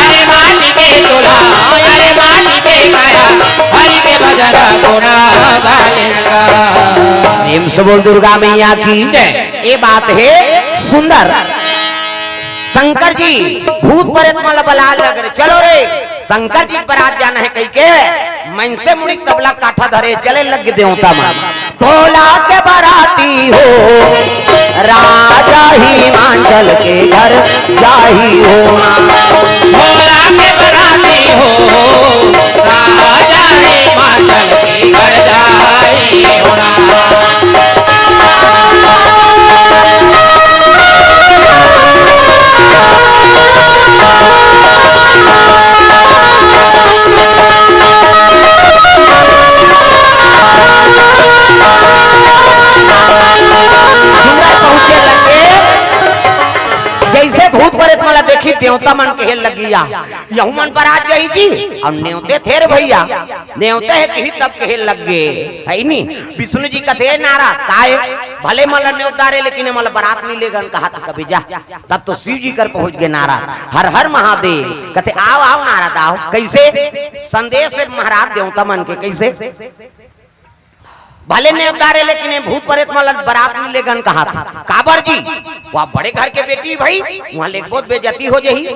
अरे माटी के चोला, अरे माटी के काया, हरि के भजना गुना काले नना। प्रेम से बोल दुर्गा मैया की जय। ये बात हे सुंदर। शंकर जी भूत प्रेत मन ल बलाय लगे, "चलो रे, शंकर जी के बरात जाना हे," कहिके मनसे मुड़ी के तबला काठा धरे चले लग गे देवता मन। भोला के बराती हो, राजा हिमाचल के घर जाही हो। भोला के बराती हो, राजा हिमाचल के घर जाही हो। देवता मन कहे लगिया, यहू मन बरात जाही जी, अउ नेवते थे रे भइया, नेवते हे किही तब कहे लग गे, हइ नी? विष्णु जी कथे नारद, काय? भले मन ल नेवत डारे, लेकिन ए मन ल बरात नइ लेगन कहत हे कबे जा। तब तो शिव जी कर पहुंच गे नारद, हर हर महादेव। कथे, "आव, आव नारद, आव।" कइसे? संदेश हे महाराज देवता मन के, कइसे? भले नेवत डारे, लेकिन ए भूत परेत मन ल बरात नइ लेगन कहत हे। काबर जी? वह बड़े घर के बेटी भई, उहां लेगबो त बेइज्जती हो जाही।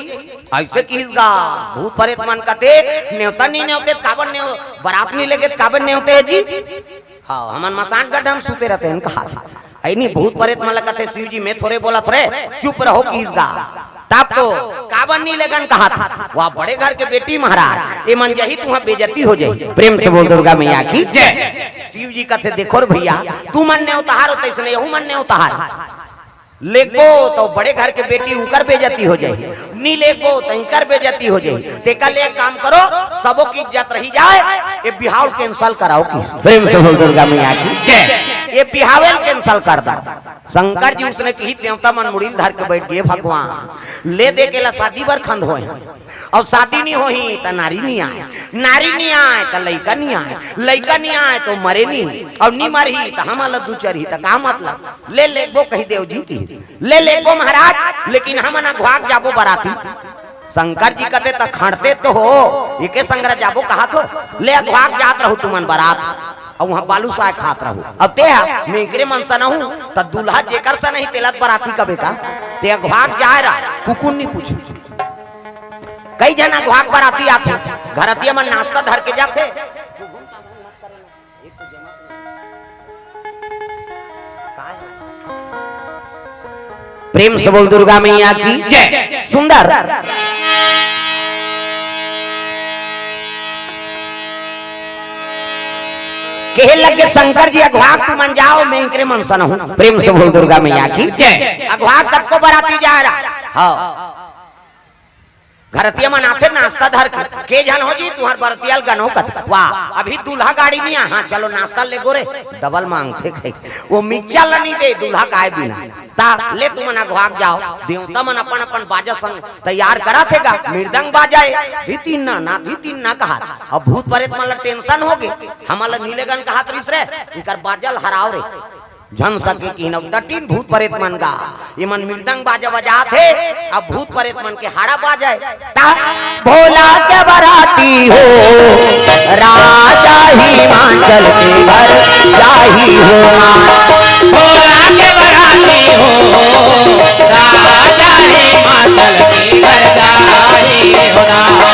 अइसे किहिस गा, भूत परेत मन कथे, "नेवता नइ नेवते त काबर नेव-, बरात नइ लेगे त काबर नेवते हे जी?" हव, हमन मसान गड्ढा म सूते रहिथन कहत हे। अइनी भूत परेत मन ल कथे, "शिव जी, मैं थोरे बोलत हंव रे, चुप रहो" किहिस गा। तब तो काबर नइ लेगन कहत हे, वह बड़े घर के बेटी महाराज, ए मन जाही त उहां बेइज्जती हो जाही। प्रेम से बोल दुर्गा मैया की जय। शिव जी कथे, "देखो रे भइया, तुमन नेवतहार हो तइसने यहू मन नेवतहार हे। लेगबो त बड़े घर के बेटी उंकर बेइज्जती हो जाही, नइ लेगबो त इंकर बेइज्जती हो जाही। तेकर ले एक काम करो, सबो के इज्जत रहि जाय, ए बिहाव ल cancel कराव" किहिस। प्रेम से बोल दुर्गा मैया की जय। ए बिहाव ल cancel कर दव। शंकर जी उसने किहिस, देवता मन मुड़ी ल धर के बइठ गे, "भगवान, ले दे के ला शादी बर खंधोय हंव, अउ शादी नइ होही त नारी नइ आय, नारी नइ आय त लइका नइ आय, लइका नइ आय त मरे नइ, अउ नइ मरही त हमन ल दुचरही त का मतलब? ले लेगबो कहि देव जी" किहिस। "ले लेगबो महाराज, लेकिन हमन अघवाक जाबो बराती।" शंकर जी कथे, "त खंड़ते तो हो, एके संघरा जाबो कहत हो, ले अघवाक जात रहू तुमन बरात, अउ उहां बालूसाय खात रहू, अउ तें ह मेंकरे मन सन हू, त दूल्हा जेकर सन ही तेला त बराती कबे का, तें अघवाक जाय रह, कुकुर नइ पूछे।" कई झन अघवाक बराती आथे, घरतिया मन नाश्ता धर के जाथे। प्रेम से बोल दुर्गा मैया की जय। सुंदर। कहे लगे शंकर जी, "अघवाक तुमन जाव, मैं इंकरे मन सन हूं।" प्रेम से बोल दुर्गा मैया की जय। अघवाक तब को बराती जा रहा। हाँ। घरतिया मन आथे नाश्ता धर के, "के झन हो जी तुंहर बरतिया ल गनो?" कथे, "वाह, अभी दूल्हा गाड़ी नइ आय, हाँ, चलो नाश्ता लेगो रे।" डबल मांगथे खाए के। ओ मिक्सचर ल नइ दे, दूल्हा गाय बिना। त ले तुमन अघवाक जाव, देवता मन अपन-अपन बाजा संग तैयार करत हे गा, मृदंग बाजा हे, धितिन्ना ना, धितिन्ना कहत। अब भूत परेत मन ल tension हो गे, हमन ल नइ लेगन कहत रिहिस रे, इंकर बाजा ल हराव रे। झन सके किहिन, अउ डटिन भूत परेत मन गा। एमन मृदंग बाजा बजात हे, अब भूत परेत मन के हाड़ा बाजे। ता भोला के बराती हो, राजा हिमाचल के घर जाही हो ना। भोला के बराती हो, राजा हिमाचल के घर जाही हो ना।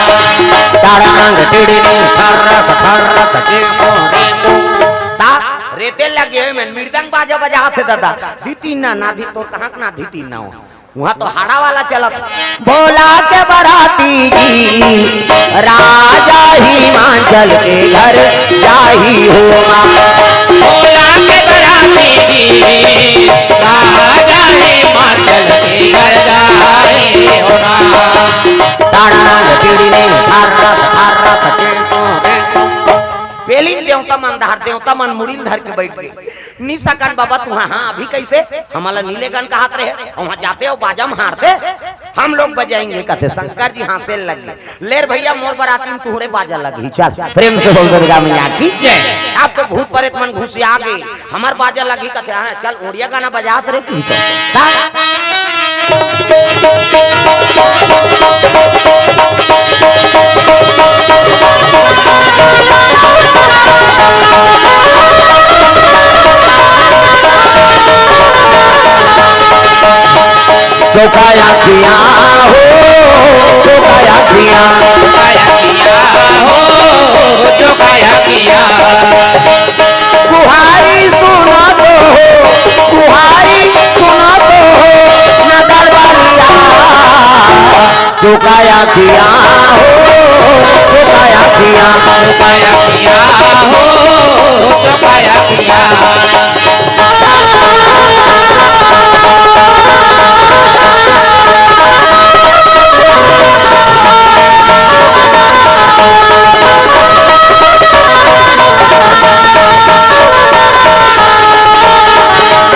तारा अंग टिड़नी, थर्रस, थर्रस, टेको, टेको। ता रेते लगे हे, मैं मृदंग बाजा बजात हे दादा। धितिन्ना ना धी, तोर कहाँ के ना धितिन्ना हो? उहाँ तो हाड़ा वाला चलत। भोला के बराती जी, राजा हिमाचल के घर जाही हो ना। भोला के बराती जी, राजा हिमाचल के घर जाही हो ना। ताड़ा रंग चिड़ी ने थारस, थारस के तो। पेलिन देवता मन डहर, देवता मन मुड़ी ल धर के बइठ गे। नी सकन बाबा तुँहर, हाँ, अभी कइसे? हमन ला नी लेगन कहत रहे, उहाँ जाते अउ बाजा म हारते, हम लोग बजाएंगे कथे। शंकर जी हाँसे लगे, ले रे भइया, मोर बराती म तुँहरे बाजा लगही, चल। प्रेम से बोल दुर्गा मैया की जय। अब तो भूत परेत मन घुसिया गे, हमर बाजा लगही कथे, हाँ, चल, ओड़िया गाना बजात रहे, की सब। चौकाया किया हो, चौकाया किया। चौकाया किया हो, चौकाया किया। गुहारी सुनो तो हो, गुहारी सुनो तो हो, ना दरबारिया। चौकाया किया हो, चौकाया किया। चौकाया किया हो, चौकाया किया।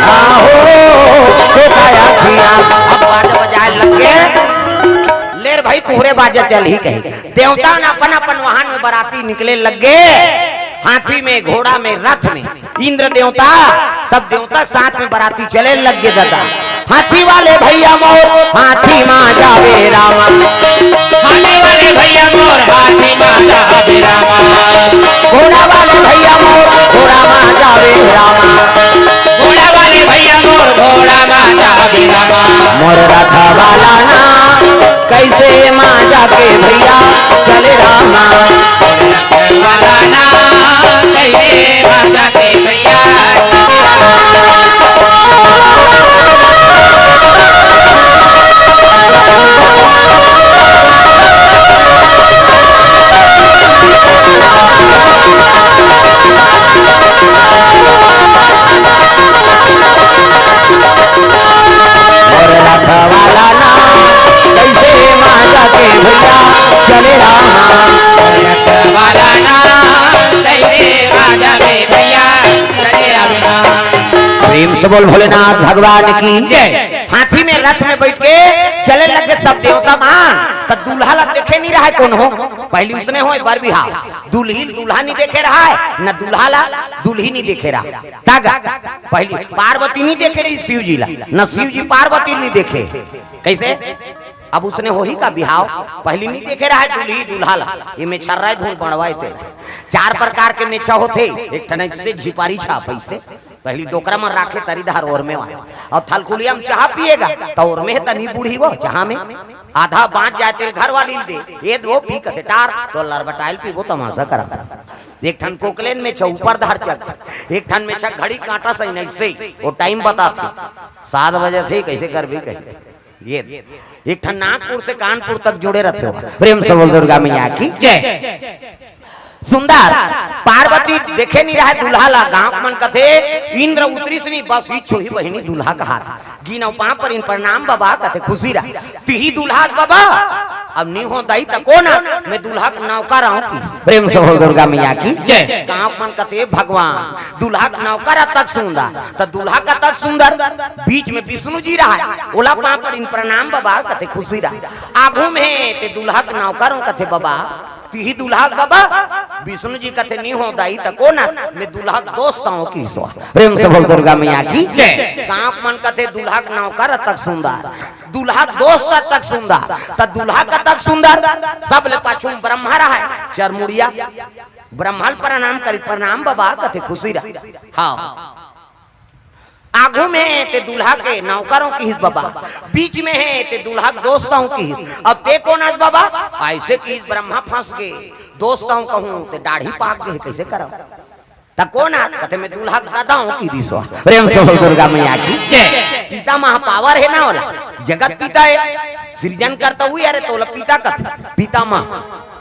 आहो, चौकाया किया। अब बाजा बजाए लगे। बाजा चलही कहे। देवता न अपन अपन वाहन में बराती निकले लग गे, हाथी में, घोड़ा में, रथ में। इंद्र देवता, सब देवता के साथ में बराती चले लग गे दादा। हाथी वाले भैया मोर, हाथी मा जावे रामा। हाथी वाले भैया मोर, हाथी मा जावे रामा। घोड़ा वाले भैया मोर, घोड़ा मा जावे रामा। घोड़ा वाले भैया मोर, घोड़ा मा जावे रामा। मोर रथ वाला ना, कैसे मा जाके भैया चले रामा। वाला ना, कैसे मा जाके भैया। मोर रथ वाला ना, कैसे मा जाके भैया चले रामा। रथ वाला ना, कैसे मा जाके भैया चले रामा। प्रेम से बोल भोलेनाथ भगवान की जय। हाथी में रथ में बैठ के चले लग गे सब देवता मन। त दूल्हा ला देखे नहीं रहय कोनो, पहली उसने होय बर बिहाव, दुल्ही दूल्हा नहीं देखे रहय, न दूल्हा ला दुल्ही नहीं देखे रहय। तग पहली पार्वती नहीं देखे रही शिव जी ला, न शिव जी पार्वती नहीं देखे। कैसे? अब उसने होही का बिहाव, पहली नहीं देखे रहय दुल्ही दूल्हा ला। ये मेछर्रा धुन बड़वाए ते। चार प्रकार के मेछा होथे, एक ठन ऐसे झिपारी छाप ऐसे, पहली डोकरा मन राखे तरी धार ओर में वाला, और थलकुलिया में चाह पिएगा तो ओर में तनी बूढ़ी वो चाह में आधा बांच जाए तेल घर वाली दे, ये दो पी कथे टार तो लरबटाइल पीबो तमाशा करत। एक ठन कोकलेन मेछा ऊपर धार चलत, एक ठन मेछा घड़ी कांटा सही नहीं से, वो टाइम बताथे, सात बजे थे, कैसे करबे कही। ये एक ठन नागपुर से कानपुर तक जुड़े रहथे हो। प्रेम से बोल दुर्गा मैया की जय। सुंदर पार्वती देखे नहीं रहय दूल्हा ला, गांव मन कथे इंद्र उतरिस नहीं, बस इच्छो ही बहिनी दूल्हा कहात। गिनव पांव परिन प्रणाम बबा कथे खुशी रह। तिही दूल्हा बाबा, अब नी हो दाई त कोन अस, मैं दूल्हा के नौकर अहूं किस। प्रेम से बोल दुर्गा मैया की जय। गांव मन कथे भगवान दूल्हा के नौकर अतक सुंदर, त दूल्हा कतक सुंदर, बीच में विष्णु जी रहय, ओला पांव परिन प्रणाम बबा कथे खुशी रह। आगू में ते दूल्हा के नौकर अहूं कथे बबा, तिही दूल्हा के बबा। विष्णु जी कथे नी हो दाई त कोन अस, मैं दूल्हा के दोस्त अहूं किस। प्रेम से बोल दुर्गा मैया की जय। गांव मन कथे दूल्हा के नौकर अतक सुंदर, दूल्हा के दोस्त अतक सुंदर, त दूल्हा कतक सुंदर, सब ले पाछू में ब्रह्मा रहय, चरमुड़िया, ब्रह्मा ल प्रणाम करी, प्रणाम बबा कथे खुशी रह। हाँ। आगू में ते दूल्हा के नौकर अहूं किहिस बबा, बीच में हे ते दूल्हा के दोस्त अहूं किहिस, अब ते कोन अस बबा? ऐसे किहिस ब्रह्मा फंस गे, दोस्त अहूं कहूं ते दाढ़ी पाक गे, कैसे करव? त कोन अस? कथे मैं दूल्हा के ददा अहूं किहिस। प्रेम से बोल दुर्गा मैया की जय। पितामह पावर हे ना ओला, जगत पिता हे, सृजन करता हुई, अरे तोला पिता कथे, पितामह।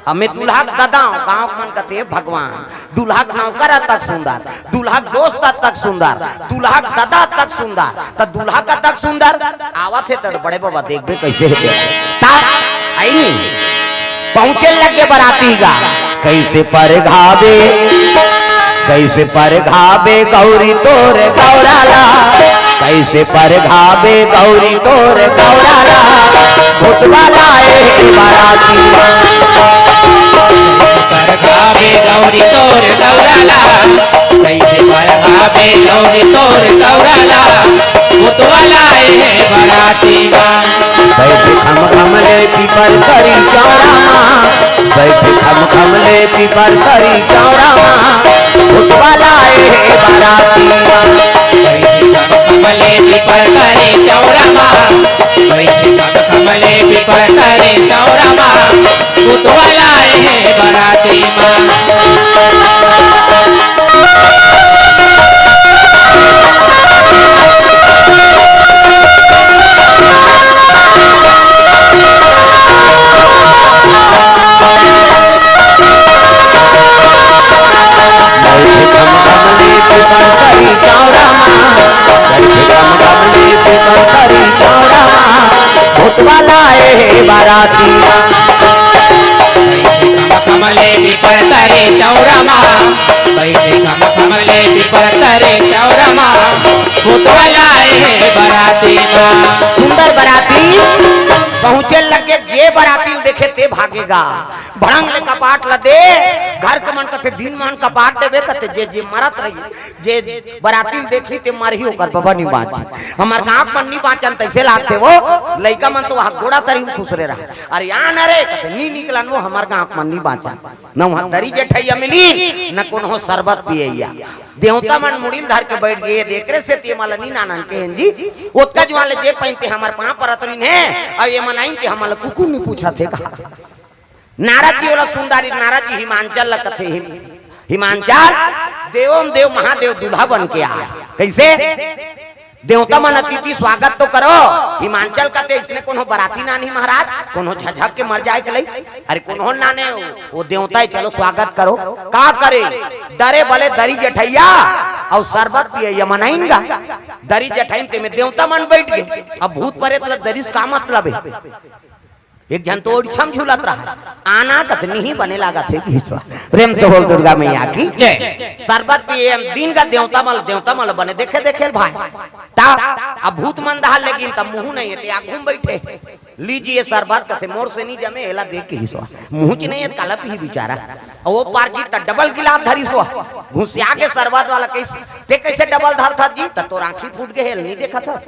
हमें दूल्हा के ददा अहूं, गांव मन कथे भगवान, दूल्हा के नौकर अतक सुंदर, दूल्हा के दोस्त अतक सुंदर, दूल्हा के ददा अतक सुंदर, त दूल्हा कतक सुंदर आवत हे त बड़े बबा देखबे कैसे हे। त आई नी पहुंचे लग गे बराती गा, कैसे परघाबे, कैसे परघाबे गौरी तोर गौरा ला, कैसे परघाबे गौरी तोर गौरा ला, भूतवा लाए हे बराती। परघाबे गौरी तोर गौरा ला, कैसे परघाबे गौरी तोर गौरा ला, भूतवा लाए हे बराती मा। बैठे खम खम ले पीपर करी चौरा मा, बैठे खम खम ले पीपर करी चौरा मा, भूतवा लाए हे बराती मा। बैठे खम खम ले पीपर करी चौरा मा, बैठे खम खम ले पीपर करी चौरा मा, भूतवा लाए हे बराती मा। बैठे खम खम ले पीपर करी चौरा मा, बैठे खम खम ले पीपर करी चौरा मा, भूतवा लाए हे बराती मा। बैठे खम खम ले पीपर तरे चौरा मा, बैठे खम खम ले पीपर तरे चौरा मा, भूतवा लाए हे बराती मा। सुंदर बराती पहुंचे लगे, जे बराती ल देखे ते भागेगा। भड़ंग ले कपाट ल दे, घर के मन कथे दिन मान कपाट देबे कथे, जे जे मरत रही, जे बराती ल देखी ते मरही, ओकर बबा नी बांची। हमर गांव के मन नी बांचन तइसे लागथे वो। लइका मन तो वहां गोड़ा तरी म खुसरे रहा। अरे आ न रे कथे, नी निकलन वो, हमर गांव के मन नी बांचन। न वहां दरी जेठइया मिली, न कोनो सरबत पियइया। देवता मन मुड़ी ल धर के बइठ गे, देख रे से ते मला नी नानन के हेन जी। ओतका जुआन ले जे पहिनते हमर पांव परत रिन हे, अउ ये मन आइन ते हमला कुकु नी पूछत हे का। नारद जी ओला सुनदारी, नारद जी हिमांचल ल कथे, हिम-, हिमांचल, देवों देव महादेव दूल्हा बन के आय। कइसे? देवता मन अतिथि स्वागत तो करो। हिमांचल कथे, इसने कोनो बराती नानी महाराज, कोनो झझक के मर जाय के लई। अरे कोनो नाने वो, वो देवता हे, चलो स्वागत करो। का करे? दरे बले दरी जेठइया अउ सरबत पियइया मन आइन गा। दरी जेठइन ते में देवता मन बइठ गे। अब भूत परेत ल दरी से का मतलब हे? एक झन तो ओड़छम झूलत रहा, आना कथनी ही बने लागत हे कि हिचवा। प्रेम से बोल दुर्गा मैया की जय। सरबत पिए हम दिन का देवता मल, देवता मल बने देखे देखे भाई। ता अब भूत मन दहाल लेकिन तब मुंह नहीं हे ते आगू म बइठे। लीजिए सरबत कथे, मोर से नी जमे, एला दे के हिसवा। मुंह च नहीं हे, काला पी बिचारा। अउ वो पार की त डबल गिलास धरिस वा। घुसिया के सरबत वाला कइसे, ते कइसे डबल धरथस जी? त तोर आंखी फूट गे हे, नी देखथस।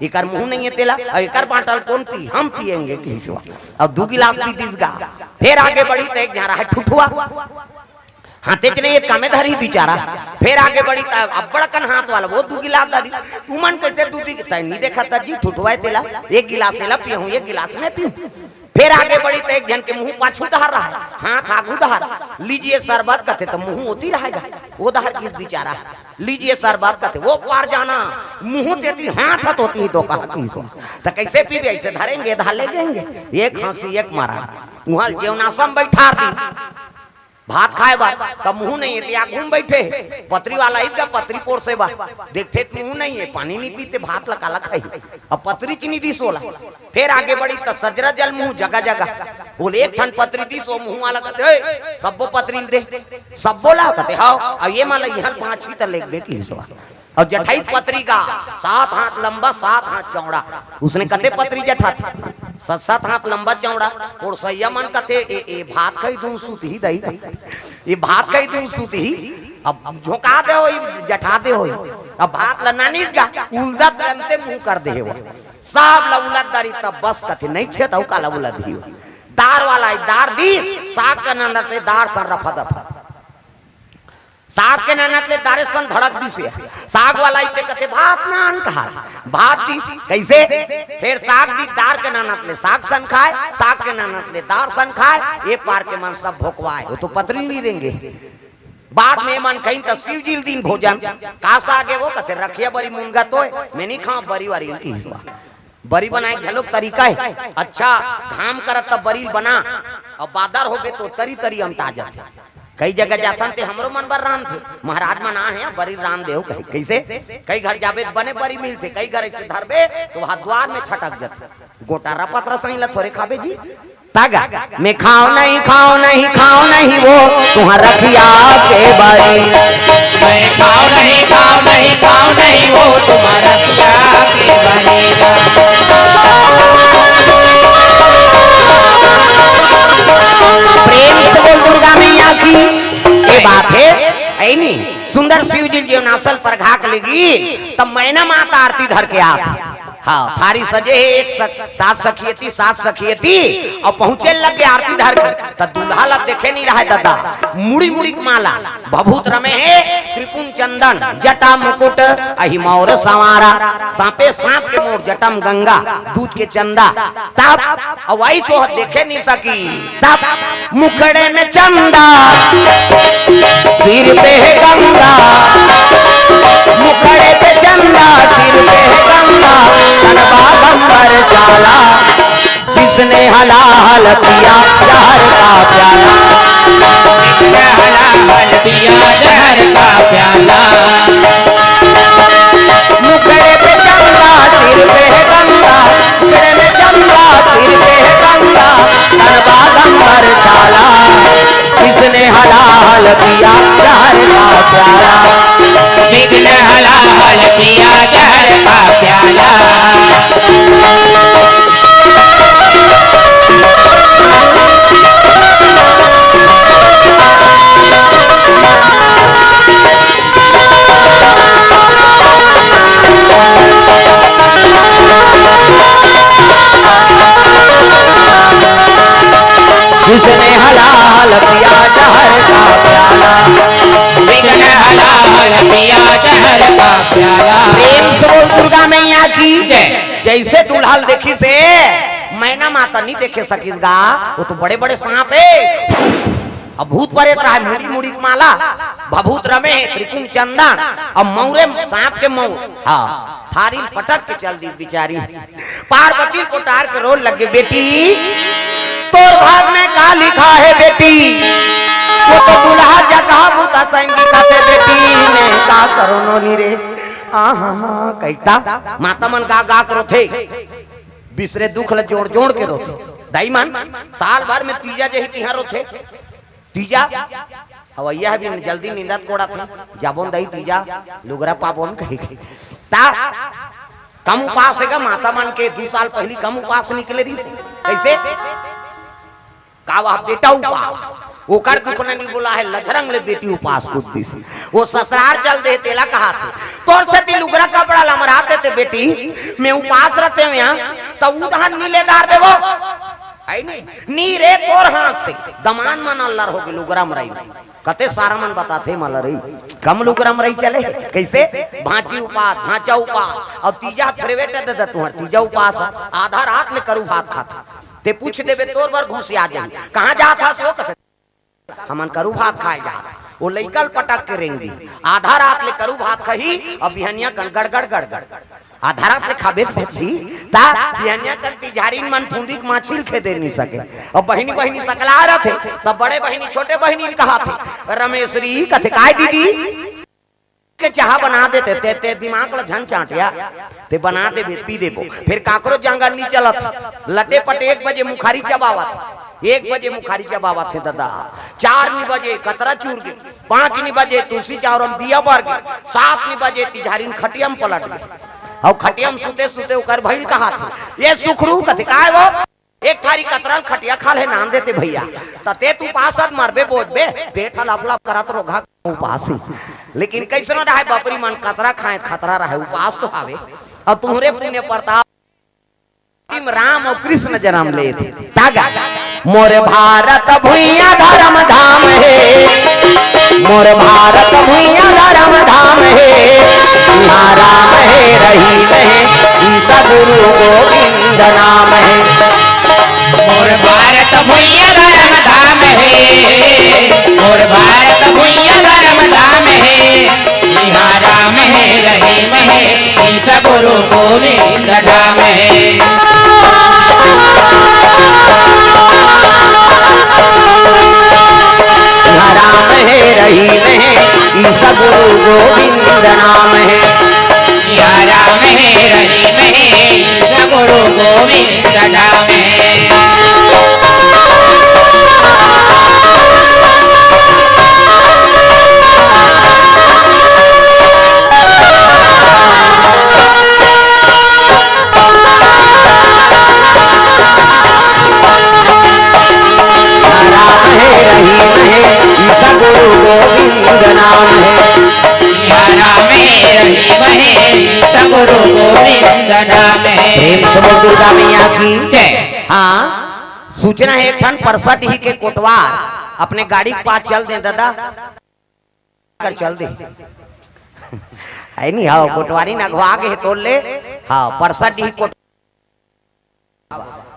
एकर मुंह नहीं हे तेला, अउ एकर बांटल कोन पी? हम पियेंगे कहिस वा। अउ दू गिलास पी दिस गा। फेर आगे बढ़ी त एक झन रहा ठुठुआ। हाथे च नहीं हे, कमे धरी बिचारा। फेर आगे बढ़ी त अब्बड़ कन हाथ वाला, वो दू गिलास धरी। तुमन कइसे दू दी, तैं नी देखथस जी, ठुठुआ हे तेला। एक गिलास एला पियहूं, एक गिलास मैं पीहूं। फेर आगे बढ़ी त एक झन के मुंह पाछू डहर रहा, हाथ आगू डहर। लीजिए सरबत कथे त मुंह ओती रहेगा, वो डहर गिस बिचारा। लीजिए सरबत कथे, वो पार जाना, मुंह तेती, हाथ ह तोती, तो कहा कि इसो। त कइसे पीबे? अइसे धरेंगे, एदहा ले जाएंगे। एक हंसी, एक मरा। उहां जेवनासम बइठार दी। भात खाय बर, त मुंह नहीं हे, ते आगू म बइठे। पतरी वाला आइस गा, पतरी पोरसे बर। देखथे त मुंह नहीं हे, पानी नी पीते, भात ल काला खाही। अब पतरी च नी दिस ओला। फेर आगे बढ़ी त सजरा जल मुंह जगह जगह। ओले एक ठन पतरी दिस, ओ मुंह वाला कथे, "ए, सब्बो पतरी ल दे।" सब्बो ला कथे, "हव।" अउ ये मन ल इहां बांचही त लेगबे कहिस वा। अउ जेठई पतरी गा, सात हाथ लंबा, सात हाथ चौड़ा। उसने कथे पतरी जेठाथे, सात सात हाथ लंबा चौड़ा। पोरसइया मन कथे, "ए, ए भात खाही दूं सूतही दई।" ये भात खाही दूं सूतही। अब झोंका दे होही, जेठा दे होही। अब भात ल नानिस गा, उलदत अंते मुंह कर दे हे वो। सब ल उलद दारी तब बस कथे, नहीं छे त अउ काला उलदही। दार वाला हे, दार दी, साग के ननत ले दार सर रफा दफा। साग के ननत ले दारे सन धड़क दिस हे। साग वाला हे ते कथे, "भात नान कहा, भात दीस।" कइसे? फेर साग दी, दार के ननत ले साग सन खाय, साग के ननत ले दार सन खाय, ए पार के मन सब भोकवाय, वो तो पतरी नी रेंगे। बाद में मन कहिन त शिव जी ल दिन भोजन, का साग हे वो? कथे, "रखिया बरी मुनगा तोय, मैं नी खांव बरी वारी ल," कहिस वा। बरी बनाय के घलोक तरीका हे। अच्छा, घाम करत त बरी ल बना, अउ बादर होगे तो तरी तरी अमटा जाथे। कई जगह जाथन ते हमरो मन बर रांधथे, महाराज मन आहे, बरी ल रांध देव कहे। कइसे? कई घर जाबे त बने बरी मिलथे, कई घर अइसे धरबे त वहां द्वार में छटक जाथे। गोटारा पतरा सही ल थोरे खाबे जी। तागा, मैं खांव नहीं, खांव नहीं, खांव नहीं वो तुंहर रखिया के बरी। मैं खांव नहीं, खांव नहीं, खांव नहीं वो तुंहर रखिया के बरी। प्रेम से बोल दुर्गा मैया की। ये बात हे, ऐ नी? सुंदर शिव जी जेवनासल परघा के लेगी, त मैना माता आरती धर के आत। हाँ, थारी सजे हे एक सख-, सात सखी अति, सात सखी अति, अउ पहुंचे लगे आरती धर के, त दूल्हा ला देखे नी रहय ददा, मुड़ी मुड़ी के माला, भभूत रमे हे, त्रिपुन चंदन, जटा मुकुट, अहि मौर संवारा, सांपे सांप के मोर, जटम गंगा, दूध के चंदा, तब अउ अइसो देखे नी सकी, तब मुखड़े में चंदा, सिर पे है गंगा, मुखड़े पे चंदा, सिर पे है गंगा, तन बागंबर चाला, जिसने हलाहल पिया जहर का प्याला। जिसने हलाहल पिया जहर का प्याला। मुखड़े पे चंदा, सिर पे है गंगा, मुखड़े में चंदा, सिर पे है गंगा, तन बागंबर चाला। किसने हलाहल पिया जहर का प्याला? विघ्न हलाहल पिया जहर का प्याला। प्रेम से बोल दुर्गा मैया की जय। जैसे दुल्हा ल देखिस हे, मैना माता नहीं देखे सकिस गा, वो तो बड़े बड़े सांप हे। अब भूत परेत रहा हे, मुड़ी मुड़ी के माला, भभूत रमे हे, त्रिकुंड चंदन, अब मौरे सांप के मौर, हाँ, थारी पटक के चल दी बिचारी। पार्वती कोटार के रोल लगे, बेटी, तोर भाग में का लिखा है बेटी? वो तो दुल्हा जगह भूता संगी का से बेटी, मैं का करो नोनी रे। आहा, कैता माता मन गा गा के रोथे, बिसरे दुख ल जोड़ जोड़ के रोथे। दाई मन साल भर में तीजा जही तिहार रोथे। तीजा अवैया है, बिन जल्दी नींदत कोड़त है, जाबोन दई तीजा, लुगरा पाबोन कही के। ता कम उपास है का माता मन के? दू साल पहली कम उपास निकले रही से। कैसे? का वह बेटा उपास, ओकर दुख न नहीं बोला है, लधरंग ले बेटी उपास कुछ दिस। वो ससुरार चल दे, तेला कहा थे, तोर से ती लुगरा कपड़ा लमरा देते बेटी, मैं उपास रहते हूँ यहाँ, तब उधार नीले दार देवो। है नहीं? नी रे तोर हाथ से दमान मन अल्लर हो गेलू गरम रही। कते सारा मन बताथे मला रही, कम लुगरम रही चले। कैसे? भांची उपास, भांचा उपास, और तीजा फेरवेट दे दे तुहर तीजा उपास। आधा रात ले करू भात खात, ते पूछ देबे तोर बर घुसिया जाही, कहाँ जात हस वो कथे, हमन करू भात खाए जात। वो लइकल पटक के रेंग दी, आधा रात ले करू भात खही, और बिहनिया कन गड़गड़ गड़गड़। आधा रात ले खाबे पची, ता बिहनिया कन तिझारिन मन फुंदी के माछी ल खेदे नहीं सके। और बहिनी बहिनी सकला रथे, तब बड़े बहिनी छोटे बहिनी ल कहा थे, रमेश्वरी कथे, "काय दीदी के चाहा बना देते, ते, ते दिमाग ल झन चाटिया, ते बना देबे, पी देबो।" फिर काकरो जांगर नहीं चलत, लटे पटे एक बजे मुखारी चबावत, एक बजे मुखारी चबावत है दादा, चार नहीं बजे कतरा चूर गे, पाँच नहीं बजे तुलसी चावरम दिया बर गे, सात नहीं बजे तिझारिन खटिया में पलट गे। और खटिया में सुते सुते ओकर भइल कहा थे, "ये सुखरू," कथे, "काय वो?" "एक थारी कतरल खटिया खा ले नाम देते भैया, त ते तू पासत मरबे बोझबे, पेट ह लप लप करत रोघा उपास ही।" लेकिन कैसनो रहे बपरी मन कतरा खाए खतरा रहे, उपास तो हावे। और तुम्हरे पुण्य प्रताप राम और कृष्ण जन्म ले थे। तागा, मोर भारत भुइया धर्म धाम है, मोर भारत भुइया धर्म धाम है, यहाँ राम है रहीम है, ईसा गुरु गोविंद नाम है। मोर भारत भुइया धर्म धाम है, मोर भारत भुइया धर्म धाम है, यहाँ राम है रहीम है, ईसा गुरु गोविंद धाम है। यहाँ राम है रहीम है, ईसा गुरु गोविंद नाम है। यहाँ राम है रहीम है, ईसा गुरु गोविंद नाम है। राम है रहीम है, ईसा गुरु गोविंद नाम है। राम है रहीम है, ईसा गुरु गोविंद नाम है। प्रेम से बोल दुर्गा मैया की जय। हाँ, सूचना है, एक ठन परसत ही के कोटवार अपने गाड़ी के पास चल दे दादा, कर चल दे। है नहीं, हाँ, कोटवारी ना घुआ के तोड़ ले। हाँ, परसत ही कोट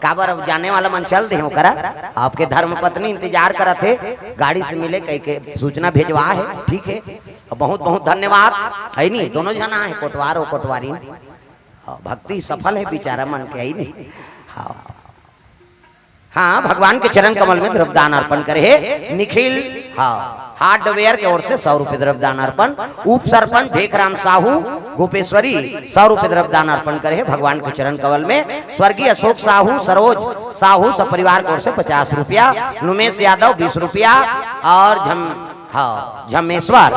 काबर अब जाने वाला मन चल दे ओकरा, आपके धर्म पत्नी इंतजार करत हे, गाड़ी से मिले कह के सूचना भेजवा है। ठीक है, बहुत बहुत धन्यवाद। है नी, दोनों जना है, कोटवार और कोटवारी। हाँ, भक्ति सफल है बेचारा मन के, है नी। हाँ, हाँ, भगवान के चरण कमल में द्रव्यदान अर्पण करे है निखिल, हाँ, हार्डवेयर के ओर से सौ रुपए द्रव्यदान अर्पण। उप सरपंच भेखराम साहू गोपेश्वरी सौ रुपए द्रव्यदान अर्पण करे है भगवान के चरण कमल में। स्वर्गीय अशोक साहू, सरोज साहू सब परिवार की ओर से पचास रुपया, नुमेश यादव बीस रुपया और झम-, हाँ, झमेश्वर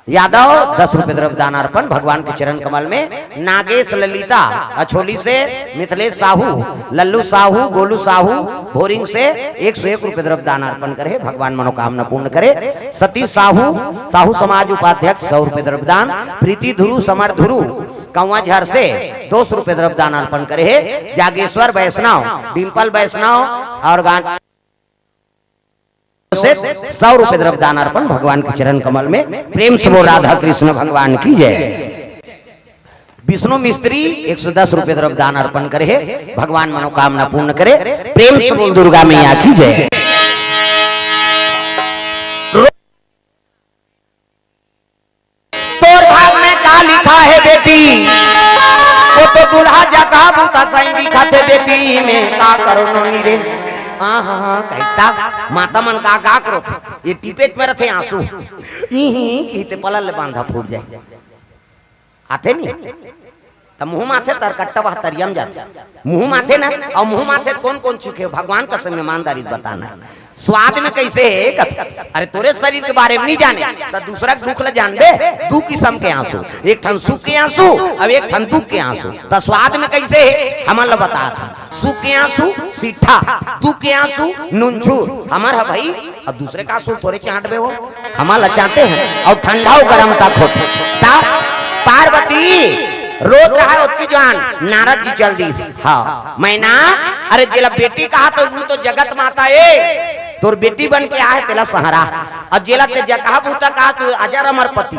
यादव दस रुपए द्रव्यदान अर्पण भगवान के चरण कमल में। नागेश ललिता अछोली से, मिथिलेश साहू, लल्लू साहू, गोलू साहू भोरिंग से एक सौ एक रुपए द्रव्यदान अर्पण करे, भगवान मनोकामना पूर्ण करे। सतीश साहू, साहू समाज उपाध्यक्ष सौ रुपए द्रव्यदान। प्रीति धुरु, समर धुरु, कौवा झर से दो सौ रुपए द्रव्यदान अर्पण करे है। जागेश्वर वैष्णव, डिम्पल वैष्णव और गान से सौ रुपए द्रव्यदान अर्पण भगवान के चरण कमल में। प्रेम से बोल राधा कृष्ण भगवान की जय। विष्णु मिस्त्री एक सौ दस रुपये द्रव्य दान अर्पण करे हे, भगवान मनोकामना पूर्ण करे। प्रेम से बोल दुर्गा मैया की जय। तोर भाग में का लिखा हे बेटी? वो तो दूल्हा जका बूता सही दिखत हे बेटी, में का करो नोनी रे। हाँ, हाँ, हाँ, कहता माता मन का, का करो थे? ये टिपेट में रथे आंसू। ई ही, ई ते पलल ले बांधा फूट जाए। आथे नी? त मुंह माथे तर कट्टा वह तरियम जाथे। मुंह माथे ना, अउ मुंह माथे कोन कोन चीखे? भगवान कसम ईमानदारी से बताना। स्वाद में कैसे हे? कथ-, अरे तोरे शरीर के बारे में नहीं जाने, त दूसरा के दुख ल जानबे। दू किसम के आंसू, एक ठन सुख के आंसू, अउ एक ठन दुख के आंसू। त स्वाद में कैसे हे? हमन ल बतात हन। सुख के आंसू सीठा, दुख के आंसू नुनझुर। हमर ह भाई, अउ दूसरे का आंसू थोरे चांटबे हो, हमन ल चांटे हन। अउ ठंडा अउ गरम तक होथे। त पार्वती रोत रहा, ओतकी जुवार नारद जी चल दीस। हाँ, मैना, अरे जेला बेटी कहा तो वो तो जगत माता ए, तोर बेटी बन के आहे तेला सहारा। अउ जेला ते जगह बूता कहा तो अजर अमर पति,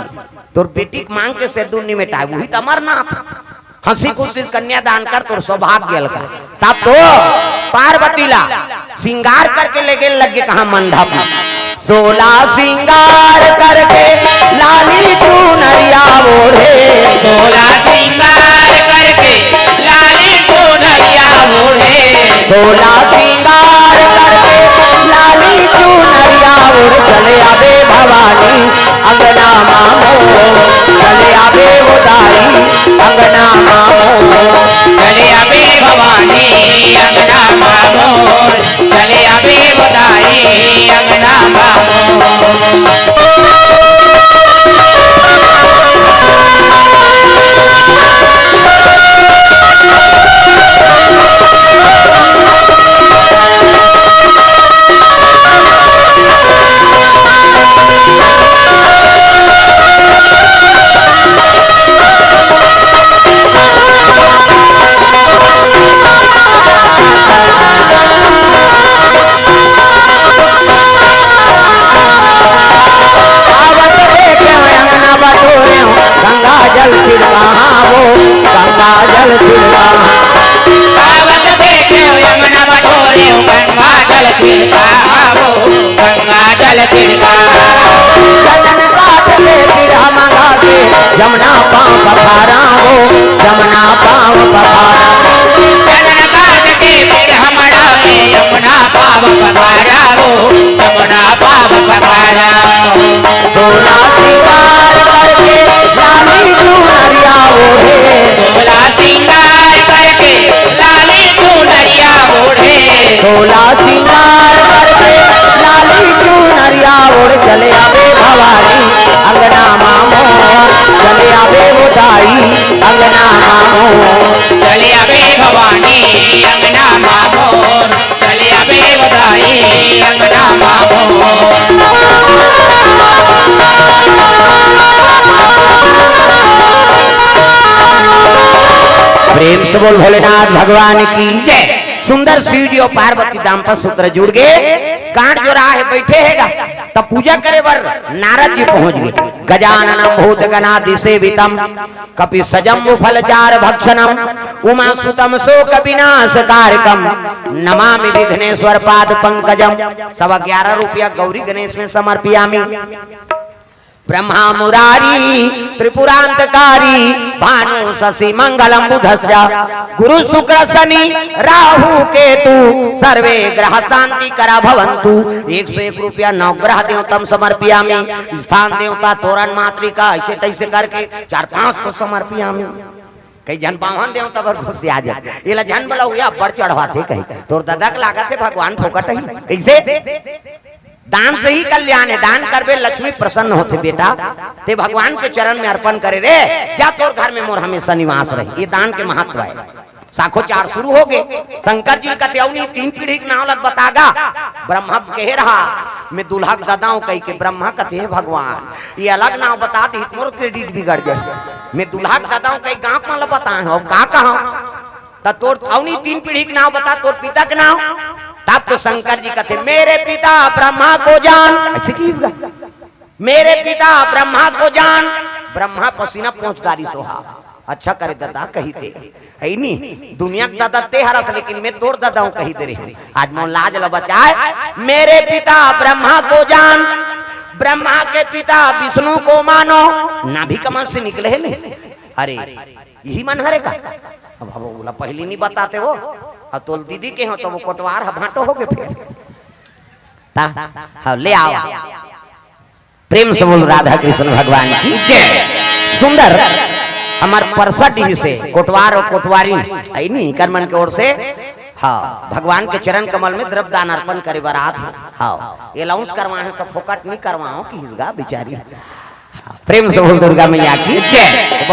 तोर बेटी के मांग के सेदुर नी मेटाए, वही त अमरनाथ। हंसी खुशी कन्यादान कर, तोर सौभाग्य अलका। तब तो पार्वती ला सिंगार करके ले गेल लगे कहाँ मंडप में। सोला सिंगार करके लाली चुनरिया ओढ़े। सोला सिंगार करके लाली चुनरिया ओढ़े। सोला सिंगार करके लाली चुनरिया ओढ़ चले आवे भवानी अंगना मामो। चले आवे वो दाई अंगना मामो। चले आवे भवानी अंगना मामो। चले आवे वो दाई अंगना मामो। आवत देखे अंगना बटोरे, गंगा जल छिड़कावो, गंगा जल छिड़कावो। आवत देखे अंगना बटोरे, गंगा जल छिड़कावो, गंगा जल छिड़कावो। चंदन काठ के पीढ़ा मंगा के, जमुना पाँव पखारावो, जमुना पाँव पखारावो। चंदन काठ के पीढ़ा मंगा के, जमुना पाँव पखारावो, जमुना पाँव पखारावो। सोला सिंगार करके लाली चुनरिया ओढ़े। सोला सिंगार करके लाली चुनरिया ओढ़े। सोला सिंगार करके लाली चुनरिया ओढ़ चले आवे भवानी अंगना मामो। चले आवे वो दाई अंगना मामो। चले आवे भवानी अंगना मामो। चले आवे वो दाई अंगना मामो। प्रेम से बोल भोलेनाथ भगवान की जय। सुंदर शिव जी अउ पार्वती दाम्पत्य सूत्र जुड़ गे। कांट जो रहा हे, बैठे हे गा, त पूजा करे बर नारद जी पहुंच गे। गजाननं भूतगणादिसेवितं कपित्सजम्बूफलचारुभक्षणं उमासुतं शोकविनाशकारकं नमामि विघ्नेश्वर पाद पंकजम। सवा ग्यारह रुपया गौरी गणेश में समर्पयामि। ब्रह्मा मुरारी त्रिपुरांतकारी भानु शशि मंगलम बुधस्य गुरु शुक्र शनि राहु केतु सर्वे ग्रह शांति करा भवंतु। एक सौ एक रुपया नवग्रह देवतम समर्पयामि। स्थान देवता तोरण मातृका ऐसे तैसे करके चार पांच सौ समर्पयामि। कई झन बावन देवता बर खुशिया जाथे, एला झन बला हुआ बड़ चढ़वाथे कही। तोर ददा के लागत हे भगवान फोकट ही। कैसे? दान से ही कल्याण हे, दान करबे लक्ष्मी प्रसन्न होथे बेटा। ते भगवान के चरण में अर्पण करे रे, जा तोर घर में मोर हमेशा निवास रहे। ये दान के महत्व हे। साखोचार शुरू हो गे। शंकर जी कथे, "अउ नी तीन पीढ़ी के नाव लत बतागा।" ब्रह्मा कहे रहा, "मैं दूल्हा के ददा हूं," कही के ब्रह्मा कथे, "हे भगवान, ये अलग नाव बता दी, मोर credit बिगड़ जाए। मैं दूल्हा के ददा हूं," कही गांव मन ल बताए हो, का कहा? त तोर अउ नी तीन पीढ़ी के नाव बता, तोर पिता के नाव। तब तो शंकर जी कथे, "मेरे पिता ब्रह्मा को जान।" ऐसे की इसका? "मेरे पिता ब्रह्मा को जान।" ब्रह्मा पसीना पहुंच डारी सोहा। अच्छा करे ददा कही दे, है नी? दुनिया के ददा ते हरस, लेकिन मैं तोर ददा हूँ कही दे रहे हूँ। आज मोर लाज ल बचाए, मेरे पिता ब्रह्मा को जान, ब्रह्मा के पिता विष्णु को मानो। नाभि कमल से निकले है नहीं? अरे, यही मन हरे का? अब, अब ओला पहली नहीं बताते हो, अब तोल दीदी के हो तो वो कोटवार ह भांटो हो गए फिर। ता, हाँ, ले आओ। प्रेम से बोल राधा कृष्ण भगवान की जय। सुंदर हमार परसडीह से कोटवार और कोटवारी है नी, कर मन के ओर से, हाँ, भगवान के चरण कमल में द्रव्य दान अर्पण करे बर आत हे। हाँ, अनाउंस करवाए हो तो फोकट नहीं करवाओ कि हिजगा बिचारी। हाँ, प्रेम से बोल दुर्गा मैया की जय।